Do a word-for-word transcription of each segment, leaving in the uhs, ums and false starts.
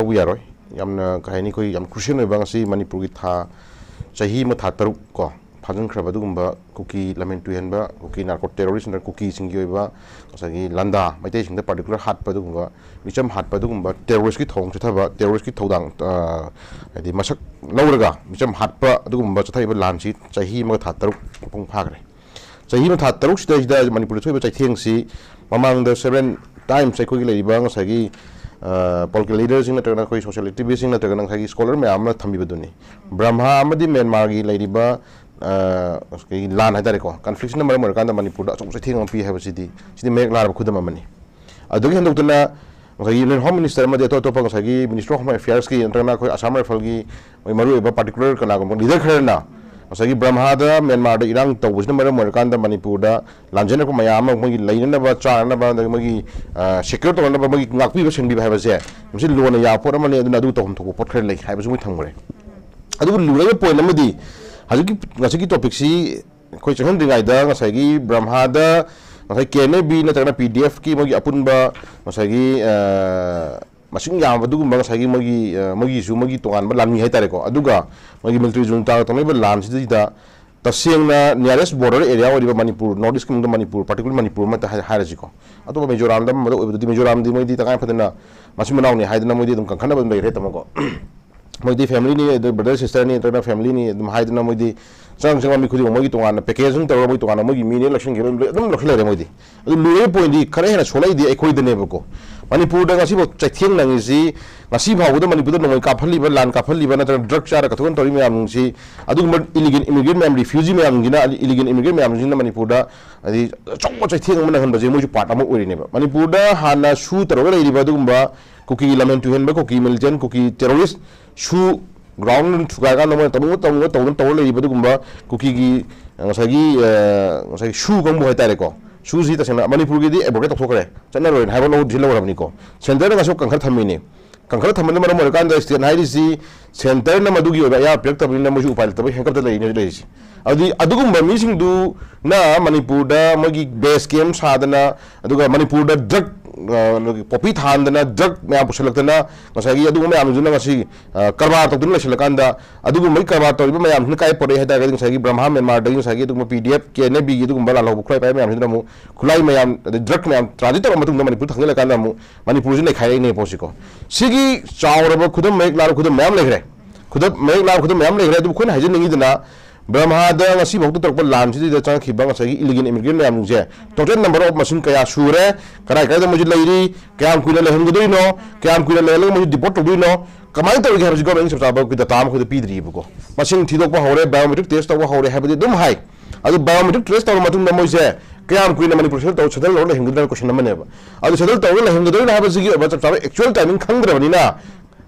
ꯄꯨ ꯌꯥꯔꯣꯏ꯫ ꯌꯥꯝꯅ ꯀꯩ ꯍꯥꯏꯅꯤ, ꯑꯩꯈꯣꯏ ꯌꯥꯝ crucial ꯑꯣꯏꯕ, ꯉꯁꯤ ꯃꯅꯤꯄꯨꯔꯒꯤ ꯊꯥ, ꯆꯍꯤ ꯑꯃ ꯊꯥ ꯇꯔꯨꯛ ꯀꯣ ꯐꯥꯖꯤꯟꯈ꯭ꯔꯕ ꯑꯗꯨꯒꯨꯝꯕ ꯀꯨꯀꯤ ꯂꯝꯍꯦꯟ ꯇꯨꯍꯦꯟꯕ, ꯀꯨꯀꯤ narco terrorist ꯅꯠꯇ꯭ꯔꯒ ꯀꯨꯀꯤꯁꯤꯡꯒꯤ ꯑꯣꯏꯕ ꯉꯁꯥꯏꯒꯤ ꯂꯥꯟꯗꯥ, ꯃꯩꯇꯩꯁꯤꯡꯗ particular ꯍꯥꯠꯄ ꯑꯗꯨꯒꯨꯝꯕ, ꯃꯤꯆꯝ ꯍꯥꯠꯄ ꯑꯗꯨꯒꯨꯝꯕ, terrorist ꯀꯤ ꯊꯧꯑꯣꯡ ꯆꯠꯊꯕ, terrorist ꯀꯤ ꯊꯧꯗꯥꯡ, ꯑ, ꯍꯥꯏꯗꯤ ꯃꯁꯛ ꯂꯧꯔꯒ ꯃꯤꯆꯝ ꯍꯥꯠꯄ ꯑꯗꯨꯒꯨꯝꯕ ꯆꯠꯊꯔꯤꯕ ꯂꯥꯟꯁꯤ ꯆꯍꯤ ꯑꯃꯒ ꯊꯥ ꯇꯔꯨꯛ ꯃꯄꯨꯡ ꯐꯥꯈ꯭ꯔꯦ꯫ ꯆꯍꯤ ꯑꯃ ꯊꯥ ꯇꯔꯨꯛꯁꯤꯗꯩꯁꯤꯗ ꯃꯅꯤꯄꯨꯔꯗ ꯊꯣꯛꯏꯕ ꯆꯩꯊꯦꯡꯁꯤ ꯃꯃꯥꯡꯗ seven times ꯑꯩꯈꯣꯏꯒꯤ ꯂꯩꯔꯤꯕ ꯉꯁꯥꯏꯒꯤ, ꯑ, political leader ꯁꯤꯡ ꯅꯠꯇ꯭ꯔꯒꯅ ꯑꯩꯈꯣꯏ social activist ꯁꯤꯡ ꯅꯠꯇ꯭ꯔꯒꯅ ꯉꯁꯥꯏꯒꯤ scholar ꯃꯌꯥꯝ ꯑꯃꯅ ꯊꯝꯕꯤꯕꯗꯨꯅꯤ꯫ ꯕ꯭ꯔꯍꯃꯥ ꯑꯃꯗꯤ ꯃ꯭ꯌꯥꯟꯃꯥꯔꯒꯤ ꯂꯩꯔꯤꯕ, ꯑ, ꯉꯁꯥꯏꯒꯤ ꯂꯥꯟ ꯍꯥꯏꯇꯥꯔꯦꯀꯣ, conflict ꯁꯤꯅ ꯃꯔꯝ ꯑꯣꯏꯔꯀꯥꯟꯗ ꯃꯅꯤꯄꯨꯔꯗ ꯑꯆꯧꯕ ꯆꯩꯊꯦꯡ ꯑꯃ ꯄꯤ ꯍꯥꯏꯕꯁꯤꯗꯤ, ꯁꯤꯗꯤ ꯃꯌꯦꯛ ꯂꯥꯔꯕ ꯈꯨꯗꯝ ꯑꯃꯅꯤ꯫ ꯑꯗꯨꯗꯒꯤ ꯍꯦꯟꯗꯣꯛꯇꯅ ꯉꯁꯥꯏꯒꯤ Union Home Minister ꯑꯃꯗꯤ ꯑꯇꯣꯞ ꯑꯇꯣꯞꯄ ꯉꯁꯥꯏꯒꯤ Ministry of Home Affairs ꯀꯤ ꯅꯠꯇ꯭ꯔꯒꯅ ꯑꯩꯈꯣꯏ Assam Rifle ꯒꯤ ꯃꯣꯏ ꯃꯔꯨꯑꯣꯏꯕ particular ꯀꯅꯥꯒꯨꯝꯕ leader ꯈꯔꯅ ꯉꯁꯥꯏꯒꯤ ꯕ꯭ꯔꯍꯃꯥꯗ ꯃ꯭ꯌꯥꯟꯃꯥꯔꯗ ꯏꯔꯥꯡ ꯇꯧꯕꯁꯤꯅ ꯃꯔꯝ ꯑꯣꯏꯔꯀꯥꯟꯗ ꯃꯅꯤꯄꯨꯔꯗ ꯂꯥꯟꯖꯦꯟꯅꯔꯛꯄ ꯃꯌꯥꯝ ꯑꯃ ꯃꯣꯏꯒꯤ ꯂꯩꯅꯅꯕ, ꯆꯥꯅꯅꯕ, ꯑꯗꯒꯤ ꯃꯣꯏꯒꯤ, ꯑ, secure ꯇꯧꯅꯅꯕ, ꯃꯣꯏꯒꯤ ꯉꯥꯛꯄꯤꯕ ꯁꯦꯟꯕꯤꯕ ꯍꯥꯏꯕꯁꯦ ꯃꯁꯤ ꯂꯣꯟꯅ ꯌꯥꯕ ꯄꯣꯠ ꯑꯃꯅꯤ, ꯑꯗꯨꯅ ꯑꯗꯨ ꯇꯧꯐꯝ ꯊꯣꯛꯄ ꯄꯣꯠ ꯈꯔ ꯂꯩ ꯍꯥꯏꯕꯁꯤ ꯃꯣꯏ ꯊꯝꯈ꯭ꯔꯦ꯫ ꯑꯗꯨꯕꯨ ꯂꯨꯔꯕ point ꯑꯃꯗꯤ ꯍꯧꯖꯤꯛꯀꯤ, ꯉꯁꯤꯒꯤ topic ꯁꯤ ꯑꯩꯈꯣꯏ ꯆꯪꯍꯟꯗ꯭ꯔꯤꯉꯩꯗ ꯉꯁꯥꯏꯒꯤ ꯕ꯭ꯔꯍꯃꯥꯗ ꯉꯁꯥꯏ K N A B ꯅꯠꯇ꯭ꯔꯒꯅ P D F ꯀꯤ ꯃꯣꯏꯒꯤ ꯑꯄꯨꯟꯕ ꯉꯁꯥꯏꯒꯤ, ꯑ, ꯃꯁꯤꯡ ꯌꯥꯝꯕ ꯑꯗꯨꯒꯨꯝꯕ ꯉꯁꯥꯏꯒꯤ ꯃꯣꯏꯒꯤ, ꯑ, ꯃꯣꯏꯒꯤꯁꯨ ꯃꯣꯏꯒꯤ ꯇꯣꯉꯥꯟꯕ ꯂꯥꯟꯃꯤ ꯍꯥꯏꯇꯥꯔꯦꯀꯣ, ꯑꯗꯨꯒ ꯃꯣꯏꯒꯤ military junta ꯒ ꯇꯧꯅꯔꯤꯕ ꯂꯥꯟꯁꯤꯗꯩꯗ ꯇꯁꯦꯡꯅ nearest border area ꯑꯣꯏꯔꯤꯕ ꯃꯅꯤꯄꯨꯔ, North East ꯀꯤ ꯃꯅꯨꯡꯗ ꯃꯅꯤꯄꯨꯔ, particular ꯃꯅꯤꯄꯨꯔ ꯑꯃꯠꯇ ꯍꯥꯏ-, ꯍꯥꯏꯔꯁꯤꯀꯣ, ꯑꯇꯣꯞꯄ ꯃꯤꯖꯣꯔꯥꯝꯗ ꯑꯃꯗ ꯑꯣꯏꯕꯗꯨꯗꯤ, ꯃꯤꯖꯣꯔꯥꯝꯗꯤ ꯃꯣꯏꯗꯤ ꯇꯉꯥꯏ ꯐꯗꯅ ꯃꯆꯤꯟ ꯃꯅꯥꯎꯅꯤ ꯍꯥꯏꯗꯅ ꯃꯣꯏꯗꯤ ꯑꯗꯨꯝ ꯀꯟꯈꯠꯅꯕ ꯑꯗꯨꯝ ꯂꯩꯈ꯭ꯔꯦ ꯇꯥꯃꯣꯀꯣ꯫ ꯃꯣꯏꯗꯤ family ꯅꯤ, ꯑꯗꯨ brother sister ꯅꯤ, ꯅꯠꯇ꯭ꯔꯒꯅ family ꯅꯤ ꯑꯗꯨꯝ ꯍꯥꯏꯗꯅ ꯃꯣꯏꯗꯤ ꯆꯪ ꯆꯪꯕ ꯃꯤ ꯈꯨꯗꯤꯡꯃꯛ ꯃꯣꯏꯒꯤ ꯇꯣꯉꯥꯟꯅ package ꯑꯃ ꯇꯧꯔꯒ ꯃꯣꯏ ꯇꯣꯉꯥꯟꯅ ꯃꯣꯏꯒꯤ ꯃꯤꯅꯦ ꯂꯧꯁꯤꯟꯈꯤꯕ ꯑꯗꯨꯝ ꯂꯣꯏ-, ꯑꯗꯨꯝ ꯂꯧꯁꯤꯜ ꯂꯩꯔꯦ ꯃꯣꯏꯗꯤ꯫ ꯑꯗꯨ ꯂꯨꯔꯤꯕ point ꯗꯤ ꯈꯔ ꯍꯦꯟꯅ ꯁꯣꯛꯂꯛꯏꯗꯤ ꯑꯩꯈꯣꯏꯗꯅꯦꯕꯀꯣ꯫ ꯃꯅꯤꯄꯨꯔꯗ ꯉꯁꯤꯐꯥꯎ ꯆꯩꯊꯦꯡ ꯅꯪꯉꯤꯁꯤ, ꯉꯁꯤ ꯐꯥꯎꯕꯗ ꯃꯅꯤꯄꯨꯔꯗ ꯅꯣꯡꯃꯩ ꯀꯥꯞꯍꯜꯂꯤꯕ, ꯂꯥꯟ ꯀꯥꯞꯍꯜꯂꯤꯕ ꯅꯠꯇ꯭ꯔꯒ drug ꯆꯥꯔ ꯀꯊꯣꯛꯅ ꯇꯧꯔꯤ ꯃꯌꯥꯝꯁꯤ, ꯑꯗꯨꯒꯨꯝꯕ illegal immigrant ꯃꯌꯥꯝ, refugee ꯃꯌꯥꯝꯁꯤꯅ, illegal immigrant ꯃꯌꯥꯝꯁꯤꯅ ꯃꯅꯤꯄꯨꯔꯗ ꯍꯥꯏꯗꯤ ꯑꯆꯧꯕ ꯆꯩꯊꯦꯡ ꯑꯃ ꯅꯪꯍꯟꯕꯁꯦ ꯃꯣꯏꯁꯨ part ꯑꯃ ꯑꯣꯏꯔꯤꯅꯦꯕ꯫ ꯃꯅꯤꯄꯨꯔꯗ ꯍꯥꯟꯅ ꯁꯨ ꯇꯧꯔꯒ ꯂꯩꯔꯤꯕ ꯑꯗꯨꯒꯨꯝꯕ ꯀꯨꯀꯤꯒꯤ ꯂꯝꯍꯦꯟ ꯇꯨꯍꯦꯟꯕ, ꯀꯨꯀꯤ militant, ꯀꯨꯀꯤ terrorist, ꯁꯨ ground ꯊꯨꯒꯥꯏꯔꯀꯥꯟꯗ ꯃꯣꯏꯅ ꯇꯧꯅꯤꯡꯕ ꯇꯧꯅꯤꯡꯕ ꯇꯧꯗꯅ ꯇꯧꯔ ꯂꯩꯔꯤꯕ ꯑꯗꯨꯒꯨꯝꯕ ꯀꯨꯀꯤꯒꯤ, ꯑ, ꯉꯁꯥꯏꯒꯤ, ꯑ, ꯉꯁꯥꯏꯒꯤ ꯁꯨ ꯀꯥꯡꯕꯨ ꯍꯥꯏꯇꯥꯔꯦꯀꯣ꯫ ꯁꯨꯁꯤ ꯇꯁꯦꯡꯅ ꯃꯅꯤꯄꯨꯔꯒꯤꯗꯤ abrogate ꯇꯧꯊꯣꯛꯈ꯭ꯔꯦ, ꯆꯠꯅꯔꯣꯏꯅ ꯍꯥꯏꯕ ꯂꯧ-, ꯂꯧꯔꯕꯅꯤꯀꯣ꯫ Centre ꯅ ꯉꯁꯤ ꯀꯟꯈꯠ ꯊꯝꯃꯤꯅꯤ꯫ ꯀꯟꯈꯠ ꯊꯝꯕꯅ ꯃꯔꯝ ꯑꯣꯏꯔꯀꯥꯟꯗ state ꯍꯥꯏꯔꯤꯁꯤ Centre ꯅ ꯃꯗꯨꯒꯤ ꯑꯣꯏꯕ ꯑꯌꯥꯕ ꯄꯤꯔꯛꯇꯕꯅꯤꯅ ꯃꯣꯏꯁꯨ ꯎꯄꯥꯏ ꯂꯩꯇꯕꯒꯤ ꯍꯦꯟꯀꯠꯇ ꯂꯩꯔꯤꯅꯦ ꯍꯧꯖꯤꯛ ꯂꯩꯔꯤꯁꯦ꯫ ꯑꯗꯨꯗꯤ ꯑꯗꯨꯒꯨꯝꯕ ꯃꯤꯁꯤꯡꯗꯨꯅ ꯃꯅꯤꯄꯨꯔꯗ ꯃꯣꯏꯒꯤ base camp ꯁꯥꯗꯅ, ꯑꯗꯨꯒ ꯃꯅꯤꯄꯨꯔꯗ drug ꯄꯣꯄꯤ ꯊꯥꯍꯟꯗꯅ, ꯗ꯭ꯔꯒ ꯃꯌꯥꯝ ꯄꯨꯁꯜꯂꯛꯇꯅ, ꯉꯁꯥꯏꯒꯤ ꯑꯗꯨꯒꯨꯝꯕ ꯃꯌꯥꯝꯗꯨꯅ ꯉꯁꯤ ꯀꯔꯕꯥꯔ ꯇꯧꯗꯨꯅ ꯂꯩꯁꯜꯂꯀꯥꯟꯗ, ꯑꯗꯨꯒꯨꯝꯕꯒꯤ ꯀꯔꯕꯥꯔ ꯇꯧꯔꯤꯕ ꯃꯌꯥꯝꯁꯤꯅ ꯀꯥꯏ ꯄꯣꯔꯛꯑꯦ ꯍꯥꯏ ꯇꯥꯔꯒꯗꯤ, ꯉꯁꯥꯏꯒꯤ ꯕ꯭ꯔꯍꯃꯥ ꯃ꯭ꯌꯥꯟꯃꯥꯔꯗꯒꯤ ꯉꯁꯥꯏꯒꯤ ꯑꯗꯨꯒꯨꯝꯕ ꯄꯤ ꯗꯤ ꯑꯦꯐ, ꯀꯦ ꯑꯦꯟ ꯑꯦ ꯕꯤꯒꯤ ꯑꯗꯨꯒꯨꯝꯕ ꯂꯥꯜꯍꯧꯕ ꯈꯨꯠꯂꯥꯏ ꯄꯥꯏꯕ ꯃꯌꯥꯝꯁꯤꯅ ꯑꯃꯨꯛ ꯈꯨꯠꯂꯥꯏ ꯃꯌꯥꯝ, ꯑꯗꯩ ꯗ꯭ꯔꯒ ꯃꯌꯥꯝ ꯇ꯭ꯔꯥꯟꯖꯤꯠ ꯇꯧꯔ ꯃꯇꯨꯡꯗ ꯃꯅꯤꯄꯨꯔ ꯊꯥꯡꯖꯜꯂꯀꯥꯟꯗ ꯑꯃꯨꯛ ꯃꯅꯤꯄꯨꯔꯁꯤ ꯅꯩꯈꯥꯏꯔꯛꯏꯅꯦ ꯄꯣꯠꯁꯤꯀꯣ꯫ ꯁꯤꯒꯤ ꯆꯥꯎꯔꯕ ꯈꯨꯗꯝ, ꯃꯌꯦꯛ ꯂꯥꯔꯕ ꯈꯨꯗꯝ ꯃꯌꯥꯝ ꯂꯩꯈ꯭ꯔꯦ꯫ ꯈꯨꯗꯝ, ꯃꯌꯦꯛ ꯂꯥꯔꯕ ꯈꯨꯗꯝ ꯃꯌꯥꯝ ꯂꯩꯈ꯭ꯔꯦ꯫ ꯑꯗꯨꯕꯨ ꯑꯩꯈꯣꯏꯅ ꯍꯥꯏꯖꯅꯤꯡꯉꯤꯗꯅ, ꯕ꯭ꯔꯍꯃꯥꯗ ꯉꯁꯤꯐꯥꯎꯗ ꯇꯧꯔꯛꯄ ꯂꯥꯟꯁꯤꯗ ꯆꯪꯉꯛꯈꯤꯕ ꯉꯁꯥꯏꯒꯤ ꯏꯂꯤꯒꯦꯜ ꯏꯃꯤꯒ꯭ꯔꯦꯟ ꯃꯌꯥꯝꯁꯤꯡꯁꯦ, ꯇꯣꯇꯦꯜ ꯅꯝꯕꯔ ꯑꯣꯐ ꯃꯁꯤꯡ ꯀꯌꯥ ꯁꯨꯔꯦ, ꯀꯗꯥꯏ ꯀꯗꯥꯏꯗ ꯃꯣꯏꯁꯤ ꯂꯩꯔꯤ, ꯀꯌꯥꯝ ꯀꯨꯏꯅ ꯂꯩꯍꯟꯒꯗꯣꯏꯅꯣ, ꯀꯌꯥꯝ ꯀꯨꯏꯅ ꯂꯩꯍꯜꯂꯒ ꯃꯣꯏꯁꯤ ꯗꯤꯄꯣꯔꯠ ꯇꯧꯗꯣꯏꯅꯣ, ꯀꯃꯥꯏꯅ ꯇꯧꯔꯤꯒꯦ ꯍꯥꯏꯕꯁꯤ ꯒꯣꯔꯃꯦꯟꯒꯤ ꯆꯞ ꯆꯥꯕ ꯑꯩꯈꯣꯏ ꯗꯇꯥ ꯑꯃ ꯑꯩꯈꯣꯏꯗ ꯄꯤꯗ꯭ꯔꯤꯕꯀꯣ꯫ ꯃꯁꯤꯡ ꯊꯤꯗꯣꯛꯄ ꯍꯧꯔꯦ, ꯕꯥꯏꯑꯣꯃꯦꯇ꯭ꯔꯤꯛ ꯇꯦꯁ ꯇꯧꯕ ꯍꯧꯔꯦ ꯍꯥꯏꯕꯗꯤ ꯑꯗꯨꯝ ꯍꯥꯏ꯫ ꯑꯗꯨ ꯕꯥꯏꯑꯣꯃꯦꯇ꯭ꯔꯤꯛ ꯇꯦꯁ ꯇꯧꯔꯕ ꯃꯇꯨꯡꯗ ꯃꯣꯏꯁꯦ ꯀꯌꯥꯝ ꯀꯨꯏꯅ ꯃꯅꯤꯄꯨꯔ ꯁꯦꯇꯜ ꯇꯧ-, ꯁꯦꯇꯜ ꯇꯧꯔ ꯂꯩꯍꯟꯒꯗ꯭ꯔꯅ ꯀꯣꯏꯁꯟ ꯑꯃꯅꯦꯕ꯫ ꯑꯗꯨ ꯁꯦꯇꯜ ꯇꯧꯔꯒ ꯂꯩꯍꯟꯒꯗꯣꯏꯅꯣ ꯍꯥꯏꯕꯁꯤꯒꯤ ꯑꯣꯏꯕ ꯆꯞ ꯆꯥꯕ ꯑꯦꯛꯆꯨꯋꯦꯜ ꯇꯥꯏꯃꯤꯡ ꯈꯪꯗ꯭ꯔꯕꯅꯤꯅ,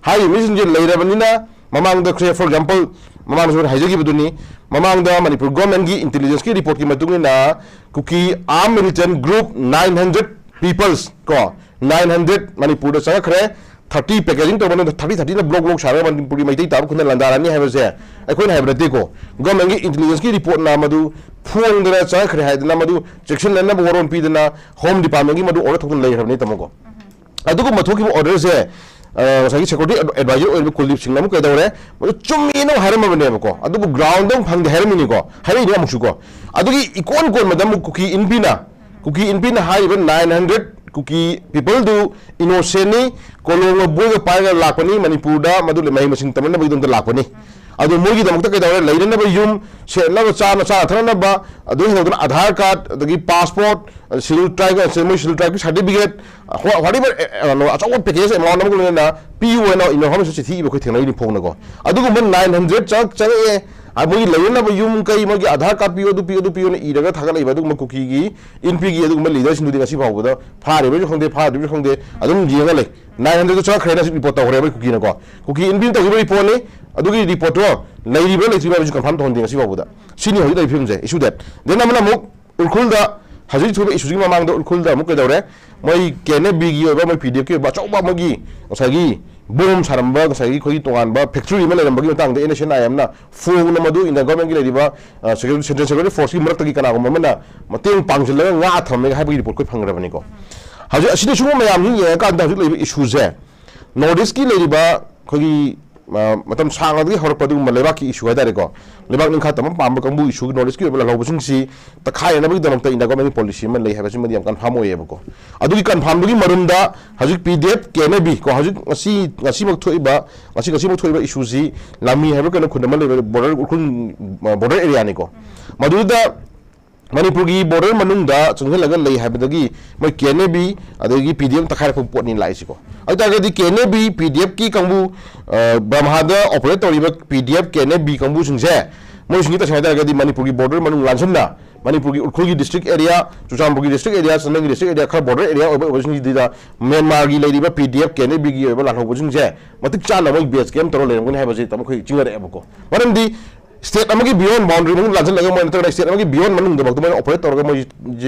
ꯍꯥꯏꯔꯤꯕ ꯃꯤꯁꯤꯡꯁꯦ ꯂꯩꯔꯕꯅꯤꯅ, ꯃꯃꯥꯡꯗ ꯈ꯭ꯔꯦ, for example, ꯃꯃꯥꯡꯗꯁꯨ ꯑꯩꯅ ꯍꯥꯏꯖꯈꯤꯕꯗꯨꯅꯤ, ꯃꯃꯥꯡꯗ ꯃꯅꯤꯄꯨꯔ ꯒꯣꯔꯃꯦꯟꯒꯤ ꯏꯟꯇꯦꯂꯤꯖꯦꯟꯁꯀꯤ ꯔꯤꯄꯣꯔꯠꯀꯤ ꯃꯇꯨꯡ ꯏꯟꯅ ꯀꯨꯀꯤ ꯑꯥꯔꯝ ꯃꯤꯂꯤꯇꯦꯟ ꯒ꯭ꯔꯨꯞ nine hundred peoples ꯀꯣ, nine hundred ꯃꯅꯤꯄꯨꯔꯗ ꯆꯪꯉꯛꯈ꯭ꯔꯦ꯫ Thirty packaging ꯇꯧꯕ ꯃꯇꯝꯗ thirty thirtyꯅ block block ꯁꯥꯔꯒ ꯃꯅꯤꯄꯨꯔꯒꯤ ꯃꯩꯇꯩ ꯇꯥꯕ ꯈꯨꯟꯅ ꯂꯥꯟꯗꯥꯔꯅꯤ ꯍꯥꯏꯕꯁꯦ ꯑꯩꯈꯣꯏꯅ ꯍꯥꯏꯕ ꯅꯠꯇꯦꯀꯣ꯫ ꯒꯣꯔꯃꯦꯟꯒꯤ ꯏꯟꯇꯦꯂꯤꯖꯦꯟꯁꯀꯤ ꯔꯤꯄꯣꯔꯠꯅ ꯃꯗꯨ ꯐꯣꯡꯗꯅ ꯆꯪꯉꯛꯈ꯭ꯔꯦ ꯍꯥꯏꯗꯅ, ꯃꯗꯨ ꯆꯦꯛꯁꯤꯟꯅꯅꯕ ꯋꯥꯔꯣꯜ ꯄꯤꯗꯅ ꯍꯣꯝ ꯗꯤꯄꯥꯔꯠꯃꯦꯟꯒꯤ ꯃꯗꯨ ꯑꯣꯔꯗꯔ ꯊꯣꯛꯇꯅ ꯂꯩꯈ꯭ꯔꯕꯅꯤ, ꯇꯥꯃꯣꯀꯣ꯫ ꯑꯗꯨꯒꯨꯝꯕ ꯊꯣꯛꯈꯤꯕ ꯑꯣꯔꯗꯔꯁꯦ, ꯑ, ꯉꯁꯥꯏꯒꯤ ꯁꯦꯀ꯭ꯌꯨꯔꯤꯇꯤ ꯑꯦꯗ-, ꯑꯦꯗꯚꯥꯏꯖꯔ ꯑꯣꯏꯔꯤꯕ ꯀꯨꯜꯗꯤꯞ ꯁꯤꯡꯅ ꯑꯃꯨꯛ ꯀꯩꯗꯧꯔꯦ? ꯃꯗꯨ ꯆꯨꯝꯃꯦꯅ ꯑꯃꯨꯛ ꯍꯥꯏꯔꯝꯃꯕꯅꯦꯕꯀꯣ꯫ ꯑꯗꯨꯕꯨ ꯒ꯭ꯔꯥꯎꯟꯗ ꯑꯃꯨꯛ ꯐꯪꯗꯦ ꯍꯥꯏꯔꯝꯃꯤꯅꯤꯀꯣ꯫ ꯍꯥꯏꯔꯛꯏꯅꯦ ꯑꯃꯨꯛꯁꯨꯀꯣ꯫ ꯑꯗꯨꯒꯤ ꯏꯀꯣꯟ ꯀꯣꯟꯕꯗ ꯑꯃꯨꯛ ꯀꯨꯀꯤ ꯏꯟꯄꯤꯅ, ꯀꯨꯀꯤ ꯏꯟꯄꯤꯅ ꯍꯥꯏꯔꯤꯕ nine hundred ꯀꯨꯀꯤ ꯄꯤꯄꯜꯗꯨ ꯏꯅꯣꯁꯦꯟꯅꯤ, ꯀꯣꯂꯣꯝꯒ ꯕꯣꯏꯒ ꯄꯥꯏꯔꯒ ꯂꯥꯛꯄꯅꯤ, ꯃꯅꯤꯄꯨꯔꯗ ꯃꯗꯨ ꯃꯍꯩ ꯃꯁꯤꯡ ꯇꯝꯅꯅꯕꯒꯤꯗꯃꯛꯇ ꯂꯥꯛꯄꯅꯤ꯫ ꯑꯗꯨ ꯃꯣꯏꯒꯤꯗꯃꯛꯇ ꯀꯩꯗꯧꯔꯦ? ꯂꯩꯅꯅꯕ ꯌꯨꯝ, ꯁꯦꯠꯅꯕ ꯆꯥꯅ, ꯆꯥꯅ ꯊꯛꯅꯕ, ꯑꯗꯨ ꯍꯦꯟꯗꯣꯛꯇꯅ ꯑꯙꯥꯔ ꯀꯥꯔꯗ, ꯑꯗꯒꯤ ꯄꯥꯁꯄꯣꯔꯠ, ꯁꯦꯗꯨꯜ ꯇ꯭ꯔꯥꯏꯕ, ꯃꯣꯏ ꯁꯦꯗꯨꯜ ꯇ꯭ꯔꯥꯏꯕꯀꯤ ꯁꯥꯔꯇꯤꯐꯤꯀꯦꯠ, ꯍꯣ-, whatever, ꯑꯦ, ꯑꯦ, ꯀꯩꯅꯣ, ꯑꯆꯧꯕ ꯄꯦꯀꯦꯖ ꯑꯦꯃꯥꯎꯟ ꯑꯃꯒ ꯂꯣꯏꯅꯅ ꯄꯤꯌꯨ ꯍꯥꯏꯅ ꯏꯟꯅꯔ ꯍꯣꯝ ꯃꯤꯅꯤꯁꯇꯔ ꯆꯤꯊꯤ ꯏꯕ ꯑꯩꯈꯣꯏ ꯊꯦꯡꯅꯔꯤꯅꯤ ꯐꯣꯡꯅꯀꯣ꯫ ꯑꯗꯨꯒꯨꯝꯕ nine hundred ꯆꯪꯉꯛ-, ꯆꯪꯉꯛꯑꯦ꯫ ꯑ, ꯃꯣꯏꯒꯤ ꯂꯩꯅꯅꯕ ꯌꯨꯝ ꯀꯩ, ꯃꯣꯏꯒꯤ ꯑꯙꯥꯔ ꯀꯥꯔꯗ ꯄꯤꯌꯨ, ꯑꯗꯨ ꯄꯤꯌꯨ, ꯑꯗꯨ ꯄꯤꯌꯨꯅ ꯏꯔꯒ ꯊꯥꯒꯠꯂꯛꯏꯕ ꯑꯗꯨꯒꯨꯝꯕ ꯀꯨꯀꯤꯒꯤ ꯏꯟꯄꯤꯒꯤ ꯑꯗꯨꯒꯨꯝꯕ ꯂꯤꯗꯔꯁꯤꯡꯗꯨꯗꯤ ꯉꯁꯤ ꯐꯥꯎꯕꯗ ꯐꯥꯔꯤꯕ꯭ꯔꯁꯨ ꯈꯪꯗꯦ, ꯐꯥꯗ꯭ꯔꯤꯕ꯭ꯔꯁꯨ ꯈꯪꯗꯦ, ꯑꯗꯨꯝ ꯌꯦꯡꯉ ꯂꯩ꯫ Nine hundredꯇ ꯆꯪꯉꯛꯈ꯭ꯔꯦꯅ ꯍꯧꯖꯤꯛ ꯔꯤꯄꯣꯔꯠ ꯇꯧꯈ꯭ꯔꯦ ꯃꯣꯏ ꯀꯨꯀꯤꯅꯀꯣ꯫ ꯀꯨꯀꯤ ꯏꯟꯄꯤꯅ ꯇꯧꯈꯤꯕ ꯔꯤꯄꯣꯔꯠꯅꯤ, ꯑꯗꯨꯒꯤ ꯔꯤꯄꯣꯔꯠꯇꯣ ꯂꯩꯔꯤꯕ꯭ꯔꯥ ꯂꯩꯇ꯭ꯔꯤꯕ꯭ꯔꯥ ꯍꯥꯏꯕꯁꯨ ꯀꯟꯐꯥꯔꯝ ꯇꯧꯍꯟꯗꯦ ꯉꯁꯤ ꯐꯥꯎꯕꯗ꯫ ꯁꯤꯅꯤ ꯍꯧꯖꯤꯛ ꯂꯩꯔꯤꯕ ꯐꯤꯕꯝꯁꯦ, issue that꯫ Then ꯑꯃꯅ ꯑꯃꯨꯛ ꯎꯔꯈꯨꯜꯗ, ꯍꯧꯖꯤꯛ ꯊꯣꯛꯏꯕ ꯏꯁꯨꯁꯤꯒꯤ ꯃꯃꯥꯡꯗ ꯎꯔꯈꯨꯜꯗ ꯑꯃꯨꯛ ꯀꯩꯗꯧꯔꯦ? ꯃꯣꯏ ꯀꯦ ꯑꯦꯟ ꯑꯦ ꯕꯤꯒꯤ ꯑꯣꯏꯕ, ꯃꯣꯏ ꯄꯤ ꯗꯤ ꯑꯦꯐꯀꯤ ꯑꯣꯏꯕ ꯑꯆꯧꯕ ꯃꯣꯏꯒꯤ ꯉꯁꯥꯏꯒꯤ ꯕꯣꯝ ꯁꯥꯔꯝꯕ, ꯉꯁꯥꯏꯒꯤ ꯑꯩꯈꯣꯏꯒꯤ ꯇꯣꯉꯥꯟꯕ ꯐꯦꯛꯇ꯭ꯔꯤ ꯑꯃ ꯂꯩꯔꯝꯕꯒꯤ ꯃꯇꯥꯡꯗ ꯑꯦꯟ ꯑꯦꯁ ꯑꯦꯟ ꯑꯥꯏ ꯑꯦꯝꯅ ꯐꯣꯡꯅ ꯃꯗꯨ ꯏꯟꯗꯤꯌꯥꯟ ꯒꯣꯔꯃꯦꯟꯒꯤ ꯂꯩꯔꯤꯕ, ꯑ, ꯁꯦꯟꯇ꯭ꯔꯦꯜ ꯁꯦꯀ꯭ꯌꯨꯔꯤꯇꯤ ꯐꯣꯔꯁꯀꯤ ꯃꯔꯛꯇꯒꯤ ꯀꯅꯥꯒꯨꯝꯕ ꯑꯃꯅ ꯃꯇꯦꯡ ꯄꯥꯡꯁꯤꯜꯂꯒ ꯉꯥꯛꯑ ꯊꯝꯃꯦ ꯍꯥꯏꯕꯒꯤ ꯔꯤꯄꯣꯔꯠ ꯑꯩꯈꯣꯏ ꯐꯪꯈ꯭ꯔꯕꯅꯤꯀꯣ꯫ ꯍꯧꯖꯤꯛ ꯑꯁꯤꯗ ꯁꯤꯒꯨꯝꯕ ꯃꯌꯥꯝꯁꯤ ꯌꯦꯡꯉꯀꯥꯟꯗ ꯍꯧꯖꯤꯛ ꯂꯩꯔꯤꯕ ꯏꯁꯨꯁꯦ, ꯅꯣꯔꯠ ꯏꯁꯀꯤ ꯂꯩꯔꯤꯕ ꯑꯩꯈꯣꯏꯒꯤ, ꯑ, ꯃꯇꯝ ꯁꯥꯡꯉꯗꯒꯤ ꯍꯧꯔꯛꯄ ꯑꯗꯨꯒꯨꯝꯕ ꯂꯩꯕꯥꯛꯀꯤ ꯏꯁꯨ ꯍꯥꯏꯇꯥꯔꯦꯀꯣ, ꯂꯩꯕꯥꯛ ꯅꯤꯡꯈꯥ ꯇꯝꯕ ꯄꯥꯝꯕ ꯀꯥꯡꯕꯨ ꯏꯁꯨꯒꯤ ꯅꯣꯔꯠ ꯏꯁꯀꯤ ꯑꯣꯏꯕ ꯂꯥꯜꯍꯧꯕꯁꯤꯡꯁꯤ ꯇꯛꯈꯥꯏꯅꯅꯕꯒꯤꯗꯃꯛꯇ ꯏꯟꯗꯤꯌꯥ ꯒꯣꯔꯃꯦꯟꯒꯤ ꯄꯣꯂꯤꯁꯤ ꯑꯃ ꯂꯩ ꯍꯥꯏꯕꯁꯤꯃꯗꯤ ꯌꯥꯝ ꯀꯟꯐꯥꯔꯝ ꯑꯣꯏꯌꯦꯕꯀꯣ꯫ ꯑꯗꯨꯒꯤ ꯀꯟꯐꯥꯔꯝꯗꯨꯒꯤ ꯃꯔꯨꯝꯗ ꯍꯧꯖꯤꯛ P D F, K N A B ꯀꯣ, ꯍꯧꯖꯤꯛ ꯉꯁꯤ, ꯉꯁꯤꯃꯛ ꯊꯣꯛꯏꯕ, ꯉꯁꯤ, ꯉꯁꯤꯃꯛ ꯊꯣꯛꯏꯕ ꯏꯁꯨꯁꯤ ꯂꯥꯃꯤ ꯍꯥꯏꯕ ꯀꯩꯅꯣ ꯈꯨꯟ ꯑꯃ ꯂꯩꯕ ꯕꯣꯔꯗꯔ, ꯎꯈ꯭ꯔꯨꯜ, ꯑ, ꯕꯣꯔꯗꯔ ꯑꯦꯔꯤꯌꯥꯅꯤꯀꯣ꯫ ꯃꯗꯨꯗ ꯃꯅꯤꯄꯨꯔꯒꯤ ꯕꯣꯔꯗꯔ ꯃꯅꯨꯡꯗ ꯆꯪꯁꯤꯜꯂꯒ ꯂꯩ ꯍꯥꯏꯕꯗꯒꯤ ꯃꯣꯏ ꯀꯦ ꯑꯦꯟ ꯑꯦ ꯕꯤ ꯑꯗꯒꯤ ꯄꯤ ꯗꯤ ꯑꯦꯐ ꯇꯛꯈꯥꯏꯔꯛꯄ ꯄꯣꯠꯅꯤ ꯂꯥꯛꯏꯁꯤꯀꯣ꯫ ꯑꯗꯨ ꯇꯥꯔꯒꯗꯤ ꯀꯦ ꯑꯦꯟ ꯑꯦ ꯕꯤ, ꯄꯤ ꯗꯤ ꯑꯦꯐꯀꯤ ꯀꯥꯡꯕꯨ, ꯑ, ꯕ꯭ꯔꯍꯃꯥꯗ ꯑꯣꯄꯔꯦꯠ ꯇꯧꯔꯤꯕ P D F, K N A B ꯀꯥꯡꯕꯨꯁꯤꯡꯁꯦ, ꯃꯣꯏꯁꯤꯡꯁꯤ ꯇꯁꯦꯡꯅ ꯍꯥꯏ ꯇꯥꯔꯒꯗꯤ ꯃꯅꯤꯄꯨꯔꯒꯤ ꯕꯣꯔꯗꯔ ꯃꯅꯨꯡ ꯂꯥꯟꯁꯤꯟꯅ ꯃꯅꯤꯄꯨꯔꯒꯤ ꯎꯈ꯭ꯔꯨꯜꯒꯤ ꯗꯤꯁꯇ꯭ꯔꯤꯛ ꯑꯦꯔꯤꯌꯥ, ꯆꯨꯔꯆꯥꯟꯄꯨꯔꯒꯤ ꯗꯤꯁꯇ꯭ꯔꯤꯛ ꯑꯦꯔꯤꯌꯥ, ꯆꯥꯟꯗꯦꯜꯒꯤ ꯗꯤꯁꯇ꯭ꯔꯤꯛ ꯑꯦꯔꯤꯌꯥ, ꯈꯔ ꯕꯣꯔꯗꯔ ꯑꯦꯔꯤꯌꯥ ꯑꯣꯏꯕ, ꯑꯣꯏꯕꯁꯤꯡꯁꯤꯗ ꯃ꯭ꯌꯥꯟꯃꯥꯔꯒꯤ ꯂꯩꯔꯤꯕ ꯄꯤ ꯗꯤ ꯑꯦꯐ, ꯀꯦ ꯑꯦꯟ ꯑꯦ ꯕꯤꯒꯤ ꯑꯣꯏꯕ ꯂꯥꯜꯍꯧꯕꯁꯤꯡꯁꯦ ꯃꯇꯤꯛ ꯆꯥꯅ ꯃꯣꯏ ꯕꯦꯁ ꯀꯦꯝ ꯇꯧꯔ ꯂꯩꯔꯝꯒꯅꯤ ꯍꯥꯏꯕꯁꯤ ꯇꯥꯃꯣ ꯑꯩꯈꯣꯏ ꯆꯤꯡꯅꯔꯛꯑꯦꯕꯀꯣ꯫ ꯃꯔꯝꯗꯤ ꯁ꯭ꯇꯦꯠ ꯑꯃꯒꯤ ꯕꯤꯌꯣꯟ ꯕꯥꯎꯟꯗꯔꯤ ꯃꯅꯨꯡ ꯂꯥꯟꯁꯤꯜꯂꯒ ꯃꯣꯏ, ꯅꯠꯇ꯭ꯔꯒꯅ ꯁ꯭ꯇꯦꯠ ꯑꯃꯒꯤ ꯕꯤꯌꯣꯟ ꯃꯅꯨꯡꯗꯐꯥꯎꯗ ꯃꯣꯏꯅ ꯑꯣꯄꯔꯦꯠ ꯇꯧꯔꯒ ꯃꯣꯏꯁꯦ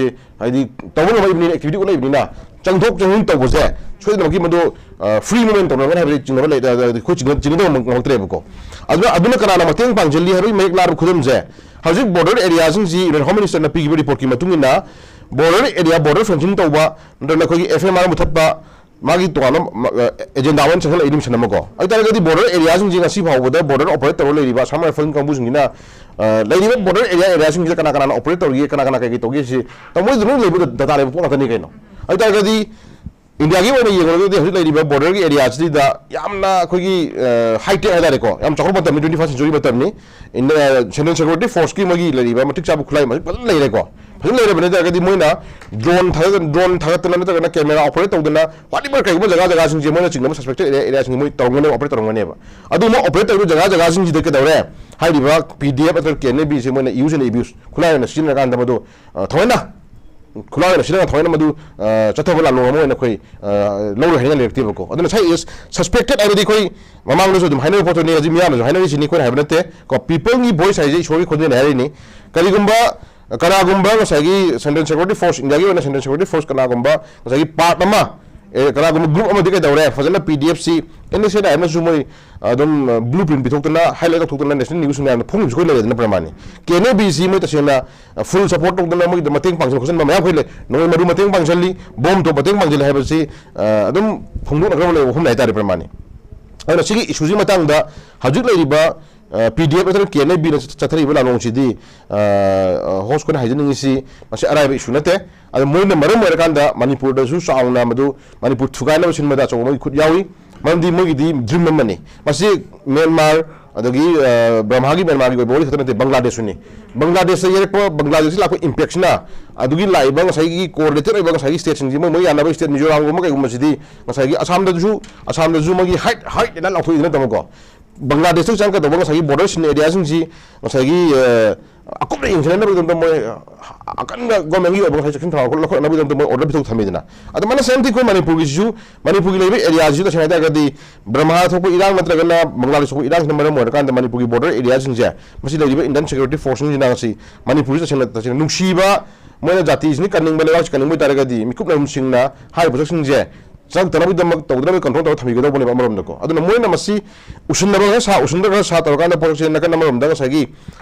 ꯍꯥꯏꯗꯤ ꯇꯧꯕ ꯉꯝꯃꯛꯏꯕꯅꯤꯅ, ꯑꯦꯛꯇꯤꯚꯤꯇꯤ ꯎꯠꯂꯛꯏꯕꯅꯤꯅ, ꯆꯪꯊꯣꯛ ꯆꯪꯁꯤꯟ ꯇꯧꯕꯁꯦ ꯁꯣꯏꯗꯅꯃꯛꯀꯤ ꯃꯗꯨ, ꯑ, ꯐ꯭ꯔꯤ ꯃꯨꯚꯃꯦꯟ ꯇꯧꯅꯔꯝꯒꯅꯤ ꯍꯥꯏꯕꯁꯤ ꯆꯤꯡꯅꯕ ꯂꯩ-, ꯑ, ꯑ, ꯑꯩꯈꯣꯏ ꯆꯤꯡꯅ-, ꯆꯤꯡꯅꯗꯕ ꯉꯝ-, ꯉꯝꯃꯛꯇ꯭ꯔꯦꯕꯀꯣ꯫ ꯑꯗꯨꯅ, ꯑꯗꯨꯅ ꯀꯅꯥꯅ ꯃꯇꯦꯡ ꯄꯥꯡꯁꯤꯜꯂꯤ ꯍꯥꯏꯕꯒꯤ ꯃꯌꯦꯛ ꯂꯥꯕ ꯈꯨꯗꯝꯁꯦ, ꯍꯧꯖꯤꯛ ꯕꯣꯔꯗꯔ ꯑꯦꯔꯤꯌꯥꯁꯤꯡꯁꯤ ꯌꯨꯅꯤꯌꯟ ꯍꯣꯝ ꯃꯤꯅꯤꯁꯇꯔꯅ ꯄꯤꯈꯤꯕ ꯔꯤꯄꯣꯔꯠꯀꯤ ꯃꯇꯨꯡ ꯏꯟꯅ, ꯕꯣꯔꯗꯔ ꯑꯦꯔꯤꯌꯥ, ꯕꯣꯔꯗꯔ ꯐꯦꯟꯁꯤꯡ ꯇꯧꯕ, ꯅꯠꯇ꯭ꯔꯒꯅ ꯑꯩꯈꯣꯏꯒꯤ ꯑꯦꯐ ꯑꯦꯝ ꯑꯥꯔ ꯃꯨꯊꯠꯄ, ꯃꯥꯒꯤ ꯇꯣꯉꯥꯟꯕ, ꯃ-, ꯑ, ꯑꯦꯖꯦꯟꯗꯥ ꯑꯃ ꯆꯪꯁꯤꯜꯂꯛꯏꯅꯤ ꯃꯤꯁꯟ ꯑꯃꯀꯣ꯫ ꯑꯗꯨ ꯇꯥꯔꯒꯗꯤ ꯕꯣꯔꯗꯔ ꯑꯦꯔꯤꯌꯥꯁꯤꯡꯁꯦ ꯉꯁꯤ ꯐꯥꯎꯕꯗ ꯕꯣꯔꯗꯔ ꯑꯣꯄꯔꯦꯠ ꯇꯧꯔ ꯂꯩꯔꯤꯕ ꯑꯁꯥꯝ ꯔꯥꯏꯐꯜ ꯀꯥꯡꯕꯨꯁꯤꯡꯁꯤꯅ, ꯑ, ꯂꯩꯔꯤꯕ ꯕꯣꯔꯗꯔ ꯑꯦꯔꯤꯌꯥ, ꯑꯦꯔꯤꯌꯥꯁꯤꯡꯁꯤꯗ ꯀꯅꯥ ꯀꯅꯥꯅ ꯑꯣꯄꯔꯦꯠ ꯇꯧꯔꯤꯒꯦ, ꯀꯅꯥ ꯀꯅꯥ ꯀꯩ ꯀꯩ ꯇꯧꯒꯦ ꯁꯤ ꯇꯃꯣꯏꯗ ꯂꯣꯏ ꯂꯩꯕ ꯗꯇꯥ ꯂꯩꯕ ꯄꯣꯠ ꯉꯥꯛꯇꯅꯤ ꯀꯩꯅꯣ꯫ ꯑꯗꯨ ꯇꯥꯔꯒꯗꯤ ꯏꯟꯗꯤꯌꯥꯒꯤ ꯑꯣꯏꯅ ꯌꯦꯡꯂꯒꯗꯤ ꯍꯧꯖꯤꯛ ꯂꯩꯔꯤꯕ ꯕꯣꯔꯗꯔꯒꯤ ꯑꯦꯔꯤꯌꯥꯁꯤꯗ ꯌꯥꯝꯅ ꯑꯩꯈꯣꯏꯒꯤ, ꯑ, ꯍꯥꯏꯇꯦꯛ ꯍꯥꯏꯇꯥꯔꯦꯀꯣ, ꯌꯥꯝ ꯆꯥꯎꯈꯠꯄ ꯃꯇꯝꯅꯤ, ꯇ꯭ꯋꯦꯟꯇꯤ ꯐꯥꯔꯁ ꯁꯦꯟꯆꯨꯔꯤ ꯃꯇꯝꯅꯤ꯫ ꯏꯟꯗ-, ꯁꯦꯟꯇ꯭ꯔꯦꯜ ꯁꯦꯀ꯭ꯌꯨꯔꯤꯇꯤ ꯐꯣꯔꯁꯀꯤ ꯃꯣꯏꯒꯤ ꯂꯩꯔꯤꯕ ꯃꯇꯤꯛ ꯆꯥꯕ ꯈꯨꯠꯂꯥꯏ ꯃꯁꯤ ꯐꯖꯅ ꯂꯩꯔꯦꯀꯣ꯫ ꯐꯖꯅ ꯂꯩꯔꯕꯅꯤ ꯍꯥꯏ ꯇꯥꯔꯒꯗꯤ ꯃꯣꯏꯅ ꯗ꯭ꯔꯣꯟ ꯊꯥꯗ-, ꯗ꯭ꯔꯣꯟ ꯊꯥꯒꯠꯇꯅ ꯅꯠꯇ꯭ꯔꯒꯅ ꯀꯦꯃꯦꯔꯥ ꯑꯣꯄꯔꯦꯠ ꯇꯧꯗꯅ whatever ꯀꯩꯒꯨꯝꯕ ꯖꯒꯥ ꯖꯒꯥꯁꯤꯡꯁꯦ ꯃꯣꯏꯅ ꯆꯤꯡꯅꯕ ꯁꯁꯄꯦꯛꯇꯦꯠ ꯑꯦꯔꯤꯌꯥ, ꯑꯦꯔꯤꯌꯥꯁꯤꯡꯁꯦ ꯃꯣꯏ ꯇꯧꯔꯝꯒꯅꯦꯕ, ꯑꯣꯄꯔꯦꯠ ꯇꯧꯔꯝꯒꯅꯦꯕ꯫ ꯑꯗꯨꯒꯨꯝꯕ ꯑꯣꯄꯔꯦꯠ ꯇꯧꯔꯤꯕ ꯖꯒꯥ ꯖꯒꯥꯁꯤꯡꯁꯤꯗ ꯀꯩꯗꯧꯔꯦ? ꯍꯥꯏꯔꯤꯕ ꯄꯤ ꯗꯤ ꯑꯦꯐ ꯅꯠꯇ꯭ꯔꯒ ꯀꯦ ꯑꯦꯟ ꯑꯦ ꯕꯤꯁꯦ ꯃꯣꯏꯅ use and abuse, ꯈꯨꯠꯂꯥꯏ ꯑꯣꯏꯅ ꯁꯤꯖꯤꯟꯅꯔꯀꯥꯟꯗ ꯃꯗꯨ, ꯑ, ꯊꯑꯣꯏꯅ ꯈꯨꯠꯂꯥꯏ ꯑꯣꯏꯅ ꯁꯤꯖꯤꯟꯅꯔꯒ ꯊꯑꯣꯏꯅ ꯃꯗꯨ, ꯑ, ꯆꯠꯊꯕ ꯂꯥꯜꯂꯣꯡ ꯑꯃ ꯑꯣꯏꯅ ꯑꯩꯈꯣꯏ, ꯑ, ꯂꯧꯔꯣꯏ ꯍꯥꯏꯅ ꯂꯩꯔꯛꯇꯦꯕꯀꯣ꯫ ꯑꯗꯨꯅ ꯉꯁꯥꯏ is suspected ꯍꯥꯏꯕꯗꯤ ꯑꯩꯈꯣꯏ ꯃꯃꯥꯡꯗꯁꯨ ꯑꯗꯨꯝ ꯍꯥꯏꯅꯕ ꯄꯣꯠꯇꯨꯅꯤ, ꯍꯧꯖꯤꯛ ꯃꯤꯌꯥꯝꯅꯁꯨ ꯍꯥꯏꯅꯔꯤꯁꯤꯅꯤ, ꯑꯩꯈꯣꯏꯅ ꯍꯥꯏꯕ ꯅꯠꯇꯦ ꯀꯣ꯫ People ꯒꯤ voice ꯍꯥꯏꯁꯦ ꯏꯁꯣꯔꯒꯤ ꯈꯣꯟꯖꯦꯜꯅꯤ ꯍꯥꯏꯔꯤꯅꯤ꯫ ꯀꯔꯤꯒꯨꯝꯕ ꯀꯅꯥꯒꯨꯝꯕ ꯉꯁꯥꯏꯒꯤ ꯁꯦꯟꯇ꯭ꯔꯦꯜ ꯁꯦꯀ꯭ꯌꯨꯔꯤꯇꯤ ꯐꯣꯔꯁ, ꯏꯟꯗꯤꯌꯥꯒꯤ ꯑꯣꯏꯅ ꯁꯦꯟꯇ꯭ꯔꯦꯜ ꯁꯦꯀ꯭ꯌꯨꯔꯤꯇꯤ ꯐꯣꯔꯁ ꯀꯅꯥꯒꯨꯝꯕ ꯉꯁꯥꯏꯒꯤ ꯄꯥꯔꯠ ꯑꯃ ꯑꯦ, ꯀꯅꯥꯒꯨꯝꯕ ꯒ꯭ꯔꯨꯞ ꯑꯃꯗꯤ ꯀꯩꯗꯧꯔꯦ, ꯐꯖꯅ ꯄꯤ ꯗꯤ ꯑꯦꯐꯁꯤ ꯑꯦꯟ ꯑꯦꯁ ꯑꯦꯟ ꯑꯥꯏ ꯑꯦꯝꯅꯁꯨ ꯃꯣꯏ ꯑꯗꯨꯝ ꯕ꯭ꯂꯨ ꯄ꯭ꯔꯤꯟ ꯄꯤꯊꯣꯛꯇꯅ, ꯍꯥꯏꯂꯥꯏꯠ ꯇꯧꯊꯣꯛꯇꯅ ꯅꯦꯁꯅꯦꯜ ꯅ꯭ꯌꯨꯁ ꯃꯌꯥꯝꯗ ꯐꯣꯡꯕꯁꯨ ꯑꯩꯈꯣꯏ ꯂꯩꯔꯦꯗꯅ ꯄ꯭ꯔꯃꯥꯟꯅꯤ꯫ ꯀꯦ ꯑꯦꯟ ꯑꯦ ꯕꯤꯁꯤ ꯃꯣꯏ ꯇꯁꯦꯡꯅ ꯐꯨꯜ ꯁꯄꯣꯔꯠ ꯇꯧꯗꯅ ꯃꯣꯏꯗ ꯃꯇꯦꯡ ꯄꯥꯡꯁꯤꯟ ꯈꯣꯠꯆꯤꯟꯕ ꯃꯌꯥꯝ ꯑꯩꯈꯣꯏ ꯂꯩ꯫ ꯅꯣꯡꯃꯩ ꯃꯔꯨ ꯃꯇꯦꯡ ꯄꯥꯡꯁꯤꯜꯂꯤ, ꯕꯣꯝ ꯊꯣꯛ ꯃꯇꯦꯡ ꯄꯥꯡꯁꯤꯜꯂꯤ ꯍꯥꯏꯕꯁꯤ, ꯑ, ꯑꯗꯨꯝ ꯐꯣꯡꯗꯣꯛꯅꯈ꯭ꯔꯕ ꯂꯩꯕ ꯋꯥꯐꯝꯅꯤ ꯍꯥꯏꯇꯥꯔꯦ ꯄ꯭ꯔꯃꯥꯟꯅꯤ꯫ ꯑꯗꯨꯅ ꯁꯤꯒꯤ ꯏꯁꯨꯁꯤ ꯃꯇꯥꯡꯗ ꯍꯧꯖꯤꯛ ꯂꯩꯔꯤꯕ ꯄꯤ ꯗꯤ ꯑꯦꯐ ꯅꯠꯇ꯭ꯔꯒ ꯀꯦ ꯑꯦꯟ ꯑꯦ ꯕꯤꯅ ꯆꯠꯊꯔꯤꯕ ꯂꯥꯂꯣꯡꯁꯤꯗꯤ, ꯑ, ꯑ, ꯍꯣꯁ ꯑꯩꯈꯣꯏꯅ ꯍꯥꯏꯖꯅꯤꯡꯉꯤꯁꯤ ꯃꯁꯤ ꯑꯔꯥꯏꯕ ꯏꯁꯨ ꯅꯠꯇꯦ꯫ ꯑꯗꯣ ꯃꯣꯏꯅ ꯃꯔꯝ ꯑꯣꯏꯔꯀꯥꯟꯗ ꯃꯅꯤꯄꯨꯔꯗꯁꯨ ꯆꯥꯎꯅ ꯃꯗꯨ ꯃꯅꯤꯄꯨꯔ ꯊꯨꯒꯥꯏꯅꯕ ꯁꯤꯟꯕꯗ ꯑꯆꯧꯕ ꯃꯣꯏꯒꯤ ꯈꯨꯠ ꯌꯥꯎꯏ꯫ ꯃꯔꯝꯗꯤ ꯃꯣꯏꯒꯤꯗꯤ ꯗ꯭ꯔꯤꯝ ꯑꯃꯅꯤ꯫ ꯃꯁꯤ ꯃ꯭ꯌꯥꯟꯃꯥꯔ, ꯑꯗꯒꯤ, ꯑ, ꯕ꯭ꯔꯝꯍꯥꯒꯤ, ꯃ꯭ꯌꯥꯟꯃꯥꯔꯒꯤ ꯑꯣꯏꯕ ꯋꯥꯔꯤ ꯈꯛꯇ ꯅꯠꯇꯦ, ꯕꯪꯒ꯭ꯂꯥꯗꯦꯁꯁꯨꯅꯤ꯫ ꯕꯪꯒ꯭ꯂꯥꯗꯦꯁꯇ ꯌꯩꯔꯛꯄ, ꯕꯪꯒ꯭ꯂꯥꯗꯦꯁꯇ ꯂꯥꯛꯄ ꯏꯝꯄꯦꯛꯁꯤꯅ ꯑꯗꯨꯒꯤ ꯂꯥꯛꯏꯕ ꯉꯁꯥꯏꯒꯤ ꯀꯣꯔꯤꯂꯦꯇꯦꯠ ꯑꯣꯏꯕ ꯉꯁꯥꯏꯒꯤ ꯁ꯭ꯇꯦꯠꯁꯤꯡꯁꯤ ꯃꯣꯏ, ꯃꯣꯏ ꯌꯥꯅꯕ ꯁ꯭ꯇꯦꯠ ꯃꯤꯖꯣꯔꯥꯝꯒꯨꯝꯕ ꯀꯩꯒꯨꯝꯕꯁꯤꯗꯤ ꯉꯁꯥꯏꯒꯤ ꯑꯁꯥꯝꯗꯁꯨ, ꯑꯁꯥꯝꯗꯁꯨ ꯃꯣꯏꯒꯤ ꯍꯥꯏꯠ, ꯍꯥꯏꯠ ꯑꯅ ꯂꯥꯎꯊꯣꯛꯏꯗꯅ ꯇꯥꯃꯣꯀꯣ꯫ ꯕꯪꯒ꯭ꯂꯥꯗꯦꯁꯇ ꯆꯪꯒꯗꯧꯕ ꯉꯁꯥꯏꯒꯤ ꯕꯣꯔꯗꯔ ꯁꯤꯟ ꯑꯦꯔꯤꯌꯥꯁꯤꯡꯁꯤ ꯉꯁꯥꯏꯒꯤ, ꯑ, ꯑꯀꯨꯞꯅ ꯌꯦꯡꯁꯤꯟꯅꯕꯒꯤꯗꯃꯛꯇ ꯃꯣꯏ, ꯑ, ꯑꯀꯟꯕ ꯒꯣꯔꯃꯦꯟꯒꯤ ꯑꯣꯏꯕ ꯉꯁꯥꯏ ꯆꯦꯛꯁꯤꯟ ꯊꯧꯔꯥꯡ ꯂꯧꯈꯠꯅꯕꯒꯤꯗꯃꯛꯇ ꯃꯣꯏ ꯑꯣꯔꯗꯔ ꯄꯤꯊꯣꯛ ꯊꯝꯃꯤꯗꯅ꯫ ꯑꯗꯣ ꯃꯅ ꯁꯦꯝꯗꯤ ꯑꯩꯈꯣꯏ ꯃꯅꯤꯄꯨꯔꯒꯤꯁꯤꯁꯨ, ꯃꯅꯤꯄꯨꯔꯒꯤ ꯂꯩꯔꯤꯕ ꯑꯦꯔꯤꯌꯥꯁꯤꯁꯨ ꯇꯁꯦꯡꯅ ꯍꯥꯏ ꯇꯥꯔꯒꯗꯤ ꯕ꯭ꯔꯍꯃ ꯊꯣꯛꯄ ꯏꯔꯥꯡ ꯅꯠꯇ꯭ꯔꯒꯅ ꯕꯪꯒ꯭ꯂꯥꯗꯦꯁ ꯊꯣꯛꯄ ꯏꯔꯥꯡꯁꯤꯅ ꯃꯔꯝ ꯑꯣꯏꯔꯀꯥꯟꯗ ꯃꯅꯤꯄꯨꯔꯒꯤ ꯕꯣꯔꯗꯔ ꯑꯦꯔꯤꯌꯥꯁꯤꯡꯁꯦ ꯃꯁꯤ ꯂꯩꯔꯤꯕ ꯏꯟꯗꯤꯌꯟ ꯁꯦꯀ꯭ꯌꯨꯔꯤꯇꯤ ꯐꯣꯔꯁꯁꯤꯡꯁꯤꯅ ꯉꯁꯤ ꯃꯅꯤꯄꯨꯔꯁꯤ ꯇꯁꯦꯡꯅ, ꯇꯁꯦꯡꯅ ꯅꯨꯡꯁꯤꯕ, ꯃꯣꯏꯅ ꯖꯥꯇꯤꯁꯤꯅ ꯀꯟꯅꯤꯡꯕ, ꯂꯩꯕꯥꯛꯁꯤ ꯀꯟꯅꯤꯡꯕ ꯑꯣꯏꯇꯥꯔꯒꯗꯤ ꯃꯤꯀꯨꯞꯅꯕꯁꯤꯡꯅ ꯍꯥꯏꯔꯤꯕ ꯄꯣꯠꯁꯛꯁꯤꯡꯁꯦ ꯆꯪꯉꯛꯇꯅꯕꯒꯤꯗꯃꯛ ꯇꯧꯗꯅꯕ ꯀꯟꯇ꯭ꯔꯣꯜ ꯇꯧꯔꯒ ꯊꯝꯕꯤꯒꯗꯧꯕꯅꯦꯕ ꯑꯃꯔꯣꯝꯗꯀꯣ꯫ ꯑꯗꯨꯅ ꯃꯣꯏꯅ ꯃꯁꯤ ꯎꯁꯤꯟꯅꯕ ꯈꯔ ꯁꯥ, ꯎꯁꯤꯟꯅꯕ ꯈꯔ ꯁꯥ ꯇꯧꯔꯀꯥꯟꯗ ꯄꯣꯠꯁꯦ ꯅꯥꯀꯟ ꯑꯃꯔꯣꯝꯗ ꯉꯁꯥꯏꯒꯤ,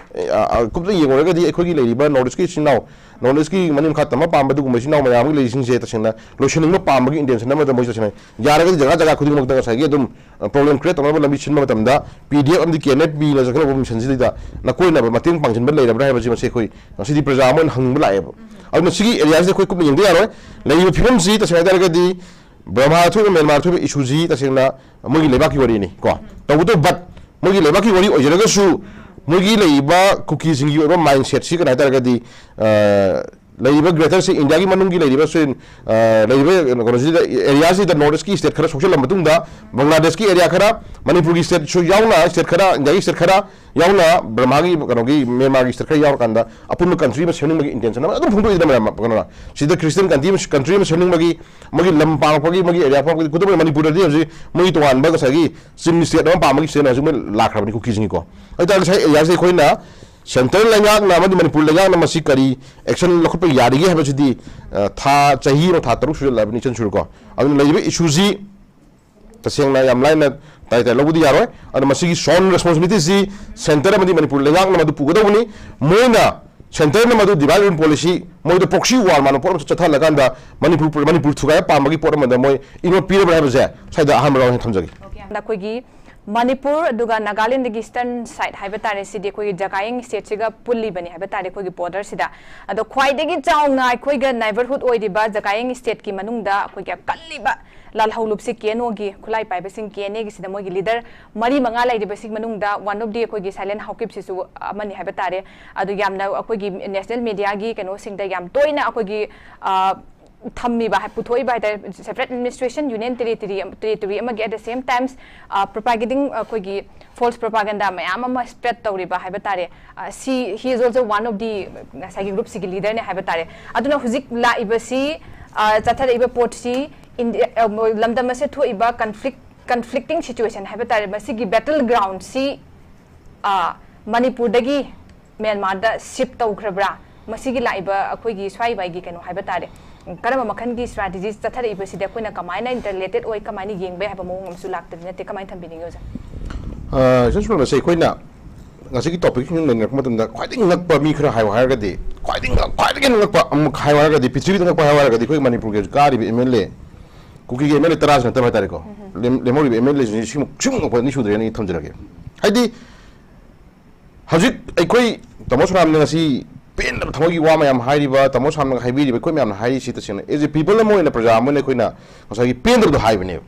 ꯑ, ꯑ, ꯀꯨꯞꯅ ꯌꯦꯡꯉꯨꯔꯒꯗꯤ ꯑꯩꯈꯣꯏꯒꯤ ꯂꯩꯔꯤꯕ ꯅꯣꯔꯠ ꯏꯁꯀꯤ ꯏꯆꯤꯟ ꯏꯅꯥꯎ, ꯅꯣꯔꯠ ꯏꯁꯀꯤ ꯃꯅꯤꯡ ꯃꯈꯥ ꯇꯝꯕ ꯄꯥꯝꯕ ꯑꯗꯨꯒꯨꯝꯕ ꯏꯆꯤꯟ ꯏꯅꯥꯎ ꯃꯌꯥꯝ ꯑꯃꯒꯤ ꯂꯩꯔꯤꯁꯤꯡꯁꯦ ꯇꯁꯦꯡꯅ ꯂꯣꯏꯁꯤꯟꯅꯤꯡꯕ ꯄꯥꯝꯕꯒꯤ ꯏꯟꯇꯦꯟꯁꯟ ꯑꯃꯗ ꯃꯣꯏ ꯇꯁꯦꯡꯅ ꯌꯥꯔꯒꯗꯤ ꯖꯒꯥ ꯖꯒꯥ ꯈꯨꯗꯤꯡꯃꯛꯇ ꯉꯁꯥꯏꯒꯤ ꯑꯗꯨꯝ, ꯑ, ꯄ꯭ꯔꯣꯕ꯭ꯂꯦꯝ ꯀ꯭ꯔꯤꯌꯦꯠ ꯇꯧꯅꯕ ꯂꯝꯕꯤ ꯁꯤꯟꯕ ꯃꯇꯝꯗ ꯄꯤ ꯗꯤ ꯑꯦꯐ ꯑꯃꯗꯤ ꯀꯦ ꯑꯦꯟ ꯑꯦꯐ ꯕꯤꯅ ꯆꯠꯀꯗꯧꯕ ꯃꯤꯁꯟꯁꯤꯗ ꯅꯀꯣꯏꯅꯕ ꯃꯇꯦꯡ ꯄꯥꯡꯁꯤꯟꯕ ꯂꯩꯔꯕ꯭ꯔꯥ ꯍꯥꯏꯕꯁꯤ ꯃꯁꯤ ꯑꯩꯈꯣꯏ ꯉꯁꯤꯗꯤ ꯄ꯭ꯔꯖꯥ ꯑꯃ ꯑꯣꯏꯅ ꯍꯪꯕ ꯂꯥꯛꯑꯦꯕ꯫ ꯑꯗꯨꯅ ꯁꯤꯒꯤ ꯑꯦꯔꯤꯌꯥꯁꯤꯗ ꯑꯩꯈꯣꯏ ꯀꯨꯞꯅ ꯌꯦꯡꯗ ꯌꯥꯔꯣꯏ꯫ ꯂꯩꯔꯤꯕ ꯐꯤꯕꯝꯁꯤ ꯇꯁꯦꯡꯅ ꯍꯥꯏ ꯇꯥꯔꯒꯗꯤ ꯕ꯭ꯔꯍꯃꯥ ꯊꯣꯛꯏꯕ ꯃ꯭ꯌꯥꯟꯃꯥꯔ ꯊꯣꯛꯏꯕ ꯏꯁꯨꯁꯤ ꯇꯁꯦꯡꯅ ꯃꯣꯏꯒꯤ ꯂꯩꯕꯥꯛꯀꯤ ꯋꯥꯔꯤꯅꯤ ꯀꯣ꯫ ꯇꯧꯕꯇꯕꯨ but ꯃꯣꯏꯒꯤ ꯂꯩꯕꯥꯛꯀꯤ ꯋꯥꯔꯤ ꯑꯣꯏꯖꯔꯒꯁꯨ ꯃꯣꯏꯒꯤ ꯂꯩꯔꯤꯕ ꯀꯨꯀꯤꯁꯤꯡꯒꯤ ꯑꯣꯏꯕ ꯃꯥꯏꯟꯁꯦꯠꯁꯤ ꯀꯩꯅꯣ ꯍꯥꯏ ꯇꯥꯔꯒꯗꯤ, ꯑ, ꯂꯩꯔꯤꯕ ꯒ꯭ꯔꯦꯇꯔꯁꯤ ꯏꯟꯗꯤꯌꯥꯒꯤ ꯃꯅꯨꯡꯒꯤ ꯂꯩꯔꯤꯕ ꯁꯤ, ꯑ, ꯂꯩꯔꯤꯕ ꯀꯩꯅꯣꯁꯤꯗ ꯑꯦꯔꯤꯌꯥꯁꯤꯗ ꯅꯣꯔꯠ ꯏꯁꯀꯤ ꯁ꯭ꯇꯦꯠ ꯈꯔ ꯁꯣꯛꯆꯜꯂ ꯃꯇꯨꯡꯗ ꯕꯪꯒ꯭ꯂꯥꯗꯦꯁꯀꯤ ꯑꯦꯔꯤꯌꯥ ꯈꯔ, ꯃꯅꯤꯄꯨꯔꯒꯤ ꯁ꯭ꯇꯦꯠꯁꯨ ꯌꯥꯎꯅ ꯁ꯭ꯇꯦꯠ ꯈꯔ, ꯏꯟꯗꯤꯌꯥꯒꯤ ꯁ꯭ꯇꯦꯠ ꯈꯔ ꯌꯥꯎꯅ ꯕ꯭ꯔꯍꯃꯥꯒꯤ ꯀꯩꯅꯣꯒꯤ ꯃ꯭ꯌꯥꯟꯃꯥꯔꯒꯤ ꯁ꯭ꯇꯦꯠ ꯈꯔ ꯌꯥꯎꯔꯀꯥꯟꯗ ꯑꯄꯨꯟꯕ ꯀꯟꯇ꯭ꯔꯤ ꯑꯃ ꯁꯦꯝꯅꯤꯡꯕꯒꯤ ꯏꯟꯇꯦꯟꯁꯟ ꯑꯃ ꯑꯗꯨꯝ ꯐꯣꯡꯗꯣꯛꯏꯗꯅ ꯃꯌꯥꯝ ꯀꯩꯅꯣꯅ꯫ ꯁꯤꯗ ꯈ꯭ꯔꯤꯁꯇꯤꯌꯟ ꯀꯟꯇ꯭ꯔꯤ ꯑꯃ, ꯀꯟꯇ꯭ꯔꯤ ꯑꯃ ꯁꯦꯝꯅꯤꯡꯕꯒꯤ, ꯃꯣꯏꯒꯤ ꯂꯝ ꯄꯥꯡꯉꯛꯄꯒꯤ, ꯃꯣꯏꯒꯤ ꯑꯦꯔꯤꯌꯥ ꯄꯥꯡꯉꯛꯄꯒꯤ, ꯈꯨꯗꯝ ꯑꯣꯏꯅ ꯃꯅꯤꯄꯨꯔꯗꯗꯤ ꯍꯧꯖꯤꯛ ꯃꯣꯏꯒꯤ ꯇꯣꯉꯥꯟꯕ ꯉꯁꯥꯏꯒꯤ ꯆꯤꯡ ꯁ꯭ꯇꯦꯠ ꯑꯃ ꯄꯥꯝꯕꯒꯤ ꯁ꯭ꯇꯦꯠ ꯍꯧꯖꯤꯛ ꯃꯣꯏ ꯂꯥꯛꯈ꯭ꯔꯕꯅꯤ ꯀꯨꯀꯤꯁꯤꯡꯒꯤꯀꯣ꯫ ꯑꯗꯨ ꯇꯥꯔꯒꯗꯤ ꯉꯁꯥꯏ ꯑꯦꯔꯤꯌꯥꯁꯦ ꯑꯩꯈꯣꯏꯅ ꯁꯦꯟꯇꯔ ꯂꯩꯉꯥꯛꯅ ꯑꯃꯗꯤ ꯃꯅꯤꯄꯨꯔ ꯂꯩꯉꯥꯛꯅ ꯃꯁꯤ ꯀꯔꯤ ꯑꯦꯛꯁꯟ ꯂꯧꯈꯠꯄ ꯌꯥꯔꯤꯒꯦ ꯍꯥꯏꯕꯁꯤꯗꯤ, ꯑ, ꯊꯥ, ꯆꯍꯤ ꯑꯃ ꯊꯥ ꯇꯔꯨꯛ ꯁꯨꯖꯜꯂꯛꯑꯕꯅꯤ, ꯏꯆꯟ ꯁꯨꯔꯀꯣ꯫ ꯑꯗꯨꯅ ꯂꯩꯔꯤꯕ ꯏꯁꯨꯁꯤ ꯇꯁꯦꯡꯅ ꯌꯥꯝ ꯂꯥꯏꯅ ꯇꯥꯏ ꯇꯥꯏ ꯂꯧꯕꯗꯤ ꯌꯥꯔꯣꯏ꯫ ꯑꯗꯨꯅ ꯃꯁꯤꯒꯤ ꯁꯣꯟ ꯔꯦꯁꯄꯣꯟꯁꯤꯕꯤꯂꯤꯇꯤꯁꯤ ꯁꯦꯟꯇꯔ ꯑꯃꯗꯤ ꯃꯅꯤꯄꯨꯔ ꯂꯩꯉꯥꯛꯅ ꯃꯗꯨ ꯄꯨꯒꯗꯧꯕꯅꯤ꯫ ꯃꯣꯏꯅ ꯁꯦꯟꯇꯔꯅ ꯃꯗꯨ divide and rule policy, ꯃꯣꯏꯗ proxy war ꯃꯥꯟꯕ ꯄꯣꯠ ꯑꯃ ꯆꯠꯊꯍꯜꯂꯀꯥꯟꯗ ꯃꯅꯤꯄꯨꯔ, ꯃꯅꯤꯄꯨꯔ ꯊꯨꯒꯥꯏꯕ ꯄꯥꯝꯕꯒꯤ ꯄꯣꯠ ꯑꯃꯗ ꯃꯣꯏ ꯏꯅꯣꯠ ꯄꯤꯔꯕ꯭ꯔꯥ ꯍꯥꯏꯕꯁꯦ ꯁ꯭ꯋꯥꯏꯗ ꯑꯍꯥꯟꯕ ꯔꯥꯎꯟ ꯊꯝꯖꯒꯦ꯫ ꯑꯩꯈꯣꯏꯒꯤ ꯃꯅꯤꯄꯨꯔ ꯑꯗꯨꯒ ꯅꯥꯒꯥꯂꯦꯟꯗꯒꯤ ꯏꯁꯇꯔꯟ ꯁꯥꯏꯠ ꯍꯥꯏꯕ ꯇꯥꯔꯦ, ꯁꯤꯗꯤ ꯑꯩꯈꯣꯏꯒꯤ ꯖꯒꯥꯌꯦꯡ ꯁ꯭ꯇꯦꯠꯁꯤꯒ ꯄꯨꯜꯂꯤꯕꯅꯤ ꯍꯥꯏꯕ ꯇꯥꯔꯦ, ꯑꯩꯈꯣꯏꯒꯤ ꯕꯣꯔꯗꯔꯁꯤꯗ꯫ ꯑꯗꯣ ꯈ꯭ꯋꯥꯏꯗꯒꯤ ꯆꯥꯎꯅ ꯑꯩꯈꯣꯏꯒ ꯅꯥꯏꯕꯔꯍꯨꯗ ꯑꯣꯏꯔꯤꯕ ꯖꯒꯥꯌꯦꯡ ꯁ꯭ꯇꯦꯠꯀꯤ ꯃꯅꯨꯡꯗ ꯑꯩꯈꯣꯏꯒꯤ ꯑꯀꯜꯂꯤꯕ ꯂꯥꯜꯍꯧꯂꯨꯞꯁꯤ ꯀꯦ ꯑꯦꯟ ꯑꯣꯒꯤ ꯈꯨꯠꯂꯥꯏ ꯄꯥꯏꯕꯁꯤꯡ ꯀꯦ ꯑꯦꯟ ꯑꯦꯒꯤꯁꯤꯗ ꯃꯣꯏꯒꯤ ꯂꯤꯗꯔ ꯃꯔꯤ ꯃꯉꯥ ꯂꯩꯔꯤꯕꯁꯤꯒꯤ ꯃꯅꯨꯡꯗ one of the ꯑꯩꯈꯣꯏꯒꯤ ꯁꯥꯏꯂꯦꯟ ꯍꯥꯎꯀꯤꯞꯁꯤꯁꯨ ꯑꯃꯅꯤ ꯍꯥꯏꯕ ꯇꯥꯔꯦ꯫ ꯑꯗꯨ ꯌꯥꯝꯅ ꯑꯩꯈꯣꯏꯒꯤ ꯅꯦꯁꯅꯦꯜ ꯃꯦꯗꯤꯌꯥꯒꯤ ꯀꯩꯅꯣꯁꯤꯡꯗ ꯌꯥꯝ ꯇꯣꯏꯅ ꯑꯩꯈꯣꯏꯒꯤ, ꯑ, ꯊꯝꯃꯤꯕ, ꯍꯥꯏ-, ꯄꯨꯊꯣꯛꯏꯕ ꯍꯥꯏꯇꯥꯔꯦ, separate administration, union territory, territory ꯑꯃꯒꯤ, at the same times, ꯑ, propagating, ꯑꯩꯈꯣꯏꯒꯤ false propaganda ꯃꯌꯥꯝ ꯑꯃ spread ꯇꯧꯔꯤꯕ ꯍꯥꯏꯕ ꯇꯥꯔꯦ꯫ ꯑ, ꯁꯤ, he is also one of the, ꯉꯁꯥꯏꯒꯤ ꯒ꯭ꯔꯨꯞꯁꯤꯒꯤ ꯂꯤꯗꯔꯅꯦ ꯍꯥꯏꯕ ꯇꯥꯔꯦ꯫ ꯑꯗꯨꯅ ꯍꯧꯖꯤꯛ ꯂꯥꯛꯏꯕꯁꯤ, ꯑ, ꯆꯠꯊꯔꯛꯏꯕ ꯄꯣꯠꯁꯤ ꯏꯟꯗꯤ-, ꯑ, ꯂꯝꯗꯝ ꯑꯁꯤꯗ ꯊꯣꯛꯏꯕ conflict, conflicting situation ꯍꯥꯏꯕ ꯇꯥꯔꯦ, ꯃꯁꯤꯒꯤ battle ground ꯁꯤ, ꯑ, ꯃꯅꯤꯄꯨꯔꯗꯒꯤ ꯃ꯭ꯌꯥꯟꯃꯥꯔꯗ shift ꯇꯧꯈ꯭ꯔꯕ꯭ꯔꯥ? ꯃꯁꯤꯒꯤ ꯂꯥꯛꯏꯕ ꯑꯩꯈꯣꯏꯒꯤ ꯁ꯭ꯋꯥꯏ ꯋꯥꯏꯒꯤ ꯀꯩꯅꯣ ꯍꯥꯏꯕ ꯇꯥꯔꯦ, ꯀꯔꯝꯕ ꯃꯈꯜꯒꯤ strategies ꯆꯠꯊꯔꯛꯏꯕꯁꯤꯗꯤ ꯑꯩꯈꯣꯏꯅ ꯀꯃꯥꯏꯅ interrelated ꯑꯣꯏ, ꯀꯃꯥꯏꯅ ꯌꯦꯡꯕ ꯌꯥꯏ ꯍꯥꯏꯕ ꯃꯑꯣꯡ ꯑꯃꯁꯨ ꯂꯥꯛꯇꯕꯗꯤ ꯅꯠꯇꯦ꯫ ꯀꯃꯥꯏꯅ ꯊꯝꯕꯤꯅꯤꯡꯉꯤ, ꯑꯣꯖꯥ? ꯑ, ꯏꯆꯟ ꯁꯨꯔꯃꯁꯦ, ꯑꯩꯈꯣꯏꯅ ꯉꯁꯤꯒꯤ ꯇꯣꯄꯤꯛꯁꯤꯡ ꯅꯩꯅꯔꯛꯄ ꯃꯇꯝꯗ ꯈ꯭ꯋꯥꯏꯗꯒꯤ ꯉꯛꯄ ꯃꯤ ꯈꯔ ꯍꯥꯏꯌꯨ ꯍꯥꯏꯔꯒꯗꯤ, ꯈ꯭ꯋꯥꯏꯗꯒꯤ ꯉꯛ-, ꯈ꯭ꯋꯥꯏꯗꯒꯤ ꯍꯦꯟꯅ ꯉꯛꯄ ꯑꯃꯨꯛ ꯍꯥꯏꯌꯨ ꯍꯥꯏꯔꯒꯗꯤ, ꯄ꯭ꯔꯤꯊꯤꯕꯤꯗ ꯉꯛꯄ ꯍꯥꯏꯌꯨ ꯍꯥꯏꯔꯒꯗꯤ, ꯑꯩꯈꯣꯏ ꯃꯅꯤꯄꯨꯔꯒꯤ ꯍꯧꯖꯤꯛ ꯀꯥꯔꯤꯕ ꯑꯦꯝ ꯑꯦꯜ ꯑꯦ, ꯀꯨꯀꯤꯒꯤ ꯑꯦꯝ ꯑꯦꯜ ꯑꯦ ꯇꯔꯥꯁꯤ ꯅꯠꯇꯕ ꯍꯥꯏꯇꯥꯔꯦꯀꯣ, ꯂꯦꯝ-, ꯂꯦꯝꯍꯧꯔꯤꯕ ꯑꯦꯝ ꯑꯦꯜ ꯑꯦꯁꯤꯡꯁꯤ ꯁꯤꯃꯨꯛ, ꯁꯤꯃꯨꯛ ꯉꯛꯄ ꯑꯅꯤ ꯁꯨꯗ꯭ꯔꯦꯅ ꯑꯩ ꯊꯝꯖꯔꯒꯦ꯫ ꯍꯥꯏꯗꯤ, ꯍꯧꯖꯤꯛ ꯑꯩꯈꯣꯏ ꯇꯥꯃꯣ ꯁꯣꯅꯥꯝꯅ ꯉꯁꯤ ꯄꯦꯟꯗꯕ ꯊꯃꯣꯏꯒꯤ ꯋꯥ ꯃꯌꯥꯝ ꯍꯥꯏꯔꯤꯕ, ꯇꯥꯃꯣ ꯁꯣꯅꯥꯝꯅ ꯍꯥꯏꯕꯤꯔꯤꯕ, ꯑꯩꯈꯣꯏ ꯃꯌꯥꯝꯅ ꯍꯥꯏꯔꯤꯁꯤ ꯇꯁꯦꯡꯅ, as a people ꯑꯃ ꯑꯣꯏꯅ, ꯄ꯭ꯔꯖꯥ ꯑꯃ ꯑꯣꯏꯅ ꯑꯩꯈꯣꯏꯅ ꯉꯁꯥꯏꯒꯤ ꯄꯦꯟꯗꯕꯗꯣ ꯍꯥꯏꯕꯅꯦꯕ꯫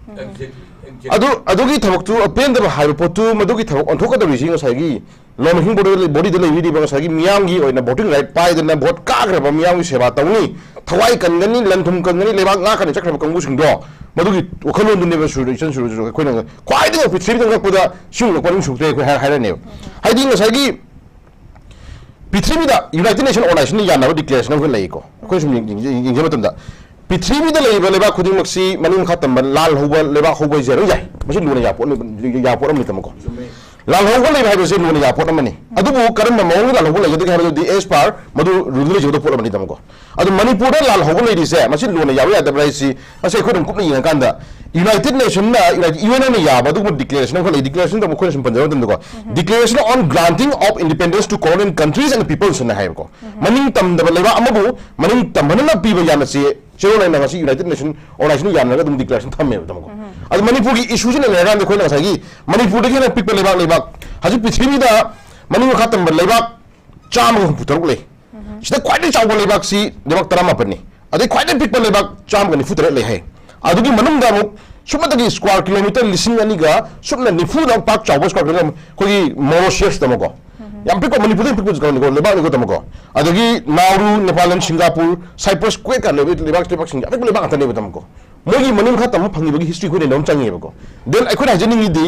ꯑꯗꯨ, ꯑꯗꯨꯒꯤ ꯊꯕꯛꯇꯨ, ꯑꯄꯦꯟꯗꯕ ꯍꯥꯏꯕ ꯄꯣꯠꯇꯨ, ꯃꯗꯨꯒꯤ ꯊꯕꯛ ꯑꯣꯟꯊꯣꯛꯀꯗꯧꯔꯤꯁꯤ ꯉꯁꯥꯏꯒꯤ ꯂꯣ ꯃꯦꯀꯤꯡ ꯕꯣꯗꯤꯗ ꯂꯩ-, ꯕꯣꯗꯤꯗ ꯂꯩꯕꯤꯔꯤꯕ ꯉꯁꯥꯏꯒꯤ ꯃꯤꯌꯥꯝꯒꯤ ꯑꯣꯏꯅ ꯚꯣꯇꯤꯡ ꯔꯥꯏꯠ ꯄꯥꯏꯗꯅ ꯚꯣꯠ ꯀꯥꯈ꯭ꯔꯕ ꯃꯤꯌꯥꯝꯒꯤ ꯁꯦꯕꯥ ꯇꯧꯅꯤ, ꯊꯋꯥꯏ ꯀꯟꯒꯅꯤ, ꯂꯟ ꯊꯨꯝ ꯀꯟꯒꯅꯤ, ꯂꯩꯕꯥꯛ ꯉꯥꯛꯀꯅꯤ ꯆꯠꯈ꯭ꯔꯕ ꯀꯥꯡꯕꯨꯁꯤꯡꯗꯣ, ꯃꯗꯨꯒꯤ ꯋꯥꯈꯜꯂꯣꯟꯗꯨꯅꯦꯕ ꯁꯨꯔ, ꯏꯆꯟ ꯁꯨꯔ, ꯁꯨꯔ ꯑꯩꯈꯣꯏꯅ ꯈ꯭ꯋꯥꯏꯗꯒꯤ ꯄ꯭ꯔꯤꯊꯤꯕꯤꯗ ꯉꯛꯄꯗ ꯁꯤꯒꯨꯝꯕ ꯄꯣꯠꯅꯤꯡ ꯁꯨꯔꯛꯇꯦ ꯑꯩꯈꯣꯏ ꯍꯥꯏ-, ꯍꯥꯏꯔꯅꯦꯕ꯫ ꯍꯥꯏꯗꯤ ꯉꯁꯥꯏꯒꯤ ꯄ꯭ꯔꯤꯊꯤꯕꯤꯗ United Nations Organizationꯅ ꯌꯥꯅꯕ declaration ꯑꯃꯈꯛ ꯂꯩꯀꯣ꯫ ꯑꯩꯈꯣꯏ ꯁꯨꯝ ꯌꯦꯡ-, ꯌꯦꯡ-, ꯌꯦꯡꯖꯕ ꯃꯇꯝꯗ ꯄ꯭ꯔꯤꯊꯤꯕꯤꯗ ꯂꯩꯔꯤꯕ ꯂꯩꯕꯥꯛ ꯈꯨꯗꯤꯡꯃꯛꯁꯤ ꯃꯅꯤꯡ ꯃꯈꯥ ꯇꯝꯕ ꯂꯥꯜ ꯍꯧꯕ ꯂꯩꯕꯥꯛ ꯍꯧꯕ ꯍꯥꯏꯁꯦ ꯑꯗꯨꯝ ꯌꯥꯏ꯫ ꯃꯁꯤ ꯂꯨꯅ ꯌꯥꯄꯣꯠ ꯑꯃ, ꯌꯥꯄꯣꯠ ꯑꯃꯅꯤ ꯇꯥꯃꯣꯀꯣ꯫ ꯂꯥꯜꯍꯧꯕ ꯂꯩꯕ ꯍꯥꯏꯕꯁꯦ ꯂꯣꯅ ꯌꯥꯕ ꯄꯣꯠ ꯑꯃꯅꯤ꯫ ꯑꯗꯨꯕꯨ ꯀꯔꯝꯕ ꯃꯑꯣꯡꯒꯤ ꯂꯥꯜꯍꯧꯕ ꯂꯩꯒꯗꯒꯦ ꯍꯥꯏꯕꯗꯨꯗꯤ as per ꯃꯗꯨ ꯔꯨꯜꯗ ꯂꯩꯖꯒꯗꯕ ꯄꯣꯠ ꯑꯃꯅꯤ, ꯇꯥꯃꯣꯀꯣ꯫ ꯑꯗꯨ ꯃꯅꯤꯄꯨꯔꯗ ꯂꯥꯜꯍꯧꯕ ꯂꯩꯔꯤꯁꯦ, ꯃꯁꯤ ꯂꯣꯅ ꯌꯥꯕ ꯌꯥꯗꯕ꯭ꯔꯥ ꯍꯥꯏꯁꯤ ꯉꯁꯤ ꯑꯩꯈꯣꯏꯅ ꯀꯨꯞꯅ ꯌꯦꯡꯉꯀꯥꯟꯗ United Nationꯅ, United, UN ꯅ ꯌꯥꯕ ꯑꯗꯨꯒꯨꯝꯕ declaration ꯑꯃꯈꯛ ꯂꯩ꯫ Declaration ꯇꯥꯃꯣ ꯑꯩꯈꯣꯏꯅ ꯁꯨꯝ ꯄꯟꯖꯔꯛꯄ ꯃꯇꯝꯗꯀꯣ, Declaration on Granting of Independence to Colonial Countries and Peoples ꯍꯥꯏꯅ ꯍꯥꯏꯕꯀꯣ꯫ ꯃꯅꯤꯡ ꯇꯝꯗꯕ ꯂꯩꯕꯥꯛ ꯑꯃꯕꯨ ꯃꯅꯤꯡ ꯇꯝꯍꯟꯅꯅ ꯄꯤꯕ ꯌꯥꯅꯁꯦ ꯆꯦꯔꯣꯜ ꯍꯥꯏꯅ ꯉꯁꯤ United Nation Organization ꯌꯥꯅꯔꯒ ꯑꯗꯨꯝ declaration ꯊꯝꯃꯦꯕ, ꯇꯥꯃꯣꯀꯣ꯫ ꯑꯗꯨ ꯃꯅꯤꯄꯨꯔꯒꯤ issue ꯁꯤꯅ ꯂꯩꯔꯀꯥꯟꯗ ꯑꯩꯈꯣꯏꯅ ꯉꯁꯥꯏꯒꯤ ꯃꯅꯤꯄꯨꯔꯗꯒꯤ ꯍꯦꯟꯅ ꯄꯤꯛꯄ ꯂꯩꯕꯥꯛ, ꯂꯩꯕꯥꯛ ꯍꯧꯖꯤꯛ ꯄ꯭ꯔꯤꯊꯤꯕꯤꯗ ꯃꯅꯤꯡ ꯃꯈꯥ ꯇꯝꯕ ꯂꯩꯕꯥꯛ ꯆꯥꯝꯃꯒ ꯍꯨꯝꯐꯨ ꯇꯔꯨꯛ ꯂꯩ꯫ ꯁꯤꯗ ꯈ꯭ꯋꯥꯏꯗꯒꯤ ꯆꯥꯎꯕ ꯂꯩꯕꯥꯛꯁꯤ ꯂꯩꯕꯥꯛ ꯇꯔꯥꯃꯥꯄꯟꯅꯤ꯫ ꯑꯗꯩ ꯈ꯭ꯋꯥꯏꯗꯒꯤ ꯄꯤꯛꯄ ꯂꯩꯕꯥꯛ ꯆꯥꯝꯃꯒ ꯅꯤꯐꯨ ꯇꯔꯦꯠ ꯂꯩ ꯍꯥꯏ꯫ ꯑꯗꯨꯒꯤ ꯃꯅꯨꯡꯗ ꯑꯃꯨꯛ ꯁꯨꯞꯅꯇꯒꯤ square kilometre ꯂꯤꯁꯤꯡ ꯑꯅꯤꯒ ꯁꯨꯞꯅ ꯅꯤꯐꯨꯗ ꯄꯥꯛ ꯆꯥꯎꯕ square kilometre ꯑꯩꯈꯣꯏꯒꯤ Mauritius, ꯇꯥꯃꯣꯀꯣ꯫ ꯌꯥꯝ ꯄꯤꯛꯄ, ꯃꯅꯤꯄꯨꯔꯗꯒꯤ ꯄꯤꯛꯄ ꯀꯩꯅꯣꯅꯤꯀꯣ, ꯂꯩꯕꯥꯛꯅꯤꯀꯣ, ꯇꯥꯃꯣꯀꯣ꯫ ꯑꯗꯒꯤ ꯅꯥꯎꯔꯨ, ꯅꯦꯄꯥꯂꯦꯟ, ꯁꯤꯡꯒꯥꯄꯨꯔ, ꯁꯥꯏꯄ꯭ꯔꯁ, ꯀꯨꯋꯦꯠ ꯀꯥꯏꯅ ꯂꯩꯕ ꯂꯩꯕꯥꯛ, ꯂꯩꯕꯥꯛꯁꯤꯡꯁꯦ ꯑꯄꯤꯛꯄ ꯂꯩꯕꯥꯛ ꯉꯥꯛꯇꯅꯦꯕ, ꯇꯥꯃꯣꯀꯣ꯫ ꯃꯣꯏꯒꯤ ꯃꯅꯤꯡ ꯃꯈꯥ ꯇꯝꯕ ꯐꯪꯉꯤꯕꯒꯤ history ꯑꯩꯈꯣꯏꯅ ꯅꯩꯅꯕ ꯑꯃ ꯆꯪꯉꯦꯕꯀꯣ꯫ Then ꯑꯩꯈꯣꯏꯅ ꯍꯥꯏꯖꯅꯤꯡꯉꯤꯗꯤ,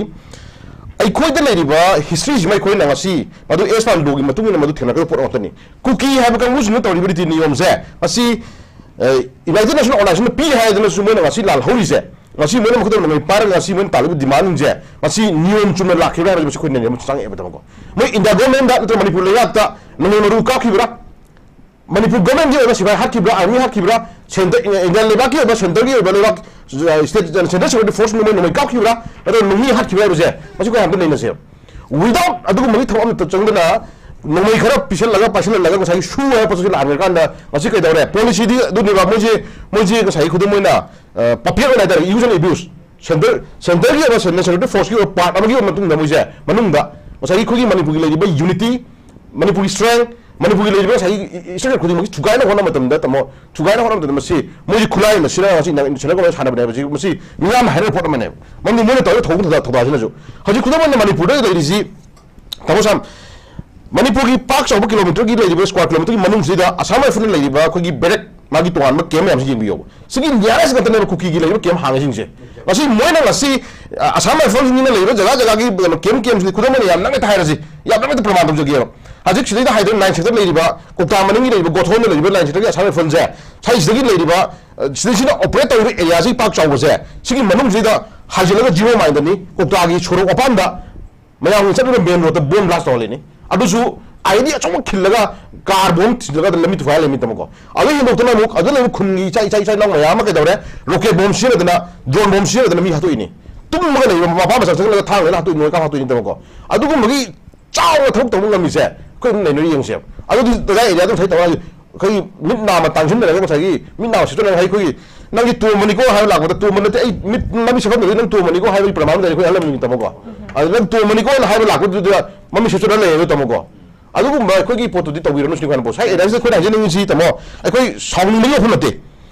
ꯑꯩꯈꯣꯏꯗ ꯂꯩꯔꯤꯕ history ꯁꯤꯃ ꯑꯩꯈꯣꯏꯅ ꯉꯁꯤ ꯃꯗꯨ as per law ꯒꯤ ꯃꯇꯨꯡ ꯏꯟꯅ ꯃꯗꯨ ꯊꯦꯡꯅꯒꯗꯕ ꯄꯣꯠ ꯉꯥꯛꯇꯅꯤ꯫ ꯀꯨꯀꯤ ꯍꯥꯏꯕ ꯀꯥꯡꯕꯨꯁꯤꯡꯅ ꯇꯧꯔꯤꯕ ꯔꯤꯇꯤ ꯅꯤꯌꯣꯝꯁꯦ, ꯃꯁꯤ, ꯑ, United Nation Organization ꯅ ꯄꯤ ꯍꯥꯏꯗꯅꯁꯨ ꯃꯣꯏꯅ ꯉꯁꯤ ꯂꯥꯜꯍꯧꯔꯤꯁꯦ, ꯉꯁꯤ ꯃꯣꯏꯅ ꯃꯈꯨꯠꯇ ꯅꯣꯡꯃꯩ ꯄꯥꯏꯔꯒ ꯉꯁꯤ ꯃꯣꯏꯅ ꯇꯥꯜꯂꯤꯕ demand ꯁꯤꯡꯁꯦ, ꯃꯁꯤ ꯅꯤꯌꯣꯝ ꯆꯨꯝꯅ ꯂꯥꯛꯈꯤꯕ꯭ꯔꯥ ꯍꯥꯏꯕꯁꯤ ꯃꯁꯤ ꯑꯩꯈꯣꯏ ꯅꯩꯅꯕ ꯑꯃ ꯆꯪꯉꯛꯑꯦꯕ, ꯇꯥꯃꯣꯀꯣ꯫ ꯃꯣꯏ India government ꯅꯠꯇ꯭ꯔꯒ ꯃꯅꯤꯄꯨꯔ ꯂꯩꯕꯥꯛꯇ ꯅꯣꯡꯃꯩ ꯃꯔꯨ ꯀꯥꯞꯈꯤꯕ꯭ꯔꯥ? ꯃꯅꯤꯄꯨꯔ government ꯀꯤ ꯑꯣꯏꯕ ꯁꯤꯐꯥꯏ ꯍꯥꯠꯈꯤꯕ꯭ꯔꯥ, army ꯍꯥꯠꯈꯤꯕ꯭ꯔꯥ, centre, Indian ꯂꯩꯕꯥꯛꯀꯤ ꯑꯣꯏꯕ centre ꯒꯤ ꯑꯣꯏꯕ ꯂꯩꯕꯥꯛ, ꯑ, state, central security force ꯅ ꯃꯣꯏ ꯅꯣꯡꯃꯩ ꯀꯥꯞꯈꯤꯕ꯭ꯔꯥ, ꯅꯠꯇ꯭ꯔꯒ ꯅꯣꯡꯃꯤ ꯍꯥꯠꯈꯤꯕ꯭ꯔꯥ ꯍꯥꯏꯕꯁꯦ ꯃꯁꯤ ꯑꯩꯈꯣꯏ ꯑꯝꯇ ꯅꯩꯅꯁꯦꯕ꯫ Without ꯑꯗꯨꯒꯨꯝꯕꯒꯤ ꯊꯕꯛ ꯑꯃꯠꯇ ꯆꯪꯗꯅ ꯅꯣꯡꯃꯩ ꯈꯔ ꯄꯤꯁꯜꯂꯒ, ꯄꯥꯏꯁꯜꯍꯜꯂꯒ ꯉꯁꯥꯏꯒꯤ ꯁꯨ ꯍꯥꯏꯕ ꯄꯣꯠꯁꯤ ꯂꯥꯛꯍꯟꯈ꯭ꯔꯀꯥꯟꯗ ꯉꯁꯤ ꯀꯩꯗꯧꯔꯦ? Policy ꯗꯤ ꯑꯗꯨꯅꯦꯕ, ꯃꯣꯏꯁꯦ, ꯃꯣꯏꯁꯦ ꯉꯁꯥꯏꯒꯤ ꯈꯨꯗꯝ ꯑꯣꯏꯅ, ꯑ, puppet ꯑꯣꯏꯅ ꯍꯥꯏꯇꯥꯔꯦ, use and abuse꯫ Centre, centre ꯒꯤ ꯑꯣꯏꯕ, central security force ꯀꯤ ꯑꯣꯏꯕ part ꯑꯃꯒꯤ ꯑꯣꯏꯕ ꯃꯇꯨꯡꯗ ꯃꯣꯏꯁꯦ ꯃꯅꯨꯡꯗ ꯉꯁꯥꯏꯒꯤ ꯑꯩꯈꯣꯏꯒꯤ ꯃꯅꯤꯄꯨꯔꯒꯤ ꯂꯩꯔꯤꯕ unity, ꯃꯅꯤꯄꯨꯔꯒꯤ strength, ꯃꯅꯤꯄꯨꯔꯒꯤ ꯂꯩꯔꯤꯕ ꯉꯁꯥꯏꯒꯤ ꯏ-, ꯏ-, structure ꯈꯨꯗꯤꯡꯃꯛꯁꯤ ꯊꯨꯒꯥꯏꯅ ꯍꯣꯠꯅꯕ ꯃꯇꯝꯗ, ꯇꯥꯃꯣ, ꯊꯨꯒꯥꯏꯅ ꯍꯣꯠꯅꯕ ꯃꯇꯝꯗ ꯃꯁꯤ ꯃꯣꯏꯒꯤ ꯈꯨꯠꯂꯥꯏ ꯑꯃ ꯁꯤꯖꯤꯟꯅꯔꯒ ꯉꯁꯤ ꯏꯟꯗ-, international government ꯁꯥꯟꯅꯕꯅꯦ ꯍꯥꯏꯕꯁꯤ ꯃꯁꯤ ꯃꯤꯌꯥꯝꯅ ꯍꯥꯏꯅꯕ ꯄꯣꯠ ꯑꯃꯅꯦꯕ꯫ ꯃꯔꯝꯗꯤ ꯃꯣꯏꯅ ꯇꯧꯔꯤꯕ ꯊꯧ-, ꯊꯧꯗꯥꯡ, ꯊꯧꯗꯥꯡꯁꯤꯅꯁꯨ꯫ ꯍꯧꯖꯤꯛ ꯈꯨꯗꯝ ꯑꯣꯏꯅ ꯃꯅꯤꯄꯨꯔꯗ ꯂꯩꯔꯤꯁꯤ, ꯇꯥꯃꯣ ꯁꯥꯝ, ꯃꯅꯤꯄꯨꯔꯒꯤ ꯄꯥꯛ ꯆꯥꯎꯕ kilometre ꯒꯤ ꯂꯩꯔꯤꯕ, square kilometre ꯒꯤ ꯃꯅꯨꯡꯁꯤꯗ Assam Rifles ꯅ ꯂꯩꯔꯤꯕ ꯑꯩꯈꯣꯏꯒꯤ barrack, ꯃꯥꯒꯤ ꯇꯣꯉꯥꯟꯕ camp ꯃꯌꯥꯝꯁꯤ ꯌꯦꯡꯕꯤꯌꯣꯕ꯫ ꯁꯤꯒꯤ nearest ꯉꯥꯛꯇꯅꯦꯕ ꯀꯨꯀꯤꯒꯤ ꯂꯩꯔꯤꯕ camp ꯍꯥꯡꯉꯤꯁꯤꯡꯁꯦ꯫ ꯉꯁꯤ ꯃꯣꯏꯅ ꯉꯁꯤ, ꯑ, Assam Rifles ꯅꯤꯅ ꯂꯩꯔꯤꯕ ꯖꯒꯥ ꯖꯒꯥꯒꯤ ꯀꯩꯅꯣ camp, camp ꯁꯤꯡꯁꯦ ꯈꯨꯗꯝ ꯑꯣꯏꯅ ꯌꯥꯝ ꯅꯛꯅ ꯍꯥꯏꯔꯁꯤ, ꯌꯥꯝ ꯅꯛꯅ ꯄ꯭ꯔꯃꯥꯟ ꯇꯧꯖꯒꯦꯕ꯫ ꯍꯧꯖꯤꯛ ꯁꯤꯗꯩꯗ ꯍꯥꯏꯗꯣꯏ nine sector ꯂꯩꯔꯤꯕ, ꯀꯣꯛꯇꯥ ꯃꯅꯤꯡꯒꯤ ꯂꯩꯔꯤꯕ, ꯒꯣꯊꯣꯟꯗ ꯂꯩꯔꯤꯕ nine sector ꯒꯤ Assam Rifles ꯁꯦ, ꯁꯤꯗꯩꯁꯤꯗꯒꯤ ꯂꯩꯔꯤꯕ, ꯑ, ꯁꯤꯗꯩꯁꯤꯅ operate ꯇꯧꯔꯤꯕ area ꯁꯤ ꯄꯥꯛ ꯆꯥꯎꯕꯁꯦ, ꯁꯤꯒꯤ ꯃꯅꯨꯡꯁꯤꯗ ꯍꯥꯏꯖꯤꯜꯂꯒ zero mile ꯗꯅꯤ, ꯀꯣꯛꯇꯥꯒꯤ ꯁꯣꯔꯣꯛ ꯃꯄꯥꯟꯗ ꯃꯌꯥꯝ ꯆꯠꯂꯤꯕ ꯃꯦꯟ ꯔꯣꯗꯇ ꯕꯣꯝ ꯕ꯭ꯂꯥꯁ ꯇꯧꯍꯜꯂꯤꯅꯤ꯫ ꯑꯗꯨꯁꯨ ꯑꯥꯏ ꯏ ꯗꯤ ꯑꯆꯧꯕ ꯈꯤꯜꯂꯒ ꯀꯥꯔ ꯕꯣꯝ ꯊꯤꯜꯂꯒ ꯂꯝꯕꯤ ꯊꯨꯒꯥꯏ ꯂꯩꯃꯤ ꯇꯥꯃꯣꯀꯣ꯫ ꯑꯗꯨ ꯍꯦꯟꯗꯣꯛꯇꯅ ꯑꯃꯨꯛ ꯑꯗꯨ ꯂꯩꯕ ꯈꯨꯟꯒꯤ ꯏꯆꯥ ꯏꯆꯥ ꯏꯆꯥ ꯏꯅꯥꯎ ꯃꯌꯥꯝ ꯑꯃ ꯀꯩꯗꯧꯔꯦ, ꯔꯣꯀꯦꯠ ꯕꯣꯝ ꯁꯤꯖꯤꯟꯅꯗꯅ, ꯗ꯭ꯔꯣꯟ ꯕꯣꯝ ꯁꯤꯖꯤꯟꯅꯗꯅ ꯃꯤ ꯍꯥꯠꯇꯣꯛꯏꯅꯤ꯫ ꯇꯨꯝꯃꯒ ꯂꯩꯕ ꯃꯄꯥ ꯃꯆꯥ ꯆꯪꯁꯤꯜꯂꯒ ꯊꯥꯡ ꯂꯩꯅ ꯍꯥꯠꯇꯣꯛꯏ, ꯅꯣꯏ ꯀꯥ ꯍꯥꯠꯇꯣꯛꯏꯅꯤ ꯇꯥꯃꯣꯀꯣ꯫ ꯑꯗꯨꯒꯨꯝꯕꯒꯤ ꯆꯥꯎꯅ ꯊꯕꯛ ꯇꯧꯕ ꯉꯝꯃꯤꯁꯦ ꯑꯩꯈꯣꯏ ꯑꯗꯨꯝ ꯅꯩꯅꯔ ꯌꯦꯡꯁꯦꯕ꯫ ꯑꯗꯨꯗꯤ ꯇꯖꯥꯏ ꯑꯦꯔꯤꯌꯥꯗ ꯉꯁꯥꯏ ꯇꯧꯔ ꯑꯩꯈꯣꯏꯒꯤ ꯃꯤꯠ ꯅꯥꯝꯃ ꯇꯥꯡꯁꯤꯟꯅꯔꯒ ꯉꯁꯥꯏꯒꯤ ꯃꯤꯠ ꯅꯥꯝꯃ ꯁꯤꯠꯇꯣꯛꯅꯔꯒ ꯑꯩꯈꯣꯏꯒꯤ "ꯅꯪꯗꯤ ꯇꯣꯝꯕꯅꯤꯀꯣ" ꯍꯥꯏꯕ ꯂꯥꯛꯄꯗ, "ꯇꯣꯝꯕ ꯅꯠꯇꯦ, ꯑꯩ ꯃꯤꯠ ꯃꯃꯤꯠ ꯁꯦꯠꯐꯝꯗꯗꯤ ꯅꯪ ꯇꯣꯝꯕꯅꯤꯀꯣ" ꯍꯥꯏꯕꯒꯤ ꯄ꯭ꯔꯃꯥꯟ ꯑꯃ ꯂꯩꯔꯦ ꯑꯩꯈꯣꯏ ꯑꯍꯜ ꯂꯃꯟꯒꯤ ꯇꯥꯃꯣꯀꯣ꯫ ꯑꯗꯨ "ꯅꯪ ꯇꯣꯝꯕꯅꯤꯀꯣ" ꯍꯥꯏꯅ ꯍꯥꯏꯕ ꯂꯥꯛꯄꯗꯨꯗ ꯃꯃꯤꯠ ꯁꯤꯠꯇꯣꯛꯅ ꯂꯩꯔꯦ ꯇꯥꯃꯣꯀꯣ꯫ ꯑꯗꯨꯒꯨꯝꯕ ꯑꯩꯈꯣꯏꯒꯤ ꯄꯣꯠꯇꯨꯗꯤ ꯇꯧꯕꯤꯔꯅꯨ ꯁꯤꯅꯤ ꯈ꯭ꯋꯥꯏ ꯁ꯭ꯋꯥꯏ ꯑꯦꯔꯤꯌꯥꯁꯤꯗ ꯑꯩꯈꯣꯏꯅ ꯍꯥꯏꯖꯅꯤꯡꯉꯤꯁꯤ ꯇꯥꯃꯣ, ꯑꯩꯈꯣꯏ ꯁꯥꯎꯅꯤꯡꯕꯒꯤ ꯋꯥꯐꯝ ꯅꯠꯇꯦ꯫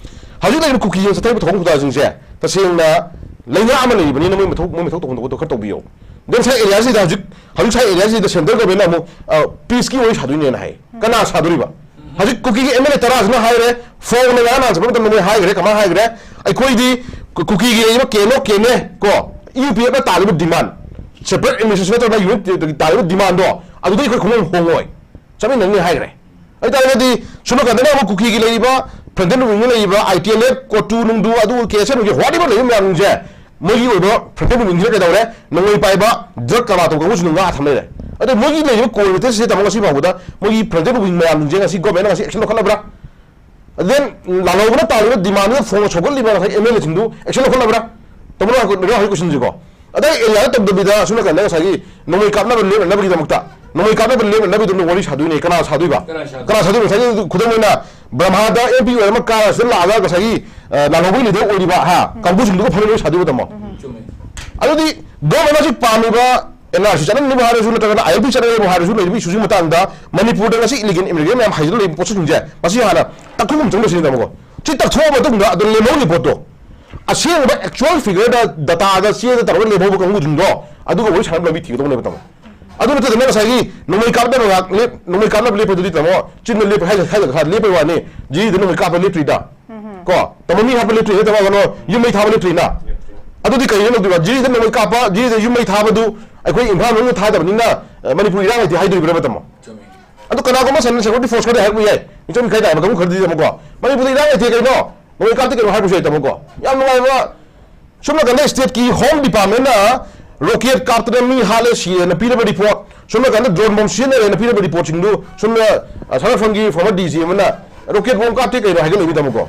ꯍꯧꯖꯤꯛ ꯂꯩꯔꯤꯕ ꯀꯨꯀꯤꯁꯤꯡ ꯆꯠꯊꯔꯤꯕ ꯊꯧꯔꯝ ꯈꯨꯗꯥꯁꯤꯡꯁꯦ ꯇꯁꯦꯡꯅ ꯂꯩꯉꯥꯛ ꯑꯃ ꯂꯩꯔꯤꯕꯅꯤꯅ ꯃꯣꯏ ꯃꯊꯧ, ꯃꯣꯏ ꯃꯊꯧ ꯇꯧꯐꯝ ꯊꯣꯛꯄꯗꯣ ꯈꯔ ꯇꯧꯕꯤꯌꯣ꯫ ꯗꯦꯟ ꯁꯥꯏ ꯑꯦꯔꯤꯌꯥꯁꯤꯗ ꯍꯧꯖꯤꯛ, ꯍꯧꯖꯤꯛ ꯁꯥꯏ ꯑꯦꯔꯤꯌꯥꯁꯤꯗ ꯁꯦꯟꯇ꯭ꯔꯦꯜ ꯒꯣꯔꯃꯦꯟꯅ ꯑꯃꯨꯛ, ꯑ, ꯄꯤꯁꯀꯤ ꯋꯥꯔꯤ ꯁꯥꯗꯣꯏꯅꯦꯅ ꯍꯥꯏ꯫ ꯀꯅꯥ ꯁꯥꯗꯣꯔꯤꯕ? ꯍꯧꯖꯤꯛ ꯀꯨꯀꯤꯒꯤ ꯑꯦꯝ ꯑꯦꯜ ꯑꯦ ꯇꯔꯥꯁꯤꯅ ꯍꯥꯏꯔꯦ, ꯐꯣꯟꯅ ꯉꯔꯥꯡ ꯅꯍꯥꯟ ꯆꯠꯄ ꯃꯇꯝꯗ ꯃꯣꯏ ꯍꯥꯏꯈ꯭ꯔꯦ, ꯀꯃꯥꯏꯅ ꯍꯥꯏꯈ꯭ꯔꯦ? "ꯑꯩꯈꯣꯏꯗꯤ ꯀꯨ-, ꯀꯨꯀꯤꯒꯤ ꯂꯩꯔꯤꯕ ꯀꯦꯅꯣ ꯀꯦꯅꯦ ꯀꯣ, ꯌꯨ ꯄꯤ ꯑꯦꯐꯅ ꯇꯥꯜꯂꯤꯕ ꯗꯤꯃꯥꯟ, ꯁꯦꯄꯔꯦꯠ ꯑꯦꯗꯃꯤꯅꯤꯁꯇ꯭ꯔꯦꯁꯟ ꯅꯠꯇ꯭ꯔꯒ ꯌꯨꯅꯤꯠ ꯇꯥꯜꯂꯤꯕ ꯗꯤꯃꯥꯟꯗꯣ ꯑꯗꯨꯗ ꯑꯩꯈꯣꯏ ꯈꯣꯡꯎꯞ ꯍꯣꯡꯉꯣꯏ, ꯆꯠꯃꯤꯟꯅꯅꯤ" ꯍꯥꯏꯈ꯭ꯔꯦ꯫ ꯑꯗꯨ ꯇꯥꯔꯒꯗꯤ ꯁꯣꯝ ꯅꯥꯀꯟꯗꯅ ꯑꯃꯨꯛ ꯀꯨꯀꯤꯒꯤ ꯂꯩꯔꯤꯕ ꯐ꯭ꯔꯟꯇꯦꯜ ꯋꯤꯡꯗ ꯂꯩꯔꯤꯕ ꯑꯥꯏ ꯇꯤ ꯑꯦꯜ ꯑꯦꯐ, ꯀꯣꯇꯨ ꯅꯨꯡꯗꯨ, ꯑꯗꯨ ꯀꯦ ꯑꯦꯁ ꯑꯦꯟꯒꯤ ꯍꯣꯠꯂꯤꯕ ꯂꯩꯕ ꯃꯌꯥꯝꯁꯦ, ꯃꯣꯏꯒꯤ ꯑꯣꯏꯕ ꯐ꯭ꯔꯟꯇꯦꯜ ꯋꯤꯡꯁꯤꯅ ꯀꯩꯗꯧꯔꯦ? ꯅꯣꯡꯃꯩ ꯄꯥꯏꯕ, ꯗ꯭ꯔꯒ ꯀꯔꯕꯥꯔ ꯇꯧꯕ ꯀꯥꯡꯕꯨꯁꯤꯡꯗꯨ ꯉꯥꯛ ꯊꯝ ꯂꯩꯔꯦ꯫ ꯑꯗꯣ ꯃꯣꯏꯒꯤ ꯂꯩꯔꯤꯕ ꯀꯣꯜ ꯃꯦꯇꯔꯁꯦ ꯇꯥꯃꯣ ꯉꯁꯤ ꯐꯥꯎꯕꯗ ꯃꯣꯏꯒꯤ ꯐ꯭ꯔꯟꯇꯦꯜ ꯋꯤꯡ ꯃꯌꯥꯝꯁꯤꯡꯁꯦ ꯉꯁꯤ ꯒꯣꯔꯃꯦꯟꯅ ꯉꯁꯤ ꯑꯦꯛꯁꯟ ꯂꯧꯈꯠꯂꯕ꯭ꯔꯥ? ꯗꯦꯟ ꯂꯥꯜꯍꯧꯕꯅ ꯇꯥꯜꯂꯤꯕ ꯗꯤꯃꯥꯟꯗꯨꯗ ꯐꯣꯟ ꯁꯧꯒꯠꯂꯤꯕ ꯉꯁꯥꯏ ꯑꯦꯝ ꯑꯦꯜ ꯑꯦꯁꯤꯡꯗꯨ ꯑꯦꯛꯁꯟ ꯂꯧꯈꯠꯂꯕ꯭ꯔꯥ? ꯇꯥꯃꯣ ꯍꯧꯖꯤꯛ ꯀꯣꯏꯁꯟꯁꯤꯀꯣ꯫ ꯑꯗꯩ ꯑꯦꯔꯤꯌꯥꯗ ꯇꯧꯗꯕꯤꯗ ꯑꯁꯣꯝ ꯅꯥꯀꯟꯗ ꯉꯁꯥꯏꯒꯤ ꯅꯣꯡꯃꯩ ꯀꯥꯞꯅꯕ ꯂꯦꯞꯅꯅꯕꯒꯤꯗꯃꯛꯇ, ꯅꯣꯡꯃꯩ ꯀꯥꯞꯅꯕ ꯂꯦꯞꯅꯅꯕꯒꯤꯗꯃꯛꯇ ꯋꯥꯔꯤ ꯁꯥꯗꯣꯏꯅꯦ꯫ ꯀꯅꯥ ꯁꯥꯗꯣꯏꯕ? ꯀꯅꯥ ꯁꯥꯗꯣꯏꯕ? ꯀꯅꯥ ꯁꯥꯗꯣꯏꯕ? ꯉꯁꯥꯏꯒꯤ ꯈꯨꯗꯝ ꯑꯣꯏꯅ ꯕ꯭ꯔꯍꯃꯥꯗ ꯑꯦꯝ ꯄꯤ ꯑꯣꯏꯔ ꯑꯃ ꯀꯥꯔ ꯑꯁꯤꯗ ꯂꯥꯛꯑꯒ ꯉꯁꯥꯏꯒꯤ, ꯑ, ꯂꯥꯜꯍꯧꯕꯒꯤ ꯂꯤꯗꯔ ꯑꯣꯏꯔꯤꯕ, ꯍꯥ, ꯀꯥꯡꯕꯨꯁꯤꯡꯗꯨꯒ ꯐꯝꯃꯤꯟꯅꯔꯒ ꯁꯥꯗꯣꯏꯕ ꯇꯥꯃꯣ꯫ ꯆꯨꯝꯃꯦ꯫ ꯑꯗꯨꯗꯤ ꯒꯣꯔꯃꯦꯟ ꯑꯁꯤ ꯄꯥꯝꯃꯤꯕ ꯑꯦꯟ ꯑꯥꯔ ꯁꯤ ꯆꯠꯅꯅꯤꯕ ꯍꯥꯏꯔꯁꯨ ꯅꯠꯇ꯭ꯔꯒꯅ ꯑꯥꯏ ꯑꯦꯜ ꯄꯤ ꯆꯠꯅꯅꯤꯕ ꯍꯥꯏꯔꯁꯨ ꯂꯩꯔꯤꯕ ꯏꯁꯨꯁꯤꯒꯤ ꯃꯇꯥꯡꯗ ꯃꯅꯤꯄꯨꯔꯗ ꯉꯁꯤ ꯏꯂꯤꯒꯦꯜ ꯏꯃꯤꯒ꯭ꯔꯦꯟ ꯃꯌꯥꯝ ꯍꯥꯏꯖꯤꯜꯂꯛꯂꯤꯕ ꯄꯣꯠꯁꯛꯁꯤꯡꯁꯦ ꯃꯁꯤ ꯍꯥꯟꯅ ꯇꯛꯊꯣꯛꯐꯝ ꯆꯪꯕ ꯁꯤꯅꯤ ꯇꯥꯃꯣꯀꯣ꯫ ꯁꯤ ꯇꯛꯊꯣꯛꯑ ꯃꯇꯨꯡꯗ ꯑꯗꯨ ꯂꯦꯝꯍꯧꯔꯤꯕ ꯄꯣꯠꯇꯣ ꯑꯁꯦꯡꯕ ꯑꯦꯛꯆꯨꯋꯦꯜ ꯐꯤꯒꯔꯗ ꯗꯇꯥꯗ ꯆꯦꯗ ꯇꯧꯔꯒ ꯂꯦꯝꯍꯧꯕ ꯀꯥꯡꯕꯨꯁꯤꯡꯗꯣ ꯑꯗꯨꯒ ꯋꯥꯔꯤ ꯁꯥꯟꯅꯕ ꯂꯝꯕꯤ ꯊꯤꯒꯗꯧꯅꯦꯕ ꯇꯥꯃꯣ꯫ ꯑꯗꯨ ꯅꯠꯇꯗꯅ ꯉꯁꯥꯏꯒꯤ ꯅꯣꯡꯃꯩ ꯀꯥꯞꯅꯕ ꯉꯥꯛ ꯂꯦꯞ-, ꯅꯣꯡꯃꯩ ꯀꯥꯞꯅꯕ ꯂꯦꯞꯄꯗꯨꯗꯤ ꯇꯥꯃꯣ ꯆꯤꯟꯗ ꯂꯦꯞꯄ ꯍꯥꯏ-, ꯍꯥꯏ-, ꯍꯥꯏ-, ꯂꯦꯞꯄꯩ ꯋꯥꯅꯤ꯫ ꯖꯤꯔꯤꯗ ꯅꯣꯡꯃꯩ ꯀꯥꯞꯄ ꯂꯦꯞꯇ꯭ꯔꯤꯗ꯫ ꯀꯣ ꯇꯥꯃꯣ ꯃꯤ ꯍꯥꯠꯄ ꯂꯦꯞꯇ꯭ꯔꯤꯗ ꯇꯥꯃꯣ ꯀꯩꯅꯣ ꯌꯨꯝ ꯃꯩ ꯊꯥꯕ ꯂꯦꯞꯇ꯭ꯔꯤꯅ꯫ ꯑꯗꯨꯗꯤ ꯀꯩꯅꯣ ꯇꯧꯗꯣꯏꯕ? ꯖꯤꯔꯤꯗ ꯅꯣꯡꯃꯩ ꯀꯥꯞꯄ, ꯖꯤꯔꯤꯗ ꯌꯨꯝ ꯃꯩ ꯊꯥꯕꯗꯨ ꯑꯩꯈꯣꯏ ꯏꯝꯐꯥꯜ ꯃꯅꯨꯡꯗ ꯊꯥꯗꯕꯅꯤꯅ, ꯑ, ꯃꯅꯤꯄꯨꯔ ꯏꯔꯥꯡ ꯂꯩꯇꯦ ꯍꯥꯏꯗꯣꯔꯤꯕ꯭ꯔꯕ ꯇꯥꯃꯣ? ꯆꯨꯝꯃꯤ꯫ ꯑꯗꯨ ꯀꯅꯥꯒꯨꯝꯕ ꯁꯦꯟꯇ꯭ꯔꯦꯜ ꯁꯦꯀ꯭ꯌꯨꯔꯤꯇꯤ ꯐꯣꯔꯁ ꯈꯔꯗꯤ ꯍꯥꯏꯔꯛꯄ ꯌꯥꯏ, ꯃꯤꯆꯝ ꯃꯤꯈꯥꯏ ꯅꯥꯏꯕ ꯀꯥꯡꯕꯨ ꯈꯔꯗꯤ ꯇꯥꯃꯣꯀꯣ, "ꯃꯅꯤꯄꯨꯔꯗ ꯏꯔꯥꯡ ꯂꯩꯇꯦ ꯀꯩꯅꯣ, ꯅꯣꯡꯃꯩ ꯀꯥꯞꯇꯦ ꯀꯩꯅꯣ" ꯍꯥꯏꯔꯛꯄꯁꯨ ꯌꯥꯏ ꯇꯥꯃꯣꯀꯣ꯫ ꯌꯥꯝ ꯅꯨꯡꯉꯥꯏꯕ꯫ ꯁꯣꯝ ꯅꯥꯀꯟꯗ ꯁ꯭ꯇꯦꯠꯀꯤ ꯍꯣꯝ ꯗꯤꯄꯥꯔꯠꯃꯦꯟꯅ ꯔꯣꯀꯦꯠ ꯀꯥꯞꯇꯅ ꯃꯤ ꯍꯥꯠꯂꯦ ꯁꯤꯔꯦꯅ ꯄꯤꯔꯕ ꯔꯤꯄꯣꯔꯠ, ꯁꯣꯝ ꯅꯥꯀꯟꯗ ꯗ꯭ꯔꯣꯟ ꯕꯣꯝ ꯁꯤꯖꯤꯟꯅꯔꯦꯅ ꯄꯤꯔꯕ ꯔꯤꯄꯣꯔꯠꯁꯤꯡꯗꯨ ꯁꯣꯝꯗ, ꯑ, ꯁꯥꯔꯐꯪꯒꯤ ꯐꯣꯔꯃꯔ ꯗꯤ ꯖꯤ ꯑꯃꯅ ꯔꯣꯀꯦꯠ ꯕꯣꯝ ꯀꯥꯞꯇꯦ ꯀꯩꯅꯣ ꯍꯥꯏꯒꯠꯂꯛꯏꯅꯤ ꯇꯥꯃꯣꯀꯣ꯫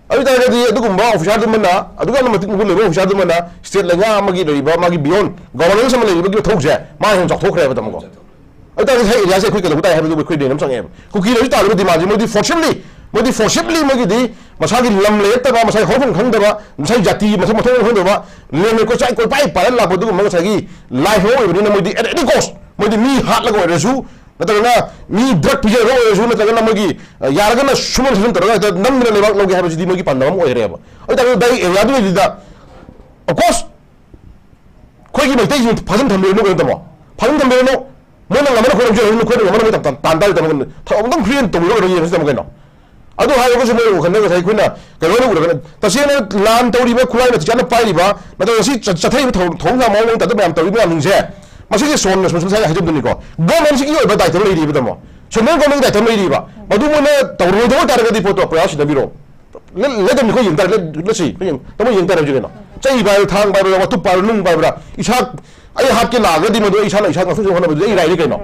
ꯑꯗꯨ ꯑꯣꯏ ꯇꯥꯔꯒꯗꯤ ꯑꯗꯨꯒꯨꯝꯕ ꯑꯣꯐꯤꯁꯥꯔꯗꯨꯃꯅ, ꯑꯗꯨꯛ ꯌꯥꯝꯅ ꯃꯇꯤꯛ ꯃꯒꯨꯟ ꯂꯩꯕ ꯑꯣꯐꯤꯁꯥꯔꯗꯨꯃꯅ ꯁ꯭ꯇꯦꯠ ꯂꯩꯉꯥꯛ ꯑꯃꯒꯤ ꯂꯩꯔꯤꯕ ꯃꯥꯒꯤ ꯕꯤꯌꯣꯟ ꯒꯣꯕꯔꯅꯦꯟꯁ ꯑꯃ ꯂꯩꯔꯤꯕꯒꯤ ꯃꯊꯧꯁꯦ ꯃꯥ ꯍꯦꯟꯅ ꯆꯥꯎꯊꯣꯛꯈ꯭ꯔꯦꯕ ꯇꯥꯃꯣꯀꯣ꯫ ꯑꯗꯨ ꯇꯥꯔꯒꯗꯤ ꯉꯁꯥꯏ ꯑꯦꯔꯤꯌꯥꯁꯦ ꯑꯩꯈꯣꯏ ꯀꯩꯗꯧꯕ ꯇꯥꯏ ꯍꯥꯏꯕꯗꯨ ꯑꯩꯈꯣꯏ ꯅꯩꯅꯕ ꯆꯪꯉꯛꯑꯦꯕ꯫ ꯀꯨꯀꯤꯅꯁꯨ ꯇꯥꯜꯂꯤꯕ ꯗꯤꯃꯥꯟꯁꯦ ꯃꯣꯏꯗꯤ ꯐꯣꯔꯁꯤꯞꯂꯤ, ꯃꯣꯏꯗꯤ ꯐꯣꯔꯁꯤꯞꯂꯤ ꯃꯣꯏꯒꯤꯗꯤ ꯃꯁꯥꯒꯤ ꯂꯝ ꯂꯩꯔꯛꯇꯕ, ꯃꯁꯥꯒꯤ ꯍꯧꯔꯛꯐꯝ ꯈꯪꯗꯕ, ꯃꯁꯥꯒꯤ ꯖꯥꯇꯤ ꯃꯁꯛ ꯃꯊꯣꯡ ꯈꯪꯗꯕ, ꯂꯦꯟ ꯀꯣꯏꯆꯥꯏ ꯀꯣꯏꯄꯥꯏ ꯄꯥꯏꯔ ꯂꯥꯛꯄ ꯑꯗꯨꯒꯨꯝꯕ ꯉꯁꯥꯏꯒꯤ ꯂꯥꯏꯐ ꯑꯣꯏꯕꯅꯤꯅ ꯃꯣꯏꯗꯤ at any cost ꯃꯣꯏꯗꯤ ꯃꯤ ꯍꯥꯠꯂꯒ ꯑꯣꯏꯔꯁꯨ, ꯅꯠꯇ꯭ꯔꯒꯅ ꯃꯤ ꯗ꯭ꯔꯒ ꯄꯤꯖꯔꯒ ꯑꯣꯏꯔꯁꯨ, ꯅꯠꯇ꯭ꯔꯒꯅ ꯃꯣꯏꯒꯤ, ꯑ, ꯌꯥꯔꯒꯅ ꯁꯨꯃꯟ ꯁꯨꯃꯟ ꯇꯧꯔꯒ ꯍꯦꯛꯇ ꯅꯝꯗꯅ ꯂꯩꯕꯥꯛ ꯂꯧꯒꯦ ꯍꯥꯏꯕꯁꯤꯗꯤ ꯃꯣꯏꯒꯤ ꯄꯥꯟꯗꯝ ꯑꯃ ꯑꯣꯏꯔꯦꯕ꯫ ꯑꯗꯨ ꯇꯥꯔꯒꯗꯤ ꯗꯥꯏꯔꯦꯛ ꯑꯦꯔꯤꯌꯥꯗꯨ ꯑꯣꯏꯗꯨꯗ, of course, ꯑꯩꯈꯣꯏꯒꯤ ꯃꯩꯇꯩꯁꯤꯡ ꯐꯥꯖꯤꯟ ꯊꯝꯕꯤꯔꯅꯨ ꯀꯩꯅꯣ ꯇꯥꯃꯣ, ꯐꯥꯖꯤꯟ ꯊꯝꯕꯤꯔꯅꯨ꯫ ꯃꯣꯏꯅ ꯉꯝꯃꯅ ꯈꯣꯏꯔꯝꯁꯨ ꯌꯥꯏ, ꯅꯈꯣꯏꯅ ꯉꯝꯃꯅ ꯃꯣꯏ ꯇꯥꯟ ꯇꯥꯔꯦ ꯇꯥꯃꯣ꯫ ꯊꯕꯛ ꯑꯝꯇꯪ ꯐ꯭ꯔꯤ ꯑꯣꯏꯅ ꯇꯧꯕꯤꯔꯣ ꯀꯩꯅꯣ, ꯌꯦꯡꯉꯁꯤ ꯇꯥꯃꯣ ꯀꯩꯅꯣ꯫ ꯑꯗꯨ ꯍꯥꯏꯔꯒꯁꯨ ꯃꯣꯏ ꯋꯥꯈꯜꯗ ꯉꯁꯥꯏ ꯑꯩꯈꯣꯏꯅ ꯀꯩꯅꯣ ꯑꯣꯏꯅ ꯎꯔꯒꯅ ꯇꯁꯦꯡꯅ ꯂꯥꯟ ꯇꯧꯔꯤꯕ ꯈꯨꯠꯂꯥꯏ ꯃꯇꯤꯛ ꯆꯥꯅ ꯄꯥꯏꯔꯤꯕ ꯅꯠꯇ꯭ꯔꯒ ꯁꯤ ꯆ-, ꯆꯠꯊꯔꯤꯕ ꯊꯧ-, ꯊꯧꯑꯣꯡ ꯃꯑꯣꯡ ꯇꯥꯗ ꯃꯌꯥꯝ ꯇꯧꯔꯤꯕ ꯃꯌꯥꯝꯁꯤꯡꯁꯦ ꯃꯁꯤꯒꯤ ꯁꯣꯟꯅ ꯁꯣꯟ ꯁꯣꯟ ꯍꯥꯏꯖꯕꯗꯨꯅꯤꯀꯣ꯫ ꯒꯣꯔꯃꯦꯟꯁꯤꯒꯤ ꯑꯣꯏꯕ ꯗꯥꯏꯇ ꯂꯩꯔꯤꯕ ꯇꯥꯃꯣ, ꯁꯦꯟꯇ꯭ꯔꯦꯜ ꯒꯣꯔꯃꯦꯟꯒꯤ ꯗꯥꯏꯇ ꯂꯩꯔꯤꯕ ꯃꯗꯨ ꯃꯣꯏꯅ ꯇꯧꯔꯣꯏꯗꯕ ꯑꯣꯏꯇꯥꯔꯒꯗꯤ ꯄꯣꯠꯇꯣ ꯄ꯭ꯔꯖꯥ ꯁꯤꯟꯅꯕꯤꯔꯣ꯫ ꯂꯦ-, ꯂꯦꯇꯝꯅꯤ ꯑꯩꯈꯣꯏ ꯌꯦꯡ ꯇꯥꯔꯦ, ꯂꯦ-, ꯂꯦꯠꯁꯤ ꯑꯩꯈꯣꯏ ꯌꯦꯡ-, ꯇꯥꯃꯣ ꯌꯦꯡ ꯇꯥꯔꯦ ꯍꯧꯖꯤꯛ ꯀꯩꯅꯣ꯫ ꯆꯩ ꯄꯥꯏꯕ꯭ꯔꯥ, ꯊꯥꯡ ꯄꯥꯏꯕ꯭ꯔꯥ, ꯋꯥꯇꯨꯞ ꯄꯥꯏꯕ꯭ꯔꯥ, ꯅꯨꯡ ꯄꯥꯏꯕ꯭ꯔꯥ, ꯏꯁꯥ ꯑꯩ ꯍꯥꯠꯀꯦ ꯂꯥꯛꯑꯒꯗꯤ ꯃꯗꯨ ꯑꯩ ꯏꯁꯥꯅ ꯏꯁꯥ ꯉꯥꯛꯊꯣꯛꯆꯅꯕ ꯍꯣꯠꯅꯕꯗꯨꯗꯤ ꯑꯩ ꯔꯥꯏꯠꯅꯤ ꯀꯩꯅꯣ꯫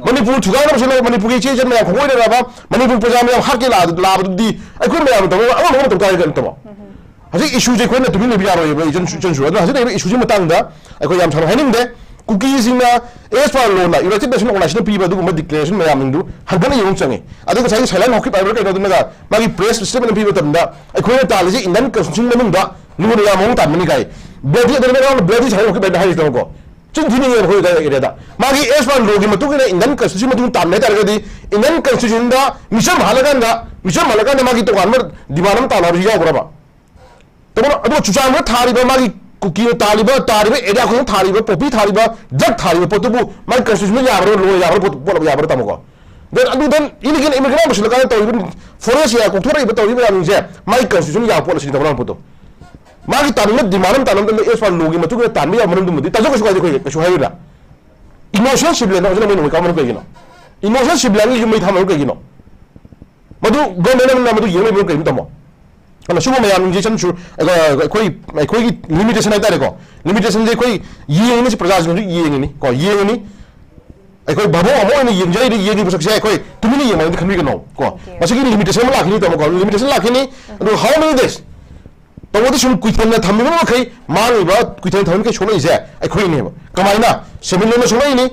ꯃꯅꯤꯄꯨꯔ ꯊꯨꯒꯥꯏꯅꯕꯁꯨ ꯂꯩ, ꯃꯅꯤꯄꯨꯔꯒꯤ ꯏꯆꯦ ꯏꯆꯟ ꯃꯌꯥꯝ ꯈꯣꯡꯒꯣꯏꯅꯔꯕ, ꯃꯅꯤꯄꯨꯔ ꯄ꯭ꯔꯖꯥ ꯃꯌꯥꯝ ꯍꯥꯠꯀꯦ ꯂꯥꯛꯑ-, ꯂꯥꯛꯑꯕꯗꯨꯗꯤ ꯑꯩꯈꯣꯏ ꯃꯌꯥꯝꯅ ꯇꯧꯕ ꯑꯃ ꯑꯃ ꯇꯧ ꯇꯥꯔꯦ ꯀꯩꯅꯣ ꯇꯥꯃꯣ꯫ ꯍꯧꯖꯤꯛ ꯏꯁꯨꯁꯦ ꯑꯩꯈꯣꯏꯅ ꯇꯨꯃꯤꯟ ꯂꯩꯕ ꯌꯥꯔꯣꯏꯕ, ꯏꯆꯟ, ꯏꯆꯟꯁꯨ꯫ ꯑꯗꯨꯅ ꯍꯧꯖꯤꯛ ꯂꯩꯔꯤꯕ ꯏꯁꯨꯁꯤ ꯃꯇꯥꯡꯗ ꯑꯩꯈꯣꯏ ꯌꯥꯝ ꯁꯥꯡꯅ ꯍꯥꯏꯅꯤꯡꯗꯦ꯫ ꯀꯨꯀꯤꯁꯤꯡꯅ as per law ꯅ United Nation Organization ꯅ ꯄꯤꯕ ꯑꯗꯨꯒꯨꯝꯕ declaration ꯃꯌꯥꯝꯁꯤꯡꯗꯨ ꯍꯟꯒꯠꯅ ꯌꯦꯡꯕ ꯆꯪꯉꯤ꯫ ꯑꯗꯨꯒ ꯉꯁꯥꯏꯒꯤ silent ꯍꯥꯎꯀꯤꯞ ꯍꯥꯏꯕ꯭ꯔꯥ ꯀꯩꯅꯣ ꯑꯗꯨꯅꯒ ꯃꯥꯒꯤ press statement ꯑꯃ ꯄꯤꯕ ꯃꯇꯝꯗ ꯑꯩꯈꯣꯏꯅ ꯇꯥꯜꯂꯤꯁꯤ Indian Constitution ꯃꯅꯨꯡꯗ ꯂꯨꯅ ꯌꯥꯝ ꯃꯑꯣꯡ ꯇꯥꯟꯕꯅꯤ ꯀꯥꯏ꯫ Bloody ꯑꯗꯨꯅ ꯃꯌꯥꯝ bloody silent ꯍꯥꯎꯀꯤꯞ ꯍꯥꯏꯅ ꯍꯥꯏꯔꯤꯁꯤꯗꯕꯀꯣ꯫ ꯆꯤꯟ ꯊꯤꯅꯤꯡꯉꯦ ꯑꯩꯈꯣꯏ ꯑꯗꯨꯋꯥꯏ area ꯗ꯫ ꯃꯥꯒꯤ as per law ꯒꯤ ꯃꯇꯨꯡ ꯏꯟꯅ Indian Constitution ꯃꯇꯨꯡ ꯇꯥꯟꯕ ꯍꯥꯏꯇꯥꯔꯒꯗꯤ Indian Constitution ꯗ ꯃꯤꯆꯝ ꯍꯥꯠꯂꯀꯥꯟꯗ, ꯃꯤꯆꯝ ꯍꯥꯠꯂꯀꯥꯟꯗ ꯃꯥꯒꯤ ꯇꯣꯉꯥꯟꯕ demand ꯑꯃ ꯇꯥꯟꯅꯕꯁꯤ ꯌꯥꯎꯈ꯭ꯔꯕ? ꯇꯥꯃꯣ, ꯑꯗꯨꯒ ꯆꯨꯔꯆꯥꯟꯄꯨꯔꯗ ꯊꯥꯔꯤꯕ ꯃꯥꯒꯤ ꯀꯨꯀꯤꯅ ꯇꯥꯜꯂꯤꯕ, ꯇꯥꯔꯤꯕ area ꯈꯨꯗꯤꯡ ꯊꯥꯔꯤꯕ, poppy ꯊꯥꯔꯤꯕ, drug ꯊꯥꯔꯤꯕ ꯄꯣꯠꯇꯨꯕꯨ ꯃꯥꯒꯤ constitution ꯌꯥꯕ꯭ꯔꯣ, law ꯌꯥꯕ꯭ꯔꯣ, ꯄꯣꯠ, ꯄꯣꯠ ꯌꯥꯕ꯭ꯔꯣ ꯇꯥꯃꯣꯀꯣ? Then ꯑꯗꯨ then illegal immigrant ꯄꯨꯁꯤꯜꯂꯀꯥꯟꯗ ꯇꯧꯔꯤꯕ forest area ꯀꯣꯛꯊꯣꯔꯛꯏꯕ ꯇꯧꯔꯤꯕ ꯃꯌꯥꯝꯁꯤꯡꯁꯦ ꯃꯥꯒꯤ constitution ꯌꯥꯕ ꯄꯣꯠ ꯑꯁꯤꯅꯤ ꯇꯥꯃꯣ ꯄꯣꯠꯇꯣ꯫ ꯃꯥꯒꯤ ꯇꯥꯅꯤꯡꯕ demand ꯑꯃ ꯇꯥꯅꯕ ꯃꯇꯝꯗ as per law ꯒꯤ ꯃꯇꯨꯡ ꯏꯟꯅ ꯇꯥꯟꯕ ꯌꯥꯕ ꯃꯔꯝꯗꯨꯃꯗꯤ ꯇꯥꯖꯧ ꯀꯩꯁꯨ ꯀꯥꯏꯗꯦ, ꯑꯩꯈꯣꯏ ꯀꯩꯁꯨ ꯍꯥꯏꯔꯣꯏꯗ꯫ Innocent civilian ꯍꯧꯖꯤꯛ ꯃꯣꯏꯅ ꯃꯣꯏ ꯀꯥꯎꯅꯕ ꯀꯩꯒꯤꯅꯣ? Innocent civilian ꯒꯤ ꯌꯨꯝ ꯃꯩ ꯊꯥꯃꯔꯨ ꯀꯩꯒꯤꯅꯣ? ꯃꯗꯨ government ꯑꯃꯅ ꯃꯗꯨ ꯌꯦꯡ ꯂꯩꯕ ꯀꯩꯅꯣ ꯇꯥꯃꯣ? ꯑꯗꯨꯅ ꯁꯤꯒꯨꯝꯕ ꯃꯌꯥꯝꯁꯦ ꯁꯝꯁꯨ ꯑꯩꯈꯣꯏ ꯑꯩꯈꯣꯏꯒꯤ ꯂꯤꯃꯤꯇꯦꯁꯟ ꯍꯥꯏꯇꯥꯔꯦꯀꯣ, ꯂꯤꯃꯤꯇꯦꯁꯟꯁꯦ ꯑꯩꯈꯣꯏ ꯌꯦꯡꯉꯤꯅꯤ, ꯁꯤ ꯄ꯭ꯔꯖꯥꯁꯤꯡꯁꯨ ꯌꯦꯡꯉꯤꯅꯤ ꯀꯣ, ꯌꯦꯡꯉꯤꯅꯤ꯫ ꯑꯩꯈꯣꯏ ꯚꯥꯕꯣꯛ ꯑꯃ ꯑꯣꯏꯅ ꯌꯦꯡꯖꯔꯤꯕ, ꯌꯦꯡꯉꯤꯕ ꯁꯛꯁꯦ ꯑꯩꯈꯣꯏ ꯇꯨꯃꯤꯟꯅ ꯌꯦꯡꯕ ꯍꯥꯏꯅ ꯈꯟꯕꯤꯒꯅꯣ ꯀꯣ꯫ Okay. ꯃꯁꯤꯒꯤ ꯂꯤꯃꯤꯇꯦꯁꯟ ꯑꯃ ꯂꯥꯛꯈꯤꯅꯤ ꯇꯥꯃꯣ ꯀꯣ, ꯂꯤꯃꯤꯇꯦꯁꯟ ꯂꯥꯛꯈꯤꯅꯤ꯫ ꯑꯗꯨ how many days? ꯇꯧꯕꯗ ꯁꯨꯝ ꯀꯨꯏꯊꯅ ꯊꯝꯃꯤꯕ ꯃꯈꯩ, ꯃꯥꯡꯉꯤꯕ ꯀꯨꯏꯊꯅ ꯊꯝꯃꯤꯕ ꯃꯈꯩ ꯁꯣꯛꯂꯛꯏꯁꯦ ꯑꯩꯈꯣꯏꯅꯦꯕ꯫ ꯀꯃꯥꯏꯅ? ꯁꯦꯟꯃꯤꯠꯂꯣꯟꯅ ꯁꯣꯛꯂꯛꯏꯅꯤ꯫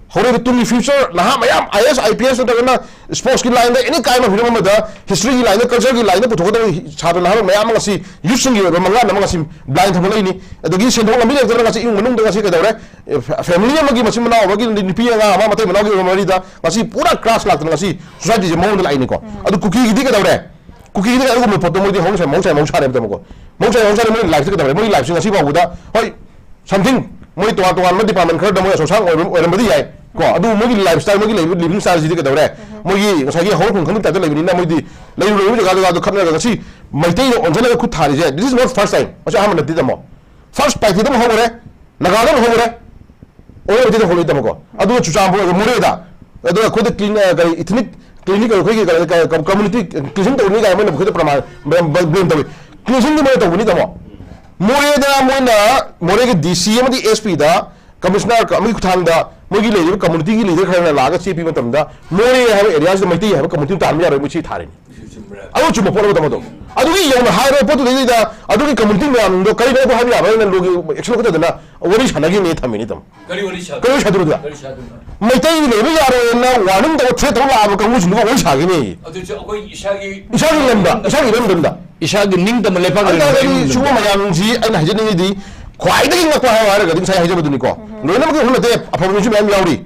ꯍꯧꯔꯛꯏꯕ ꯇꯨꯡꯒꯤ future ꯅꯍꯥ ꯃꯌꯥꯝ I A S, I P S ꯅꯠꯇ꯭ꯔꯒꯅ sports ꯀꯤ line the any kind of ꯍꯤꯔꯝ ꯑꯃꯗ, history ꯒꯤ line ꯗ, culture ꯒꯤ line ꯗ ꯄꯨꯊꯣꯛꯀꯗꯕ ꯁꯥꯇ꯭ꯔ ꯅꯍꯥꯔꯣꯜ ꯃꯌꯥꯝ ꯑꯃ ꯉꯁꯤ youth ꯁꯤꯡꯒꯤ ꯑꯣꯏꯕ ꯃꯪꯂꯥꯟ ꯑꯃ ꯉꯁꯤ blind ꯊꯝꯒꯠꯂꯛꯏꯅꯤ꯫ ꯑꯗꯒꯤ ꯁꯦꯟꯊꯣꯛ ꯂꯝꯕꯤ ꯂꯩꯇꯗꯅ ꯉꯁꯤ ꯏꯃꯨꯡ ꯃꯅꯨꯡꯗ ꯉꯁꯤ ꯀꯩꯗꯧꯔꯦ? ꯑꯦ, fa-, family ꯑꯃꯒꯤ ꯃꯆꯤꯟ ꯃꯅꯥꯎ ꯑꯃꯒꯤ ꯅꯨꯄꯤ ꯑꯉꯥꯡ ꯑꯃ ꯃꯇꯩ ꯃꯅꯥꯎꯒꯤ ꯑꯣꯏꯕ ꯃꯔꯤꯗ ꯉꯁꯤ ꯄꯨꯔꯥ crash ꯂꯥꯛꯇꯅ ꯉꯁꯤ society ꯁꯦ ꯃꯑꯣꯡꯗ ꯂꯥꯛꯏꯅꯤꯀꯣ꯫ ꯑꯗꯨ ꯀꯨꯀꯤꯒꯤꯗꯤ ꯀꯩꯗꯧꯔꯦ? ꯀꯨꯀꯤꯒꯤꯗꯤ ꯑꯗꯨꯒꯨꯝꯕ ꯄꯣꯠꯇꯣ ꯃꯣꯏꯗꯤ ꯍꯧꯅꯁꯥ, ꯃꯍꯧꯁꯥ, ꯃꯍꯧꯁꯥꯅꯦꯕ ꯇꯥꯃꯣꯀꯣ꯫ ꯃꯍꯧꯁꯥ, ꯃꯍꯧꯁꯥꯅꯦ꯫ ꯃꯣꯏ life ꯁꯦ ꯀꯩꯗꯧꯔꯦ? ꯃꯣꯏꯒꯤ life ꯁꯦ ꯉꯁꯤ ꯐꯥꯎꯕꯗ, ꯍꯣꯏ, something, ꯃꯣꯏ ꯇꯣꯉꯥꯟ ꯇꯣꯉꯥꯟꯕ department ꯈꯔꯗ ꯃꯣꯏ ꯑꯆꯧꯁꯥꯡ ꯑꯣꯏꯔꯝ-, ꯑꯣꯏꯔꯝꯕꯗꯤ ꯌꯥꯏ ꯀꯣ꯫ ꯑꯗꯨꯕꯨ ꯃꯣꯏꯒꯤ lifestyle, ꯃꯣꯏꯒꯤ ꯂꯩꯕ living style ꯁꯤꯗꯤ ꯀꯩꯗꯧꯔꯦ? ꯃꯣꯏꯒꯤ ꯉꯁꯥꯏꯒꯤ ꯍꯧꯔꯛꯐꯝ ꯈꯪꯗꯕ type ꯇ ꯂꯩꯕꯅꯤꯅ ꯃꯣꯏꯗꯤ ꯂꯩꯔꯨ ꯂꯩꯔꯨ ꯖꯒꯥ ꯖꯒꯥꯗꯣ ꯈꯠꯅꯔꯒ ꯉꯁꯤ ꯃꯩꯇꯩꯗ ꯑꯣꯟꯁꯤꯜꯂꯒ ꯈꯨꯠ ꯊꯥꯔꯤꯁꯦ, this is not first time꯫ ꯃꯁꯤ ꯑꯍꯥꯟꯕ ꯅꯠꯇꯦ ꯇꯥꯃꯣ꯫ First ꯄꯥꯏꯊꯤꯗ ꯑꯃ ꯍꯧꯈ꯭ꯔꯦ, ꯅꯥꯒꯥꯗ ꯑꯃ ꯍꯧꯈ꯭ꯔꯦ, ꯑꯣꯏꯔꯣꯏꯗꯤ ꯍꯧꯔꯣꯏꯗꯕꯀꯣ꯫ ꯑꯗꯨꯒ ꯆꯨꯔꯆꯥꯟꯄꯨꯔ ꯑꯣꯏꯕ ꯃꯣꯔꯦꯗ, ꯑꯗꯨꯒ ꯑꯩꯈꯣꯏꯗ clean, ꯑ, ꯀꯔꯤ, ethnic cleaning, ꯑꯩꯈꯣꯏꯒꯤ ꯀꯔꯤ, ꯀ-, ꯀ-, community cleansing ꯇꯧꯅꯤ ꯀꯥꯏꯅ ꯃꯣꯏꯅ ꯃꯈꯣꯏꯗ ꯄ꯭ꯔꯃꯥꯟ, ꯕ-, ꯕ-, blame ꯇꯧꯏ꯫ Cleansing ꯗꯤ ꯃꯣꯏꯅ ꯇꯧꯕꯅꯤ ꯇꯥꯃꯣ꯫ ꯃꯣꯔꯦꯗ ꯃꯣꯏꯅ, ꯃꯣꯔꯦꯒꯤ D C ꯑꯃꯗꯤ S P ꯗ, commissioner ꯀ-, ꯑꯃꯒꯤ ꯈꯨꯠꯊꯥꯡꯗ ꯃꯣꯏꯒꯤ ꯂꯩꯔꯤꯕ community ꯒꯤ leader ꯈꯔꯅ ꯂꯥꯛꯑꯒ ꯆꯦ ꯄꯤꯕ ꯃꯇꯝꯗ, ꯃꯣꯔꯦ ꯍꯥꯏꯕ area ꯁꯤꯗ ꯃꯩꯇꯩ ꯍꯥꯏꯕ community ꯑꯃ ꯇꯥꯍꯟꯕ ꯌꯥꯔꯣꯏ, ꯃꯣꯏ ꯁꯤ ꯊꯥꯔꯤꯅꯤ꯫ ꯑꯗꯨ ꯆꯨꯝꯕ꯭ꯔꯥ? ꯑꯗꯨ ꯆꯨꯝꯕ ꯄꯣꯠ ꯑꯃ ꯇꯥꯃꯣ꯫ ꯑꯗꯨꯒꯤ ꯌꯧꯅ ꯍꯥꯏꯔꯕ ꯄꯣꯠꯇꯨꯗꯩꯗꯨꯗ ꯑꯗꯨꯒꯤ community ꯃꯌꯥꯝꯗꯣ ꯀꯔꯤꯅꯣ ꯑꯗꯨ ꯍꯥꯏꯕ ꯌꯥꯕ꯭ꯔꯥ ꯍꯥꯏꯅ ꯂꯣꯒꯤ action ꯂꯧꯈꯠꯇꯗꯅ ꯋꯥꯔꯤ ꯁꯥꯟꯅꯈꯤꯅꯦ ꯊꯝꯃꯤꯅꯤ ꯇꯥꯃꯣ꯫ ꯀꯔꯤ ꯋꯥꯔꯤ ꯁꯥ-, ꯀꯔꯤ ꯋꯥꯔꯤ ꯁꯥꯗꯣꯏꯅꯣ ꯑꯗꯨꯗ? ꯀꯔꯤ ꯁꯥꯗꯣꯏꯅꯣ? ꯃꯩꯇꯩ ꯂꯩꯕ ꯌꯥꯔꯣꯏꯅ warning ꯇꯧꯕ threat ꯇꯧꯕ ꯂꯥꯛꯑꯕ ꯀꯥꯡꯕꯨꯁꯤꯡꯗꯨꯒ ꯋꯥꯔꯤ ꯁꯥꯈꯤꯅꯦ꯫ ꯑꯗꯨꯁꯨ ꯑꯩꯈꯣꯏ ꯏꯁꯥꯒꯤ ꯏꯁꯥꯒꯤ ꯂꯝꯗ, ꯏꯁꯥꯒꯤ ꯏꯔꯝꯗꯝꯗ꯫ ꯏꯁꯥꯒꯤ ꯅꯤꯡꯇꯝꯕ ꯂꯩꯕꯥꯛ ꯑꯗꯨ ꯂꯩꯕꯥꯛ ꯇꯥꯔꯒꯗꯤ ꯂꯩꯕꯥꯛ ꯁꯤꯒꯨꯝꯕ ꯃꯌꯥꯝꯁꯤ ꯑꯩꯅ ꯍꯥꯏꯖꯅꯤꯡꯉꯤꯗꯤ ꯈ꯭ꯋꯥꯏꯗꯒꯤ ꯉꯛꯄ ꯍꯥꯏꯌꯣ ꯍꯥꯏꯔꯒꯗꯤ ꯉꯁꯥꯏ ꯍꯥꯏꯖꯕꯗꯨꯅꯤꯀꯣ꯫ ꯂꯣꯏꯅꯃꯛꯀꯤ ꯃꯐꯝ ꯅꯠꯇꯦ, ꯑꯐꯕ ꯃꯤꯁꯨ ꯃꯌꯥꯝ ꯌꯥꯎꯔꯤ꯫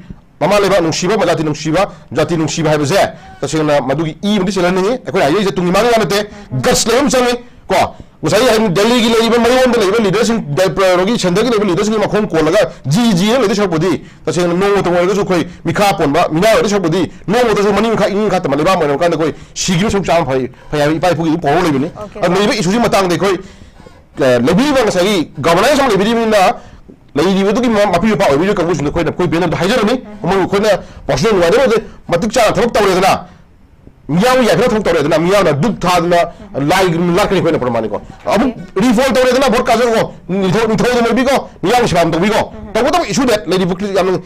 ꯃꯃꯥ ꯂꯩꯕꯥꯛ ꯅꯨꯡꯁꯤꯕ, ꯖꯥꯇꯤ ꯅꯨꯡꯁꯤꯕ, ꯖꯥꯇꯤ ꯅꯨꯡꯁꯤꯕ ꯍꯥꯏꯕꯁꯦ ꯇꯁꯦꯡꯅ ꯃꯗꯨꯒꯤ ꯏ ꯑꯃꯗꯤ ꯆꯦꯜꯍꯟꯅꯤꯡꯉꯤ꯫ ꯑꯩꯈꯣꯏꯅ ꯍꯥꯏꯖꯔꯤꯁꯦ ꯇꯨꯡꯒꯤ ꯃꯥꯡꯒꯤ ꯋꯥ ꯅꯠꯇꯦ, guts ꯂꯩꯕ ꯑꯃ ꯆꯪꯉꯤ ꯀꯣ꯫ ꯉꯁꯥꯏ ꯍꯥꯏ-, ꯗꯦꯜꯂꯤꯒꯤ ꯂꯩꯔꯤꯕ, ꯃꯌꯣꯟꯗ ꯂꯩꯔꯤꯕ leader ꯁꯤꯡ, ꯗꯦ-, ꯄ꯭ꯔ-, ꯀꯩꯅꯣꯒꯤ centre ꯒꯤ ꯂꯩꯔꯤꯕ leader ꯁꯤꯡꯒꯤ ꯃꯈꯣꯡ ꯀꯣꯜꯂꯒ ꯖꯤ ꯖꯤ ꯍꯥꯏꯅ ꯂꯩꯗꯣꯏ ꯁꯔꯨꯛꯄꯨꯗꯤ, ꯇꯁꯦꯡꯅ ꯅꯣꯡꯃꯇ ꯑꯣꯏꯔꯒꯁꯨ ꯑꯩꯈꯣꯏ ꯃꯤꯈꯥ ꯄꯣꯟꯕ ꯃꯤꯅꯥꯏ ꯑꯣꯏꯗꯣꯏ ꯁꯔꯨꯛꯄꯨꯗꯤ, ꯅꯣꯡꯃꯇꯁꯨ ꯃꯅꯤꯡ ꯃꯈꯥ ꯏꯅꯤꯡ ꯃꯈꯥ ꯇꯝꯕ ꯂꯩꯕꯥꯛ ꯑꯃ ꯑꯣꯏꯔꯀꯥꯟꯗ ꯑꯩꯈꯣꯏ ꯁꯤꯈꯤꯕ ꯁꯔꯨꯛ ꯆꯥꯝꯃ ꯐꯩ, ꯐꯩ ꯍꯥꯏꯕ ꯏꯄꯥ ꯏꯄꯨꯒꯤ ꯄꯥꯎꯔꯧ ꯂꯩꯕꯅꯤ꯫ Okay. ꯑꯗꯨ ꯂꯩꯔꯤꯕ issue ꯁꯤꯒꯤ ꯃꯇꯥꯡꯗ ꯑꯩꯈꯣꯏ, ꯑ, ꯂꯩꯕꯤꯔꯤꯕ ꯉꯁꯥꯏꯒꯤ governance ꯑꯃ ꯂꯩꯕꯤꯔꯤꯕꯅꯤꯅ, ꯂꯩꯔꯤꯕꯗꯨꯒꯤ ꯃ-, ꯃꯄꯤ ꯃꯄꯥ ꯑꯣꯏꯕꯤꯔꯤꯕ ꯀꯥꯡꯕꯨꯁꯤꯡꯗ ꯑꯩꯈꯣꯏꯅ ꯑꯩꯈꯣꯏ ꯄꯦꯟꯅꯕꯗ ꯍꯥꯏꯖꯔꯅꯤ꯫ ꯃꯣꯏꯕꯨ ꯑꯩꯈꯣꯏꯅ personal ꯅꯨꯡꯉꯥꯏꯅꯕ ꯅꯠꯇꯦ, ꯃꯇꯤꯛ ꯆꯥꯅ ꯊꯕꯛ ꯇꯧꯔꯦꯗꯅ, ꯃꯤꯌꯥꯝꯒꯤ ꯌꯥꯏꯐꯅ ꯊꯕꯛ ꯇꯧꯔꯦ ꯑꯗꯨꯅ ꯃꯤꯌꯥꯝꯅ ꯗꯨꯛ ꯊꯥꯗꯅ ꯂꯥꯏ ꯂꯥꯠꯀꯅꯤ ꯑꯩꯈꯣꯏꯅ ꯄ꯭ꯔꯃꯥꯅꯤꯀꯣ꯫ ꯑꯃꯨꯛ ꯔꯤꯐꯣꯜ ꯇꯧꯔꯦꯗꯅ ꯚꯣꯠ ꯀꯥꯖꯔꯒꯣ, ꯅꯤꯡꯊꯧ ꯅꯤꯡꯊꯧꯗ ꯃꯣꯏꯕꯤꯀꯣ, ꯃꯤꯌꯥꯝꯒꯤ ꯁꯦꯕꯥ ꯇꯧꯕꯤꯀꯣ꯫ ꯇꯧꯕꯇꯕꯨ ꯏꯁꯨ ꯗꯦꯠ ꯂꯩꯔꯤꯕ ꯌꯥꯝꯅ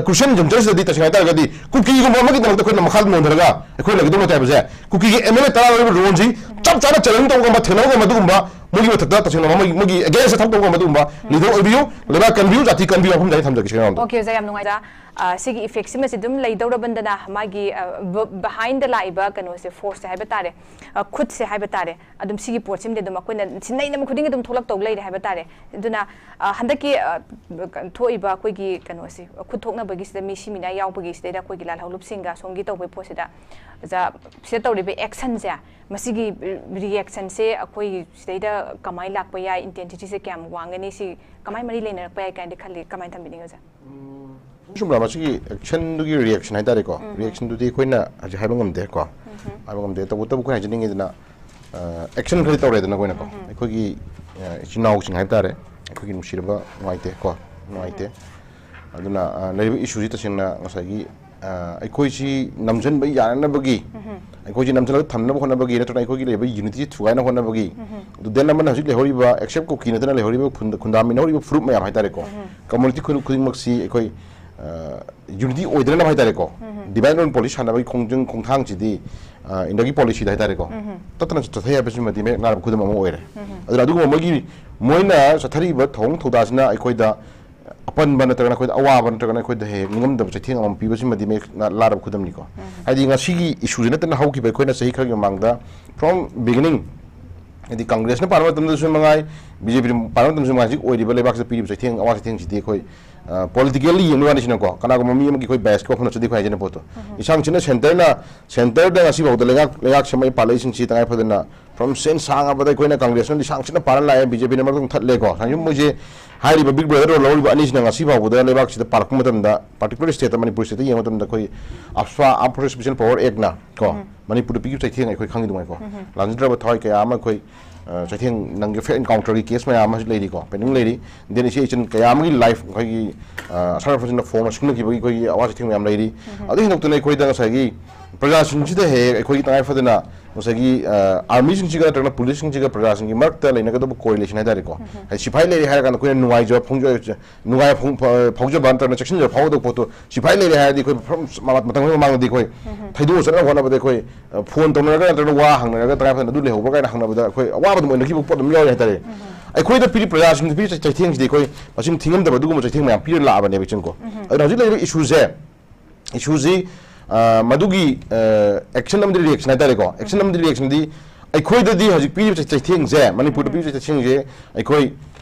ꯀ꯭ꯔꯨꯁꯤꯌꯦꯜ ꯖꯪꯆꯔꯁꯤꯗꯗꯤ ꯇꯁꯦꯡꯅ ꯍꯥꯏꯇꯥꯔꯒꯗꯤ ꯀꯨꯀꯤꯒꯨꯝꯕ ꯑꯃꯒꯤꯗꯃꯛꯇ ꯑꯩꯈꯣꯏꯅ ꯃꯈꯥ ꯅꯣꯟꯊꯔꯒ ꯑꯩꯈꯣꯏ ꯂꯩꯒꯗꯧꯕ ꯅꯠꯇꯦ ꯍꯥꯏꯕꯁꯦ꯫ ꯀꯨꯀꯤꯒꯤ ꯑꯦꯝ ꯑꯦꯜ ꯑꯦ ꯇꯔꯥ ꯂꯧꯔꯤꯕ ꯔꯣꯜꯁꯤ ꯆꯞ ꯆꯥꯅ ꯆꯦꯂꯦꯟꯖ ꯇꯧꯕ ꯉꯝꯕ, ꯊꯦꯡꯅꯕ ꯉꯝꯕ ꯑꯗꯨꯒꯨꯝꯕ ꯃꯣꯏꯒꯤ ꯃꯊꯛꯇ ꯇꯁꯦꯡꯅ ꯃꯣꯏꯒꯤ ꯃꯣꯏꯒꯤ ꯑꯦꯒꯦꯟꯁꯇ ꯊꯕꯛ ꯇꯧꯕ ꯉꯝꯕ ꯑꯗꯨꯒꯨꯝꯕ ꯂꯤꯗꯔ ꯑꯣꯏꯕꯤꯌꯨ꯫ ꯂꯩꯕꯥꯛ ꯀꯟꯕꯤꯌꯨ, ꯖꯥꯇꯤ ꯀꯟꯕꯤꯌꯨ, ꯋꯥꯐꯝꯁꯦ ꯑꯩ ꯊꯝꯖꯒꯦ ꯁꯦꯡꯅ꯫ ꯑꯣꯀꯦ, ꯑꯣꯖꯥ, ꯌꯥꯝ ꯅꯨꯡꯉꯥꯏꯖꯔꯦ꯫ ꯑ, ꯁꯤꯒꯤ ꯏꯐꯦꯛꯁꯤꯃꯁꯤ ꯑꯗꯨꯝ ꯂꯩꯗꯧꯔꯕꯅꯤꯅ ꯃꯥꯒꯤ, ꯑ, ꯕ-, ꯕꯤꯍꯥꯏꯟꯗ ꯂꯥꯛꯏꯕ ꯀꯩꯅꯣꯁꯦ, ꯐꯣꯔꯁꯁꯦ ꯍꯥꯏꯕ ꯇꯥꯔꯦ, ꯑ, ꯈꯨꯠꯁꯦ ꯍꯥꯏꯕ ꯇꯥꯔꯦ, ꯑꯗꯨꯝ ꯁꯤꯒꯤ ꯄꯣꯠꯁꯤꯃꯗꯤ ꯑꯗꯨꯝ ꯑꯩꯈꯣꯏꯅ ꯁꯤꯟꯅꯩꯅꯕ ꯈꯨꯗꯤꯡꯒꯤ ꯑꯗꯨꯝ ꯊꯣꯛꯂꯛꯇꯧ ꯂꯩꯔꯦ ꯍꯥꯏꯕ ꯇꯥꯔꯦ꯫ ꯑꯗꯨꯅ, ꯑ, ꯍꯟꯗꯛꯀꯤ, ꯑ, ꯀ-, ꯊꯣꯛꯏꯕ ꯑꯩꯈꯣꯏꯒꯤ ꯀꯩꯅꯣꯁꯤ, ꯈꯨꯠ ꯊꯣꯛꯅꯕꯒꯤꯁꯤꯗ ꯃꯤ ꯁꯤꯃꯤꯅꯥ ꯌꯥꯎꯕꯒꯤ ꯁꯤꯗꯩꯗ ꯑꯩꯈꯣꯏꯒꯤ ꯂꯥꯜꯍꯧꯂꯨꯞꯁꯤꯡꯒ ꯑꯁꯣꯝꯒꯤ ꯇꯧꯕꯒꯤ ꯄꯣꯠꯁꯤꯗ, ꯑꯣꯖꯥ, ꯁꯤꯗ ꯇꯧꯔꯤꯕ ꯑꯦꯛꯁꯟꯁꯦ, ꯃꯁꯤꯒꯤ ꯔꯤꯌꯦꯛꯁꯟꯁꯦ ꯑꯩꯈꯣꯏ ꯁꯤꯗꯩꯗ ꯀꯃꯥꯏꯅ ꯂꯥꯛꯄ ꯌꯥꯏ, ꯏꯟꯇꯦꯟꯁꯤꯇꯤꯁꯦ ꯀꯌꯥꯝ ꯋꯥꯡꯒꯅꯤ, ꯁꯤ ꯀꯃꯥꯏꯅ ꯃꯔꯤ ꯂꯩꯅꯔꯛꯄ ꯌꯥꯏ ꯀꯥꯏꯅꯗꯤ ꯈꯜꯂꯤ, ꯀꯃꯥꯏꯅ ꯊꯝꯕꯤꯅꯤꯡꯉꯤ, ꯑꯣꯖꯥ? ꯁꯨꯝꯕ ꯃꯁꯤꯒꯤ ꯑꯦꯛꯁꯟꯗꯨꯒꯤ ꯔꯤꯌꯦꯛꯁꯟ ꯍꯥꯏꯇꯥꯔꯦꯀꯣ, ꯔꯤꯌꯦꯛꯁꯟꯗꯨꯗꯤ ꯑꯩꯈꯣꯏꯅ ꯍꯧꯖꯤꯛ ꯍꯥꯏꯕ ꯉꯝꯗꯦꯀꯣ꯫ ꯍꯥꯏꯕ ꯉꯝꯗꯦ꯫ ꯇꯧꯕꯇꯕꯨ ꯑꯩꯈꯣꯏ ꯍꯥꯏꯖꯅꯤꯡꯉꯤꯗꯅ, ꯑ, ꯑꯦꯛꯁꯟ ꯈꯔꯗꯤ ꯇꯧꯔꯦꯗꯅ ꯑꯩꯈꯣꯏꯅꯀꯣ꯫ ꯑꯩꯈꯣꯏꯒꯤ, ꯑ, ꯏꯆꯤꯟ ꯏꯅꯥꯎꯁꯤꯡ ꯍꯥꯏꯕ ꯇꯥꯔꯦ, ꯑꯩꯈꯣꯏꯒꯤ ꯅꯨꯡꯁꯤꯔꯕ, ꯅꯨꯡꯉꯥꯏꯇꯦ ꯀꯣ, ꯅꯨꯡꯉꯥꯏꯇꯦ꯫ ꯑꯗꯨꯅ, ꯑ, ꯂꯩꯔꯤꯕ ꯏꯁꯨꯁꯤ ꯇꯁꯦꯡꯅ ꯉꯁꯥꯏꯒꯤ, ꯑ, ꯑꯩꯈꯣꯏꯁꯤ ꯅꯝꯁꯤꯟꯕ ꯌꯥꯅꯅꯕꯒꯤ, ꯑꯩꯈꯣꯏꯁꯤ ꯅꯝꯁꯤꯜꯂꯒ ꯊꯝꯅꯕ ꯍꯣꯠꯅꯕꯒꯤ, ꯅꯠꯇ꯭ꯔꯒ ꯑꯩꯈꯣꯏꯒꯤ ꯂꯩꯔꯤꯕ ꯌꯨꯅꯤꯇꯤꯁꯤ ꯊꯨꯒꯥꯏꯅ ꯍꯣꯠꯅꯕꯒꯤ, ꯑꯗꯨ ꯗꯦꯟ ꯑꯃꯅ ꯍꯧꯖꯤꯛ ꯂꯩꯍꯧꯔꯤꯕ, ꯑꯦꯛꯁꯦꯞ ꯀꯨꯀꯤ ꯅꯠꯇꯅ ꯂꯩꯍꯧꯔꯤꯕ ꯈꯨꯟꯗ-, ꯈꯨꯟꯗꯥꯃꯤꯟꯅꯍꯧꯔꯤꯕ ꯐꯨꯔꯨꯞ ꯃꯌꯥꯝ ꯍꯥꯏꯇꯥꯔꯦꯀꯣ, ꯀꯝꯃꯨꯅꯤꯇꯤ ꯈꯨꯗꯤꯡ-, ꯈꯨꯗꯤꯡꯃꯛꯁꯤ ꯑꯩꯈꯣꯏ, ꯑ, ꯌꯨꯅꯤꯇꯤ ꯑꯣꯏꯗꯅꯕ ꯍꯥꯏꯇꯥꯔꯦꯀꯣ, ꯗꯤꯚꯥꯏꯠ ꯔꯨꯜ ꯄꯣꯂꯤꯁꯤ ꯁꯥꯟꯅꯕꯒꯤ ꯈꯣꯡꯖꯪ ꯈꯣꯡꯊꯥꯡꯁꯤꯗꯤ, ꯑ, ꯏꯟꯗꯤꯌꯥꯒꯤ ꯄꯣꯂꯤꯁꯤꯗ ꯍꯥꯏꯇꯥꯔꯦꯀꯣ, ꯇꯠꯇꯅ ꯆꯠꯊꯩ ꯍꯥꯏꯕꯁꯤꯃꯗꯤ ꯃꯌꯦꯛ ꯂꯥꯅꯕ ꯈꯨꯗꯝ ꯑꯃ ꯑꯣꯏꯔꯦ꯫ ꯑꯗꯨꯅ ꯑꯗꯨꯒꯨꯝꯕ ꯃꯣꯏꯒꯤ, ꯃꯣꯏꯅ ꯆꯠꯊꯔꯤꯕ ꯊꯧꯑꯣꯡ ꯊꯧꯗꯥꯁꯤꯅ ꯑꯩꯈꯣꯏꯗ ꯑꯄꯟꯕ ꯅꯠꯇ꯭ꯔꯒꯅ ꯑꯩꯈꯣꯏꯗ ꯑꯋꯥꯕ ꯅꯠꯇ꯭ꯔꯒꯅ ꯑꯩꯈꯣꯏꯗ ꯍꯦꯛ ꯍꯦꯛ ꯅꯤꯡꯉꯝꯗꯕ ꯆꯩꯊꯦꯡ ꯑꯃ ꯄꯤꯕꯁꯤꯃꯗꯤ ꯃꯌꯦꯛ ꯂꯥꯅꯕ ꯈꯨꯗꯝꯅꯤꯀꯣ꯫ ꯍꯥꯏꯗꯤ ꯉꯁꯤꯒꯤ ꯏꯁꯨꯁꯤ ꯅꯠꯇꯅ ꯍꯧꯈꯤꯕ ꯑꯩꯈꯣꯏꯅ ꯆꯍꯤ ꯈꯔꯒꯤ ꯃꯃꯥꯡꯗ from beginning, ꯍꯥꯏꯗꯤ ꯀꯪꯒ꯭ꯔꯦꯁꯅ ꯄꯥꯟꯕ ꯃꯇꯝꯗꯁꯨ ꯃꯉꯥꯏ, ꯕꯤ ꯖꯦ ꯄꯤꯅ ꯄꯥꯟꯕ ꯃꯇꯝꯗꯁꯨ ꯃꯉꯥꯏ, ꯍꯧꯖꯤꯛ ꯑꯣꯏꯔꯤꯕ ꯂꯩꯕꯥꯛꯁꯤꯗ ꯄꯤꯔꯤꯕ ꯆꯩꯊꯦꯡ, ꯑꯋꯥ ꯆꯩꯊꯦꯡꯁꯤꯗꯤ ꯑꯩꯈꯣꯏ, ꯑ, ꯄꯣꯂꯤꯇꯤꯀꯦꯜꯂꯤ ꯌꯦꯡꯕꯒꯤ ꯋꯥꯅꯤꯁꯤꯅꯀꯣ, ꯀꯅꯥꯒꯨꯝꯕ ꯃꯤ ꯑꯃꯒꯤ ꯑꯩꯈꯣꯏ ꯕꯥꯏꯁꯀꯤ ꯋꯥꯐꯝ ꯅꯠꯆꯗꯦ ꯑꯩꯈꯣꯏ ꯍꯥꯏꯖꯅ ꯄꯣꯠꯇꯣ꯫ ꯏꯁꯥꯡꯁꯤꯅ ꯁꯦꯟꯇꯔꯅ, ꯁꯦꯟꯇꯔꯗ ꯉꯁꯤ ꯐꯥꯎꯗ ꯂꯩꯉꯥꯛ, ꯂꯩꯉꯥꯛ ꯁꯦꯝꯃꯛꯏ ꯄꯥꯜꯂꯛꯏꯁꯤꯡꯁꯤ ꯇꯉꯥꯏ ꯐꯗꯅ from ꯁꯦꯟ ꯁꯥꯡꯉꯕꯗ ꯑꯩꯈꯣꯏꯅ ꯀꯪꯒ꯭ꯔꯦꯁꯅ ꯂꯤꯁꯥꯡ ꯁꯤꯠꯅ ꯄꯥꯔ ꯂꯥꯛꯑꯦ, ꯕꯤ ꯖꯦ ꯄꯤꯅ ꯃꯔꯛꯇ ꯊꯠꯂꯦꯀꯣ꯫ ꯁꯨꯃꯥꯏꯅ ꯃꯣꯏꯁꯦ ꯍꯥꯏꯔꯤꯕ ꯕꯤꯛ ꯕ꯭ꯔꯗꯔ ꯔꯣꯜ ꯂꯧꯔꯤꯕ ꯑꯅꯤꯁꯤꯅ ꯉꯁꯤ ꯐꯥꯎꯕꯗ ꯂꯩꯕꯥꯛꯁꯤꯗ ꯄꯥꯜꯂꯛꯄ ꯃꯇꯝꯗ, ꯄꯥꯔꯇꯤꯀꯨꯂꯔ ꯁ꯭ꯇꯦꯠꯇ, ꯃꯅꯤꯄꯨꯔ ꯁ꯭ꯇꯦꯠꯇ ꯌꯦꯡꯕ ꯃꯇꯝꯗ ꯑꯩꯈꯣꯏ ꯑꯞꯁꯥ, ꯑꯥꯔꯝ ꯐꯣꯔꯁꯦꯁ ꯁ꯭ꯄꯦꯁꯦꯜ ꯄꯋꯔ ꯑꯦꯛꯅ ꯀꯣ, ꯃꯅꯤꯄꯨꯔꯗ ꯄꯤꯈꯤꯕ ꯆꯩꯊꯦꯡ ꯑꯩꯈꯣꯏ ꯈꯪꯉꯤꯗꯨꯉꯥꯏꯀꯣ, ꯂꯥꯟꯖꯗ꯭ꯔꯕ ꯊꯋꯥꯏ ꯀꯌꯥ ꯑꯃ ꯑꯩꯈꯣꯏ, ꯑ, ꯆꯩꯊꯦꯡ ꯅꯪꯒꯤ ꯐꯦꯛ ꯑꯦꯟꯀꯥꯎꯟꯇꯔꯒꯤ ꯀꯦꯁ ꯃꯌꯥꯝ ꯑꯃꯁꯨ ꯂꯩꯔꯤꯀꯣ, ꯄꯦꯟꯗꯤꯡ ꯂꯩꯔꯤ꯫ ꯗꯦꯟ ꯏꯆꯦ ꯏꯆꯟ ꯀꯌꯥ ꯑꯃꯒꯤ ꯂꯥꯏꯐ ꯑꯩꯈꯣꯏꯒꯤ, ꯑ, ꯑꯁꯥ ꯔꯐꯁꯤꯡꯅ ꯐꯣꯡꯅ ꯁꯤꯡꯅꯈꯤꯕꯒꯤ ꯑꯩꯈꯣꯏꯒꯤ ꯑꯋꯥ ꯆꯩꯊꯦꯡ ꯃꯌꯥꯝ ꯂꯩꯔꯤ꯫ ꯑꯗꯨ ꯍꯦꯟꯗꯣꯛꯇꯅ ꯑꯩꯈꯣꯏꯗ ꯉꯁꯥꯏꯒꯤ ꯄ꯭ꯔꯖꯥꯁꯤꯡꯁꯤꯗ ꯍꯦꯛ ꯍꯦꯛ ꯑꯩꯈꯣꯏꯒꯤ ꯇꯉꯥꯏ ꯐꯗꯅ ꯉꯁꯥꯏꯒꯤ, ꯑ, ꯑꯥꯔꯃꯤꯁꯤꯡꯁꯤꯒ ꯅꯠꯇ꯭ꯔꯒꯅ ꯄꯨꯂꯤꯁꯁꯤꯡꯁꯤꯒ ꯄ꯭ꯔꯖꯥꯁꯤꯡꯒꯤ ꯃꯔꯛꯇ ꯂꯩꯅꯒꯗꯕ correlation ꯍꯥꯏꯇꯥꯔꯦꯀꯣ꯫ ꯍꯥꯏꯗꯤ ꯁꯤꯐꯥꯏ ꯂꯩꯔꯦ ꯍꯥꯏꯔ ꯀꯥꯟꯗ ꯑꯩꯈꯣꯏꯅ ꯅꯨꯡꯉꯥꯏꯖꯕ ꯐꯣꯡꯖ-, ꯅꯨꯡꯉꯥꯏꯕ ꯐꯣꯡ-, ꯐ-, ꯐꯥꯎꯖꯕ ꯅꯠꯇ꯭ꯔꯒꯅ ꯆꯦꯛꯁꯤꯟꯖꯕ ꯐꯥꯎꯒꯗꯕ ꯄꯣꯠꯇꯣ ꯁꯤꯐꯥꯏ ꯂꯩꯔꯦ ꯍꯥꯏꯔꯗꯤ ꯑꯩꯈꯣꯏ ꯐ꯭ꯔꯝ-, ꯃꯇꯝ ꯈꯔꯒꯤ ꯃꯃꯥꯡꯗꯗꯤ ꯑꯩꯈꯣꯏ ꯊꯩꯗꯣꯛꯑ ꯆꯠꯅꯕ ꯍꯣꯠꯅꯕꯗ ꯑꯩꯈꯣꯏ, ꯑ, ꯐꯣꯟ ꯇꯧꯅꯔꯒ ꯅꯠꯇ꯭ꯔꯒꯅ ꯋꯥ ꯍꯪꯅꯔꯒ ꯇꯉꯥꯏ ꯐꯗꯅ ꯑꯗꯨ ꯂꯩꯍꯧꯕ꯭ꯔꯥ ꯀꯥꯏꯅ ꯍꯪꯅꯕꯗ ꯑꯩꯈꯣꯏ ꯑꯋꯥꯕ ꯑꯗꯨꯝ ꯑꯣꯏꯅꯈꯤꯕ ꯄꯣꯠ ꯑꯗꯨꯝ ꯌꯥꯎꯔꯤ ꯍꯥꯏꯇꯥꯔꯦ꯫ ꯑꯩꯈꯣꯏꯗ ꯄꯤꯔꯤ ꯄ꯭ꯔꯖꯥꯁꯤꯡꯗ ꯄꯤꯔꯤ ꯆꯩꯊꯦꯡꯁꯤꯗꯤ ꯑꯩꯈꯣꯏ ꯃꯁꯤꯡ ꯊꯤꯉꯝꯗꯕ ꯑꯗꯨꯒꯨꯝꯕ ꯆꯩꯊꯦꯡ ꯃꯌꯥꯝ ꯄꯤꯔ ꯂꯥꯛꯑꯕꯅꯦꯕ ꯏꯆꯟꯀꯣ꯫ ꯑꯗꯨꯅ ꯍꯧꯖꯤꯛ ꯂꯩꯔꯤꯕ issue ꯁꯦ, issue ꯁꯤ, ꯑ, ꯃꯗꯨꯒꯤ, ꯑ, action ꯑꯃꯗꯤ reaction ꯍꯥꯏꯇꯥꯔꯦꯀꯣ꯫ Action ꯑꯃꯗꯤ reaction ꯗꯤ ꯑꯩꯈꯣꯏꯗꯗꯤ ꯍꯧꯖꯤꯛ ꯄꯤꯔꯤꯕ ꯆꯩ-, ꯆꯩꯊꯦꯡꯁꯦ, ꯃꯅꯤꯄꯨꯔꯗ ꯄꯤꯔꯤꯕ ꯆꯩꯊꯦꯡꯁꯦ, ꯑꯩꯈꯣꯏ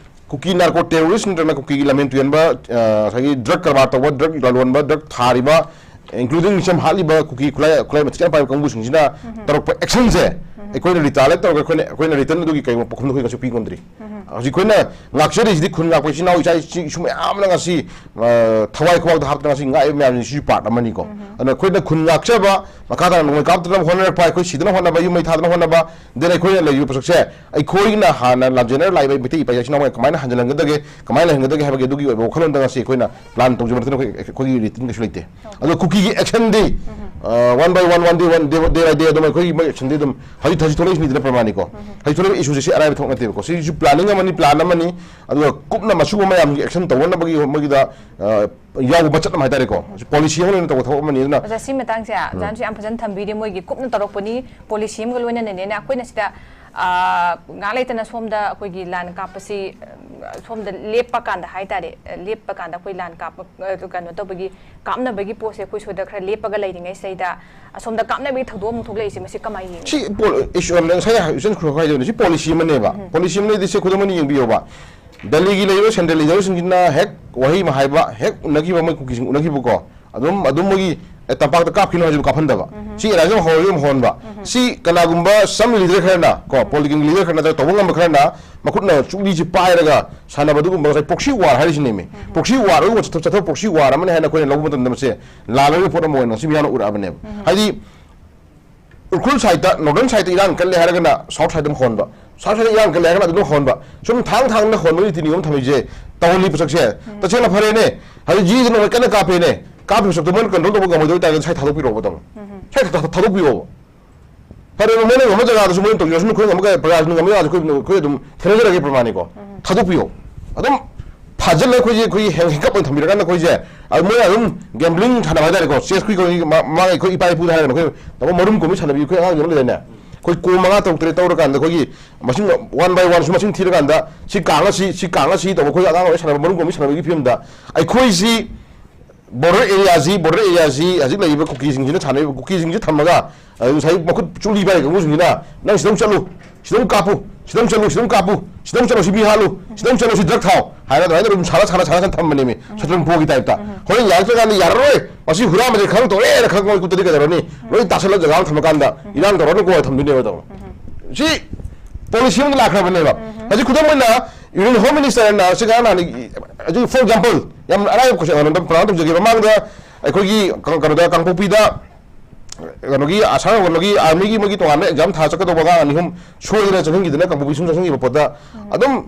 ꯀꯨꯀꯤ narco terrorist ꯅꯠꯇ꯭ꯔꯒꯅ ꯀꯨꯀꯤꯒꯤ ꯂꯝꯍꯦꯟ ꯇꯨꯍꯦꯟꯕ, ꯑ, ꯉꯁꯥꯏꯒꯤ drug ꯀꯔꯕꯥꯔ ꯇꯧꯕ, drug ꯂꯂꯣꯟꯕ, drug ꯊꯥꯔꯤꯕ, including ꯃꯤꯆꯝ ꯍꯥꯠꯂꯤꯕ ꯀꯨꯀꯤ ꯈꯨꯠꯂꯥꯏ, ꯈꯨꯠꯂꯥꯏ ꯃꯇꯤꯛ ꯆꯥꯅ ꯄꯥꯏꯕ ꯀꯥꯡꯕꯨꯁꯤꯡꯁꯤꯅ ꯇꯧꯔꯛꯄ action ꯁꯦ, ꯑꯩꯈꯣꯏꯅ retaliate ꯇꯧꯔꯒ ꯑꯩꯈꯣꯏꯅ, ꯑꯩꯈꯣꯏꯅ return ꯑꯗꯨꯒꯤ ꯀꯩꯒꯨꯝꯕ ꯄꯥꯎꯈꯨꯝꯗꯣ ꯑꯩꯈꯣꯏ ꯀꯩꯁꯨ ꯄꯤ ꯉꯝꯗ꯭ꯔꯤ꯫ ꯍꯧꯖꯤꯛ ꯑꯩꯈꯣꯏꯅ ꯉꯥꯛꯆꯔꯤꯁꯤꯗꯤ ꯈꯨꯟ ꯉꯥꯛꯄ ꯏꯆꯤꯟ ꯏꯅꯥꯎ ꯏꯆꯥ ꯏꯁꯨ ꯃꯌꯥꯝ ꯑꯃꯅ ꯉꯁꯤ, ꯑ, ꯊꯋꯥꯏ ꯈꯨꯋꯥꯛꯇ ꯍꯥꯞꯇꯅ ꯉꯁꯤ ꯉꯥꯛꯏꯕ ꯃꯌꯥꯝꯁꯤ ꯁꯤꯁꯨ part ꯑꯃꯅꯤꯀꯣ꯫ ꯑꯗꯨꯅ ꯑꯩꯈꯣꯏꯅ ꯈꯨꯟ ꯉꯥꯛꯆꯕ, ꯃꯈꯥ ꯇꯥꯅ ꯅꯣꯡꯃꯩ ꯀꯥꯞꯇꯅꯕ ꯍꯣꯠꯅꯔꯛꯄ, ꯑꯩꯈꯣꯏ ꯁꯤꯗꯅ ꯍꯣꯠꯅꯕ, ꯌꯨꯝ ꯃꯩ ꯊꯥꯗꯅ ꯍꯣꯠꯅꯕ, then ꯑꯩꯈꯣꯏꯅ ꯂꯩꯔꯤꯕ ꯄꯣꯠꯁꯛꯁꯦ ꯑꯩꯈꯣꯏꯅ ꯍꯥꯟꯅ ꯂꯥꯟꯖꯦꯟꯅꯔ ꯂꯥꯛꯏꯕ ꯃꯩꯇꯩ ꯏꯄꯥ ꯏꯆꯤꯟ ꯏꯅꯥꯎ ꯀꯃꯥꯏꯅ ꯍꯟꯖꯤꯜꯍꯟꯒꯗꯒꯦ, ꯀꯃꯥꯏꯅ ꯂꯩꯍꯟꯒꯗꯒꯦ ꯍꯥꯏꯕꯒꯤ ꯑꯗꯨꯒꯤ ꯑꯣꯏꯕ ꯋꯥꯈꯜꯂꯣꯟꯗ ꯉꯁꯤ ꯑꯩꯈꯣꯏꯅ plan ꯇꯧꯖꯕ ꯅꯠꯇꯅ ꯑꯩꯈꯣꯏ, ꯑꯩꯈꯣꯏꯒꯤ written ꯀꯩꯁꯨ ꯂꯩꯇꯦ꯫ ꯑꯗꯣ ꯀꯨꯀꯤꯒꯤ action ꯗꯤ, ꯑ, one by one, one day, one day, day by day ꯑꯗꯨꯝ ꯑꯩꯈꯣꯏꯒꯤ ꯃꯣꯏ action ꯗꯤ ꯑꯗꯨꯝ ꯍꯧꯖꯤꯛ ꯍꯧꯖꯤꯛ ꯊꯣꯛꯂꯛꯏꯁꯤꯅꯤꯗꯅ ꯄ꯭ꯔꯃꯥꯅꯤꯀꯣ꯫ ꯍꯧꯖꯤꯛ ꯊꯣꯛꯂꯛꯏꯕ issue ꯁꯦ ꯁꯤ ꯑꯔꯥꯏꯕ ꯊꯕꯛ ꯅꯠꯇꯦꯕꯀꯣ꯫ ꯁꯤꯁꯨ planning ꯑꯃꯅꯤ, plan ꯑꯃꯅꯤ꯫ ꯑꯗꯨꯒ ꯀꯨꯞꯅ ꯃꯁꯤꯒꯨꯝꯕ ꯃꯌꯥꯝꯒꯤ action ꯇꯧꯅꯅꯕꯒꯤ ꯃꯣꯏꯒꯤꯗ, ꯑ, ꯌꯥꯎꯕ ꯃꯆꯠ ꯑꯃ ꯍꯥꯏꯇꯥꯔꯦꯀꯣ꯫ ꯁꯤ policy ꯑꯃ ꯑꯣꯏꯅ ꯇꯧꯕ ꯊꯕꯛ ꯑꯃꯅꯤ꯫ ꯑꯗꯨꯅ ꯑꯣꯖꯥ, ꯁꯤ ꯃꯇꯥꯡꯁꯦ ꯖꯥꯟꯁꯨ ꯌꯥꯝ ꯐꯖꯅ ꯊꯝꯕꯤꯔꯦ, ꯃꯣꯏꯒꯤ ꯀꯨꯞꯅ ꯇꯧꯔꯛꯄꯅꯤ, policy ꯑꯃꯒ ꯂꯣꯏꯅꯅꯅꯦꯅ꯫ ꯑꯩꯈꯣꯏꯅ ꯁꯤꯗ, ꯑ, ꯉꯥꯏꯍꯥꯛ ꯂꯩꯇꯅ ꯁꯣꯝꯗ ꯑꯩꯈꯣꯏꯒꯤ ꯂꯥꯟ ꯀꯥꯞꯄꯁꯤ, ꯑ, ꯁꯣꯝꯗ ꯂꯦꯞꯄ ꯀꯥꯟꯗ ꯍꯥꯏꯇꯥꯔꯦ, ꯑ, ꯂꯦꯞꯄ ꯀꯥꯟꯗ ꯑꯩꯈꯣꯏ ꯂꯥꯟ ꯀꯥꯞꯄ, ꯑ, ꯀꯩꯅꯣ ꯇꯧꯕꯒꯤ, ꯀꯥꯞꯅꯕꯒꯤ ꯄꯣꯠꯁꯦ ꯑꯩꯈꯣꯏ ꯁꯣꯝꯗ ꯈꯔ ꯂꯦꯞꯄꯒ ꯂꯩꯔꯤꯉꯩꯁꯤꯗꯩꯗ ꯑꯁꯣꯝꯗ ꯀꯥꯞꯅꯕꯒꯤ ꯊꯧꯗꯣꯛ ꯑꯃꯨꯛ ꯊꯣꯛꯂꯛꯏꯁꯦ, ꯃꯁꯤ ꯀꯃꯥꯏꯅ ꯌꯦꯡꯉꯤ? ꯁꯤ ꯄꯣ-, ꯏꯁ, ꯉꯁꯥꯏ ꯏꯆꯟ ꯈꯨꯔꯨ ꯍꯥꯏꯗꯣꯏꯅꯤ, ꯁꯤ policy ꯑꯃꯅꯦꯕ꯫ Policy ꯑꯃꯅꯦꯗꯤ ꯁꯦ ꯈꯨꯗꯝ ꯑꯣꯏꯅ ꯌꯦꯡꯕꯤꯌꯣꯕ꯫ ꯗꯦꯜꯂꯤꯒꯤ ꯂꯩꯔꯤꯕ central leader ꯁꯤꯡꯁꯤꯅ ꯍꯦꯛ ꯋꯥꯍꯩ ꯑꯃ ꯍꯥꯏꯕ, ꯍꯦꯛ ꯎꯅꯈꯤꯕ, ꯃꯣꯏ ꯀꯨꯀꯤꯁꯤꯡ ꯎꯅꯈꯤꯕꯀꯣ, ꯑꯗꯨꯝ, ꯑꯗꯨꯝ ꯃꯣꯏꯒꯤ, "ꯑꯦ, ꯇꯝꯄꯥꯛꯇ ꯀꯥꯞꯈꯤꯅꯨ" ꯍꯥꯏꯁꯤꯕꯨ ꯀꯥꯞꯍꯟꯗꯕ꯫ ꯁꯤ ꯑꯦꯔꯥꯏꯁꯦ ꯑꯃ ꯍꯧꯔꯒ ꯑꯃ ꯍꯧꯍꯟꯕ꯫ ꯁꯤ ꯀꯅꯥꯒꯨꯝꯕ some leader ꯈꯔꯅ ꯀꯣ, political leader ꯈꯔ ꯅꯠꯇ꯭ꯔꯒ ꯇꯧꯕ ꯉꯝꯕ ꯈꯔꯅ ꯃꯈꯨꯠꯅ ꯆꯨꯛꯂꯤꯁꯤ ꯄꯥꯏꯔꯒ ꯁꯥꯟꯅꯕ ꯑꯗꯨꯒꯨꯝꯕ ꯉꯁꯥꯏ proxy war ꯍꯥꯏꯔꯤꯁꯤꯅꯦꯃꯤ꯫ Proxy war ꯑꯗꯨꯒꯨꯝꯕ ꯆꯠꯊꯣꯛ, ꯆꯠꯊꯣꯛ proxy war ꯑꯃꯅꯤ ꯍꯥꯏꯅ ꯑꯩꯈꯣꯏꯅ ꯂꯧꯕ ꯃꯇꯝꯗ ꯃꯁꯦ ꯂꯥꯜꯂꯕꯒꯤ ꯄꯣꯠ ꯑꯃ ꯑꯣꯏꯅ ꯉꯁꯤ ꯃꯤꯌꯥꯝꯅ ꯎꯔꯛꯑꯕꯅꯦꯕ꯫ ꯍꯥꯏꯗꯤ ꯎꯈ꯭ꯔꯨꯜ side ꯇ, northern side ꯇ ꯏꯔꯥꯡ ꯀꯜꯂꯦ ꯍꯥꯏꯔꯒꯅ south side ꯇ ꯑꯃꯨꯛ ꯍꯣꯟꯕ, south side ꯇ ꯏꯔꯥꯡ ꯀꯜꯂꯦ ꯍꯥꯏꯔꯒꯅ ꯑꯗꯨꯗ ꯍꯣꯟꯕ, ꯁꯨꯝ ꯊꯥꯡ ꯊꯥꯡꯅ ꯍꯣꯟꯕꯒꯤ ꯅꯤꯇꯤ ꯅꯤꯌꯣꯝ ꯊꯝꯃꯤꯁꯦ ꯇꯧꯍꯜꯂꯤ ꯄꯣꯠꯁꯛꯁꯦ꯫ ꯇꯁꯦꯡꯅ ꯐꯔꯦꯅꯦ, ꯍꯧꯖꯤꯛ ꯖꯤꯁꯤꯅ ꯅꯣꯡꯃꯩ ꯀꯟꯅ ꯀꯥꯞꯄꯦꯅꯦ, ꯀꯥꯞꯄꯤꯕ ꯁꯔꯨꯛꯇꯣ ꯃꯣꯏꯅ ꯀꯟꯇ꯭ꯔꯣꯜ ꯇꯧꯕ ꯉꯝꯃꯣꯏꯗꯧ ꯑꯣꯏꯇꯥꯔꯒꯗꯤ ꯁ꯭ꯋꯥꯏ ꯊꯥꯗꯣꯛꯄꯤꯔꯛꯑꯣꯕ ꯇꯥꯃꯣ꯫ ꯁ꯭ꯋꯥꯏ ꯊꯥ- ꯊꯥꯗꯣꯛꯄꯤꯌꯣꯕ꯫ ꯐꯔꯦ, ꯃꯣꯏꯅ ꯉꯝꯕ ꯖꯒꯥꯗꯁꯨ ꯃꯣꯏꯅ ꯇꯧꯖꯔꯁꯅꯨ, ꯑꯩꯈꯣꯏ ꯉꯝꯕ ꯀꯌꯥ ꯄ꯭ꯔꯖꯥꯁꯤꯡꯅ ꯉꯝꯕ ꯖꯒꯥꯗꯁꯨ ꯑꯩꯈꯣꯏ, ꯑꯩꯈꯣꯏ ꯑꯗꯨꯝ ꯊꯦꯡꯅꯖꯔꯒꯦ ꯄ꯭ꯔꯃꯥꯅꯤꯀꯣ꯫ ꯊꯥꯗꯣꯛꯄꯤꯌꯣ꯫ ꯑꯗꯨꯝ ꯐꯥꯖꯤꯜꯂꯒ ꯑꯩꯈꯣꯏꯁꯦ, ꯑꯩꯈꯣꯏꯒꯤ ꯍꯦꯡ-, ꯍꯦꯡꯀꯞ ꯑꯣꯏꯅ ꯊꯝꯕꯤꯔꯀꯥꯟꯗ ꯑꯩꯈꯣꯏꯁꯦ, ꯑꯗꯨ ꯃꯣꯏꯅ ꯑꯗꯨꯝ ꯒꯦꯝꯕ꯭ꯂꯤꯡ ꯁꯥꯟꯅꯕ ꯍꯥꯏꯇꯥꯔꯦꯀꯣ, ꯆꯦꯁ ꯑꯩꯈꯣꯏ, ꯑꯩꯈꯣꯏꯒꯤ ꯃꯥ-, ꯃꯥꯒꯤ ꯑꯩꯈꯣꯏ ꯏꯄꯥ ꯏꯄꯨꯗ ꯍꯥꯏꯔꯒꯅ ꯑꯩꯈꯣꯏ ꯇꯥꯃꯣ ꯃꯔꯨꯝ ꯀꯣꯝꯕꯤ ꯁꯥꯟꯅꯕꯤ ꯑꯩꯈꯣꯏ ꯑꯉꯥꯡꯁꯤꯡ ꯑꯃ ꯂꯩꯗꯥꯏꯅꯦ? ꯑꯩꯈꯣꯏ ꯀꯣꯝ ꯃꯉꯥ ꯇꯔꯨꯛ ꯇꯔꯦꯠ ꯇꯧꯔꯀꯥꯟꯗ ꯑꯩꯈꯣꯏꯒꯤ ꯃꯁꯤꯡ one by one ꯁꯨ ꯃꯁꯤꯡ ꯊꯤꯔꯀꯥꯟꯗ ꯁꯤ ꯀꯥꯡꯉ ꯁꯤ, ꯁꯤ ꯀꯥꯡꯉ ꯁꯤ ꯇꯧꯕ ꯑꯩꯈꯣꯏ ꯑꯉꯥꯡ ꯑꯣꯏꯔꯤ ꯁꯥꯟꯅꯕ ꯃꯔꯨꯝ ꯀꯣꯝꯕꯤ ꯁꯥꯟꯅꯕꯒꯤ ꯐꯤꯕꯝꯗ ꯑꯩꯈꯣꯏꯁꯤ ꯕꯣꯔꯗꯔ ꯑꯦꯔꯤꯌꯥꯁꯤ, ꯕꯣꯔꯗꯔ ꯑꯦꯔꯤꯌꯥꯁꯤ ꯍꯧꯖꯤꯛ ꯂꯩꯔꯤꯕ ꯀꯨꯀꯤꯁꯤꯡꯁꯤꯅ ꯁꯥꯟꯅꯔꯤꯕ ꯀꯨꯀꯤꯁꯤꯡꯁꯤ ꯊꯝꯃꯒ, ꯑꯗꯨ ꯉꯁꯥꯏ ꯃꯈꯨꯠ ꯆꯨꯂꯤ ꯄꯥꯏꯔꯤ ꯀꯥꯡꯕꯨꯁꯤꯡꯁꯤꯅ ꯅꯪ ꯁꯤꯗ ꯑꯃꯨꯛ ꯆꯠꯂꯨ, ꯁꯤꯗ ꯑꯃꯨꯛ ꯀꯥꯞꯄꯨ, ꯁꯤꯗ ꯑꯃꯨꯛ ꯆꯠꯂꯨ, ꯁꯤꯗ ꯑꯃꯨꯛ ꯀꯥꯞꯄꯨ, ꯁꯤꯗ ꯑꯃꯨꯛ ꯆꯠꯂꯨ, ꯁꯤ ꯃꯤ ꯍꯥꯠꯂꯨ, ꯁꯤꯗ ꯑꯃꯨꯛ ꯆꯠꯂꯨ, ꯁꯤ ꯗ꯭ꯔꯒ ꯊꯥꯎ ꯍꯥꯏꯔꯒ ꯑꯗꯨꯃꯥꯏꯅ ꯑꯗꯨꯝ ꯁꯥꯟꯅ, ꯁꯥꯟꯅ, ꯁꯥꯟꯅ, ꯁꯥꯟꯅ ꯊꯝꯕꯅꯦꯃꯤ, ꯁꯇ꯭ꯔꯪ ꯄꯣꯒꯤ ꯇꯥꯏꯞꯇ꯫ ꯍꯣꯔꯦꯟ ꯌꯥꯔꯛꯇ꯭ꯔꯀꯥꯟꯗ ꯌꯥꯔꯔꯣꯏ, ꯃꯁꯤ ꯍꯨꯔꯥꯟꯕꯁꯦ ꯈꯪ ꯇꯧꯔꯦꯅ ꯈꯪꯕ ꯃꯣꯏ ꯈꯨꯠꯇꯗꯤ ꯀꯩꯗꯧꯔꯅꯤ? ꯂꯣꯏ ꯇꯥꯁꯜꯂ ꯖꯒꯥ ꯑꯃ ꯊꯝꯃꯀꯥꯟꯗ ꯏꯔꯥꯡ ꯇꯧꯔꯅꯨꯀꯣ ꯊꯝꯗꯣꯏꯅꯦꯕ ꯇꯧꯔꯣ꯫ ꯁꯤ ꯄꯣꯂꯤꯁꯤ ꯑꯃ ꯂꯥꯛꯈ꯭ꯔꯕꯅꯦꯕ꯫ ꯍꯧꯖꯤꯛ ꯈꯨꯗꯝ ꯑꯣꯏꯅ ꯏꯟꯗꯤꯌꯟ ꯍꯣꯝ ꯃꯤꯅꯤꯁꯇꯔꯅ ꯁꯤ ꯉꯔꯥꯡ ꯅꯍꯥꯟ, ꯍꯧꯖꯤꯛ ꯐꯣꯔ ꯑꯦꯛꯖꯥꯝꯄꯜ, ꯌꯥꯝ ꯑꯔꯥꯏꯕ ꯀꯣꯏꯁꯟ ꯑꯃ ꯄ꯭ꯔꯃꯥꯟ ꯇꯧꯖꯒꯦ꯫ ꯃꯃꯥꯡꯗ ꯑꯩꯈꯣꯏꯒꯤ ꯀ-, ꯀꯩꯅꯣꯗ, ꯀꯥꯡꯄꯣꯛꯄꯤꯗ ꯀꯩꯅꯣꯒꯤ ꯑꯁꯥꯝ ꯀꯩꯅꯣꯒꯤ ꯑꯥꯔꯃꯤꯒꯤ ꯃꯣꯏꯒꯤ ꯇꯣꯉꯥꯟꯕ ꯑꯦꯛꯖꯥꯝ ꯊꯥ ꯆꯠꯀꯗꯧꯕ ꯑꯉꯥꯡ ꯑꯅꯤ ꯑꯍꯨꯝ ꯁꯣꯏꯗꯅ ꯆꯪꯁꯤꯟꯈꯤꯗꯅ ꯀꯥꯡꯄꯣꯛꯄꯤ ꯁꯨꯝ ꯆꯪꯁꯤꯟꯈꯤꯕ ꯄꯣꯠꯇ ꯑꯗꯨꯝ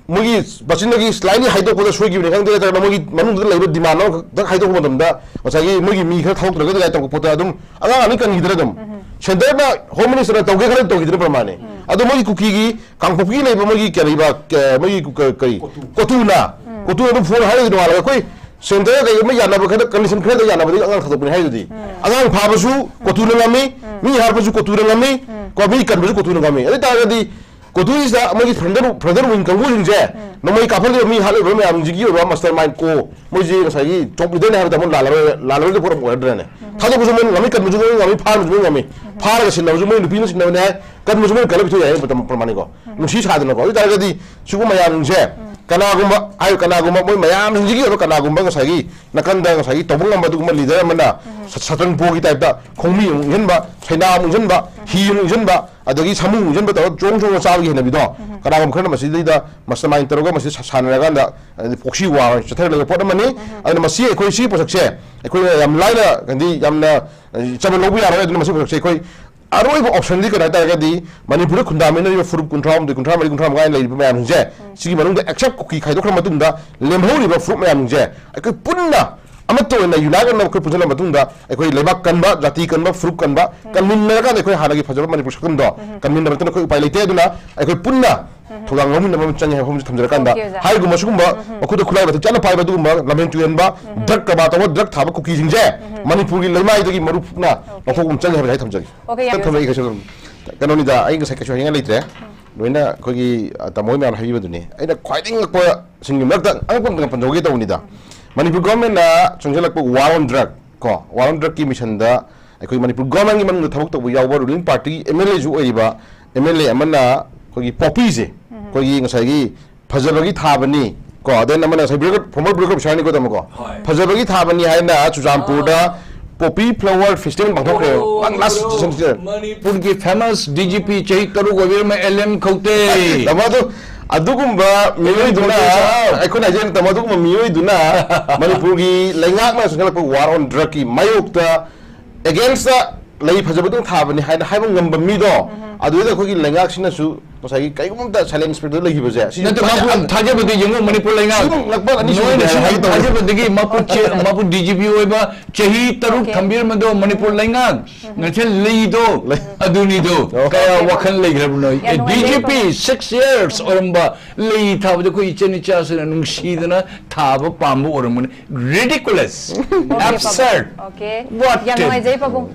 ꯃꯣꯏꯒꯤ ꯃꯆꯤꯟꯗꯒꯤ ꯁ꯭ꯂꯥꯏꯠꯂꯤ ꯍꯥꯏꯗꯣꯛꯄꯗ ꯁꯣꯏꯈꯤꯕꯅꯤ ꯈꯪꯗꯦ, ꯅꯠꯇ꯭ꯔꯒꯅ ꯃꯣꯏꯒꯤ ꯃꯅꯨꯡꯗ ꯂꯩꯕ ꯗꯤꯃꯥꯟ ꯑꯃꯈꯛꯇꯪ ꯍꯥꯏꯗꯣꯛꯄ ꯃꯇꯝꯗ ꯉꯁꯥꯏꯒꯤ ꯃꯣꯏꯒꯤ ꯃꯤ ꯈꯔ ꯊꯥꯗꯣꯛꯇ꯭ꯔꯒꯗꯤ ꯀꯥꯏ ꯇꯧꯔꯛꯄ ꯄꯣꯠꯇ ꯑꯗꯨꯝ ꯑꯉꯥꯡ ꯑꯅꯤ ꯀꯟꯈꯤꯗꯅ ꯑꯗꯨꯝ ꯁꯦꯟꯇꯔꯅ ꯍꯣꯝ ꯃꯤꯅꯤꯁꯇꯔꯅ ꯇꯧꯒꯦ ꯈꯜꯂ ꯇꯧꯈꯤꯗꯅ ꯄ꯭ꯔꯃꯥꯟꯅꯦ꯫ ꯑꯗꯣ ꯃꯣꯏꯒꯤ ꯀꯨꯀꯤꯒꯤ ꯀꯥꯡꯄꯣꯛꯄꯤ ꯂꯩꯕ ꯃꯣꯏꯒꯤ ꯀꯔꯤꯕ, ꯀ-, ꯃꯣꯏꯒꯤ ꯀ-, ꯀꯔꯤ ꯀꯣꯇꯨꯅ, ꯀꯣꯇꯨꯅ ꯑꯗꯨꯝ ꯐꯣꯟ ꯍꯥꯏꯔꯒ ꯅꯣꯡꯉꯥꯜꯂꯒ ꯑꯩꯈꯣꯏ ꯁꯦꯟꯇꯔ ꯀꯩꯒꯨꯝꯕ ꯌꯥꯅꯕ ꯈꯔ, ꯀꯟꯗꯤꯁꯟ ꯈꯔꯗ ꯌꯥꯅꯕꯗꯒꯤ ꯑꯉꯥꯡ ꯊꯥꯗꯣꯛꯄꯅꯤ ꯍꯥꯏꯗꯨꯗꯤ꯫ ꯑꯉꯥꯡ ꯐꯥꯕꯁꯨ ꯀꯣꯇꯨꯅ ꯉꯝꯃꯤ, ꯃꯤ ꯍꯥꯠꯄꯁꯨ ꯀꯣꯇꯨꯅ ꯉꯝꯃꯤ, ꯀꯣ, ꯃꯤ ꯀꯟꯕꯁꯨ ꯀꯣꯇꯨꯅ ꯉꯝꯃꯤ꯫ ꯑꯗꯨ ꯑꯣꯏ ꯇꯥꯔꯒꯗꯤ ꯀꯣꯇꯨꯁꯤꯗ ꯃꯣꯏꯒꯤ ꯐ꯭ꯔꯟꯗꯔ, ꯐ꯭ꯔꯟꯗꯔ ꯋꯤꯡ ꯀꯥꯡꯕꯨꯁꯤꯡꯁꯦ ꯅꯣꯡꯃꯩ ꯀꯥꯞꯍꯜꯂꯤꯕ ꯃꯤ ꯍꯥꯠꯂꯤꯕ ꯃꯌꯥꯝꯁꯤꯒꯤ ꯑꯣꯏꯕ ꯃꯥꯁꯇꯔ ꯃꯥꯏꯟ ꯀꯣ, ꯃꯣꯏꯁꯦ ꯉꯁꯥꯏꯒꯤ ꯇꯣꯞ ꯂꯤꯗꯔꯅꯤ ꯍꯥꯏꯕꯗ ꯑꯃꯨꯛ ꯂꯥꯜꯂꯔꯣꯏ, ꯂꯥꯜꯂꯔꯣꯏꯗ ꯄꯣꯠ ꯑꯃ ꯑꯣꯏꯔꯗ꯭ꯔꯅꯦ? ꯊꯥꯗꯣꯛꯄꯁꯨ ꯃꯣꯏꯅ ꯉꯝꯃꯤ, ꯀꯟꯕꯁꯨ ꯃꯣꯏꯅ ꯉꯝꯃꯤ, ꯐꯥꯍꯟꯕꯁꯨ ꯃꯣꯏꯅ ꯉꯝꯃꯤ, ꯐꯥꯔꯒ ꯁꯤꯟꯅꯕꯁꯨ ꯃꯣꯏ ꯅꯨꯄꯤꯅ ꯁꯤꯟꯅꯕꯅꯦ ꯍꯥꯏ, ꯀꯟꯕꯁꯨ ꯃꯣꯏꯅ ꯀꯜꯂ ꯄꯤꯊꯣꯛ ꯌꯥꯏ ꯃꯇꯝ ꯄ꯭ꯔꯃꯥꯅꯤꯀꯣ꯫ ꯅꯨꯡꯁꯤ ꯁꯥꯗꯅꯀꯣ꯫ ꯑꯗꯨ ꯑꯣꯏ ꯇꯥꯔꯒꯗꯤ ꯁꯤꯒꯨꯝꯕ ꯃꯌꯥꯝꯁꯦ ꯀꯅꯥꯒꯨꯝꯕ, ꯍꯥꯏ, ꯀꯅꯥꯒꯨꯝꯕ ꯃꯣꯏ ꯃꯌꯥꯝꯁꯤꯡꯁꯤꯒꯤ ꯑꯣꯏꯕ ꯀꯅꯥꯒꯨꯝꯕ ꯉꯁꯥꯏꯒꯤ ꯅꯥꯀꯟꯗ ꯉꯁꯥꯏꯒꯤ ꯇꯧꯕ ꯉꯝꯕ ꯑꯗꯨꯒꯨꯝꯕ ꯂꯤꯗꯔ ꯑꯃꯅ ꯁ-, ꯁꯇ꯭ꯔꯪ ꯄꯣꯒꯤ ꯇꯥꯏꯞꯇ ꯈꯣꯡꯃꯤ ꯑꯃꯨꯛ ꯏꯟꯁꯤꯟꯕ, ꯁꯩꯅꯥ ꯑꯃꯨꯛ ꯏꯟꯁꯤꯟꯕ, ꯍꯤ ꯑꯃꯨꯛ ꯏꯟꯁꯤꯟꯕ, ꯑꯗꯒꯤ ꯁꯥꯃꯨ ꯏꯟꯁꯤꯟꯕ ꯇꯧꯔꯒ ꯆꯣꯡ ꯆꯣꯡꯅ ꯆꯥꯕꯒꯤ ꯍꯩꯅꯕꯤꯗꯣ ꯀꯅꯥꯒꯨꯝꯕ ꯈꯔꯅ ꯃꯁꯤꯗꯩꯗ ꯃꯥꯁꯇꯔ ꯃꯥꯏꯟ ꯇꯧꯔꯒ ꯃꯁꯤ ꯁꯥ-, ꯁꯥꯟꯅꯔꯀꯥꯟꯗ, ꯑꯗꯩ ꯄ꯭ꯔꯣꯛꯁꯤ ꯋꯥꯔ ꯆꯠꯊꯔꯛꯂꯕ ꯄꯣꯠ ꯑꯃꯅꯤ꯫ ꯑꯗꯨꯅ ꯃꯁꯤ ꯑꯩꯈꯣꯏ ꯁꯤꯒꯤ ꯄꯣꯠꯁꯛꯁꯦ ꯑꯩꯈꯣꯏꯅ ꯌꯥꯝ ꯂꯥꯏꯅ, ꯍꯥꯏꯗꯤ, ꯌꯥꯝꯅ, ꯑ, ꯆꯝꯅ ꯂꯧꯕ ꯌꯥꯔꯣꯏ꯫ ꯑꯗꯨꯅ ꯃꯁꯤ ꯄꯣꯠꯁꯛꯁꯦ ꯑꯩꯈꯣꯏ ꯑꯔꯣꯏꯕ ꯑꯣꯞꯁꯟꯗꯤ ꯀꯩꯅꯣ ꯍꯥꯏꯇꯥꯔꯒꯗꯤ ꯃꯅꯤꯄꯨꯔꯗ ꯈꯨꯟꯗꯥꯃꯤꯟꯅꯔꯤꯕ ꯐꯨꯔꯨꯞ ꯀꯨꯟꯊ꯭ꯔꯥ ꯍꯨꯝꯗꯣꯏ, ꯀꯨꯟꯊ꯭ꯔꯥ ꯃꯔꯤ, ꯀꯨꯟꯊ꯭ꯔꯥ ꯃꯉꯥ ꯂꯩꯔꯤꯕ ꯃꯌꯥꯝꯁꯤꯡꯁꯦ, ꯁꯤꯒꯤ ꯃꯅꯨꯡꯗ ꯑꯦꯛꯁꯦꯞ ꯀꯨꯀꯤ ꯈꯥꯏꯗꯣꯛꯈ꯭ꯔ ꯃꯇꯨꯡꯗ ꯂꯦꯝꯍꯧꯔꯤꯕ ꯐꯨꯔꯨꯞ ꯃꯌꯥꯝꯁꯤꯡꯁꯦ ꯑꯩꯈꯣꯏ ꯄꯨꯟꯅ ꯑꯃꯠꯇ ꯑꯣꯏꯅ ꯌꯨꯅꯥꯏꯠ ꯑꯣꯏꯅ ꯑꯩꯈꯣꯏ ꯄꯨꯟꯁꯤꯜꯂ ꯃꯇꯨꯡꯗ ꯑꯩꯈꯣꯏ ꯂꯩꯕꯥꯛ ꯀꯟꯕ, ꯖꯥꯇꯤ ꯀꯟꯕ, ꯐꯨꯔꯨꯞ ꯀꯟꯕ, ꯀꯟꯃꯤꯟꯅꯔꯀꯥꯟꯗ ꯑꯩꯈꯣꯏ ꯍꯥꯟꯅꯒꯤ ꯐꯖꯕ ꯃꯅꯤꯄꯨꯔ ꯁꯛꯇꯝꯗꯣ ꯀꯟꯃꯤꯟꯅꯕ ꯅꯠꯇꯅ ꯑꯩꯈꯣꯏ ꯎꯄꯥꯏ ꯂꯩꯇꯦ꯫ ꯑꯗꯨꯅ ꯑꯩꯈꯣꯏ ꯄꯨꯟꯅ ꯊꯧꯗꯥꯡ ꯂꯧꯃꯤꯟꯅꯕ ꯑꯃ ꯆꯪꯉꯦ ꯍꯥꯏꯕ ꯋꯥꯐꯝꯁꯤ ꯊꯝꯖꯔꯀꯥꯟꯗ, Okay, ꯑꯣꯖꯥ꯫ ꯍꯥꯏꯔꯤꯕ ꯃꯁꯤꯒꯨꯝꯕ ꯃꯈꯨꯠꯇ ꯈꯨꯠꯂꯥꯏ ꯃꯇꯤꯛ ꯆꯥꯅ ꯄꯥꯏꯕ ꯑꯗꯨꯒꯨꯝꯕ ꯂꯝꯍꯦꯟ ꯇꯨꯍꯦꯟꯕ, ꯗ꯭ꯔꯒ ꯀꯔꯕꯥꯔ ꯇꯧꯕ, ꯗ꯭ꯔꯒ ꯊꯥꯕ ꯀꯨꯀꯤꯁꯤꯡꯁꯦ ꯃꯅꯤꯄꯨꯔꯒꯤ ꯂꯩꯃꯥꯏꯗꯒꯤ ꯃꯔꯨꯞꯅ ꯂꯧꯊꯣꯛꯄ ꯑꯃ ꯆꯪꯉꯦ ꯍꯥꯏꯕꯁꯤ ꯑꯩ ꯊꯝꯖꯒꯦ꯫ Okay, ꯌꯥꯝ ꯊꯝꯖꯒꯦ꯫ ꯀꯩꯁꯨ ꯀꯩꯅꯣꯅꯤꯗ, ꯑꯩ ꯉꯁꯥꯏ ꯀꯩꯁꯨ ꯍꯥꯏꯅꯤꯡꯉꯥꯏ ꯂꯩꯇ꯭ꯔꯦ꯫ ꯂꯣꯏꯅ ꯑꯩꯈꯣꯏꯒꯤ, ꯑ, ꯇꯥꯃꯣ ꯍꯣꯏ ꯃꯌꯥꯝꯅ ꯍꯥꯏꯕꯤꯕꯗꯨꯅꯦ꯫ ꯑꯩꯅ ꯈ꯭ꯋꯥꯏꯗꯒꯤ ꯉꯛꯄꯁꯤꯡꯒꯤ ꯃꯔꯛꯇ ꯑꯉꯛꯄ ꯑꯃꯇꯪ ꯄꯟꯖꯍꯧꯒꯦ ꯇꯧꯕꯅꯤꯗ꯫ ꯃꯅꯤꯄꯨꯔ ꯒꯣꯔꯃꯦꯟꯅ ꯆꯪꯁꯤꯜꯂꯛꯄ War on Drug, ꯀꯣ, War on Drugꯀꯤ ꯃꯤꯁꯟꯗ ꯑꯩꯈꯣꯏ ꯃꯅꯤꯄꯨꯔ ꯒꯣꯔꯃꯦꯟꯒꯤ ꯃꯅꯨꯡꯗ ꯊꯕꯛ ꯇꯧꯕ ꯌꯥꯎꯕ ꯔꯨꯂꯤꯡ ꯄꯥꯔꯇꯤꯒꯤ ꯑꯦꯝ ꯑꯦꯜ ꯑꯦꯁꯨ ꯑꯣꯏꯔꯤꯕ ꯑꯦꯝ ꯑꯦꯜ ꯑꯦ ꯑꯃꯅ ꯑꯩꯈꯣꯏꯒꯤ ꯄꯣꯄꯤꯁꯦ, ꯑꯩꯈꯣꯏꯒꯤ ꯉꯁꯥꯏꯒꯤ ꯐꯖꯕꯒꯤ ꯊꯥꯕꯅꯤ, ꯀꯣ, ꯑꯗꯩ ꯑꯃꯅ ꯉꯁꯥꯏ ꯕ꯭ꯌꯨꯔꯣꯀ꯭ꯔꯦꯠ, ꯐꯣꯔꯃꯔ ꯕ꯭ꯌꯨꯔꯣꯀ꯭ꯔꯦꯠ ꯑꯣꯐꯤꯁꯥꯔꯅꯤꯀꯣ, ꯇꯥꯃꯣ, ꯀꯣ? ꯍꯣꯏ꯫ ꯐꯖꯕꯒꯤ ꯊꯥꯕꯅꯤ ꯍꯥꯏꯅ ꯆꯨꯔꯆꯥꯟꯄꯨꯔꯗ ꯄꯣꯄꯤ ꯐ꯭ꯂꯥꯋꯔ ꯐꯦꯁꯇꯤꯚꯦꯜ ꯄꯥꯡꯊꯣꯛꯈ꯭ꯔꯦ꯫ ꯑꯣ, ꯂꯥꯁ ꯃꯅꯤꯄꯨꯔ, ꯁꯤꯖꯟꯁꯤꯗ꯫ ꯃꯅꯤꯄꯨꯔꯒꯤ ꯐꯦꯃꯁ ꯗꯤ ꯖꯤ ꯄꯤ ꯆꯍꯤ ꯇꯔꯨꯛ ꯑꯣꯏꯕꯤꯔꯝꯕ ꯑꯦꯜ ꯑꯦꯝ ꯈꯧꯇꯦ꯫ ꯇꯥꯃꯣ, ꯑꯗꯨ, ꯑꯗꯨꯒꯨꯝꯕ ꯃꯤꯑꯣꯏꯗꯨꯅ, ꯈꯧꯇꯦ ꯁꯥꯍꯕ꯫ ꯑꯩꯈꯣꯏꯅ ꯍꯥꯏꯖꯔꯤꯕ, ꯇꯥꯃꯣ, ꯑꯗꯨꯒꯨꯝꯕ ꯃꯤꯑꯣꯏꯗꯨꯅ ꯃꯅꯤꯄꯨꯔꯒꯤ ꯂꯩꯉꯥꯛꯅ ꯆꯪꯁꯤꯜꯂꯛꯄ War on Drugꯀꯤ ꯃꯥꯌꯣꯛꯇ, againstꯇ ꯂꯩ ꯐꯖꯕꯗꯨ ꯊꯥꯕꯅꯤ ꯍꯥꯏꯅ ꯍꯥꯏꯕ ꯉꯝꯕ ꯃꯤꯗꯣ, ꯑꯗꯨꯗ ꯑꯩꯈꯣꯏꯒꯤ ꯂꯩꯉꯥꯛꯁꯤꯅꯁꯨ ꯉꯁꯥꯏꯒꯤ ꯀꯩꯒꯨꯝꯕ ꯑꯝꯇ silent spirittꯇ ꯂꯩꯈꯤꯕꯁꯦ, ꯁꯤ ꯅꯠꯇꯦ, ꯃꯥꯕꯨ ꯊꯥꯖꯕꯗꯤ ꯌꯦꯡꯉꯨ, ꯃꯅꯤꯄꯨꯔ ꯂꯩꯉꯥꯛ꯫ ꯁꯤꯒꯨꯝꯕ ꯂꯛꯄ ꯑꯅꯤ ꯅꯣꯏꯅ ꯁꯨꯕꯅꯦ ꯁꯤꯒꯨꯝꯕ ꯍꯥꯏꯒꯦ ꯇꯧꯕꯅꯦ꯫ ꯊꯥꯖꯕꯗꯒꯤ ꯃꯥꯄꯨ ꯆꯦ-, ꯃꯥꯄꯨ ꯗꯤ ꯖꯤ ꯄꯤ ꯑꯣꯏꯕ ꯆꯍꯤ ꯇꯔꯨꯛ Okay. ꯊꯝꯕꯤꯔꯝꯕꯗꯣ ꯃꯅꯤꯄꯨꯔ ꯂꯩꯉꯥꯛ꯫ ꯉꯁꯤ ꯂꯩꯗꯣ, ꯂꯩ꯫ ꯑꯗꯨꯅꯤꯗꯣ꯫ Okay. ꯀꯌꯥ ꯋꯥꯈꯜ ꯂꯩꯈ꯭ꯔꯕꯅꯣ? ꯌꯥꯝ ꯑꯦ, ꯅꯨꯡꯉꯥꯏꯖꯩ, ꯗꯤ ꯖꯤ ꯄꯤ ꯄꯥꯕꯨꯡ꯫ Six years ꯑꯣꯏꯔꯝꯕ ꯂꯩ ꯊꯥꯕꯗ ꯑꯩꯈꯣꯏ ꯏꯆꯟ ꯏꯆꯥꯁꯤꯡꯅ ꯅꯨꯡꯁꯤꯗꯅ ꯊꯥꯕ ꯄꯥꯝꯕ ꯑꯣꯏꯔꯝꯒꯅꯤ꯫ Ridiculous. Okay, ꯄꯥꯕꯨꯡ꯫ Absurd. Okay. What ꯌꯥꯝ the? ꯅꯨꯡꯉꯥꯏꯖꯩ, ꯄꯥꯕꯨꯡ꯫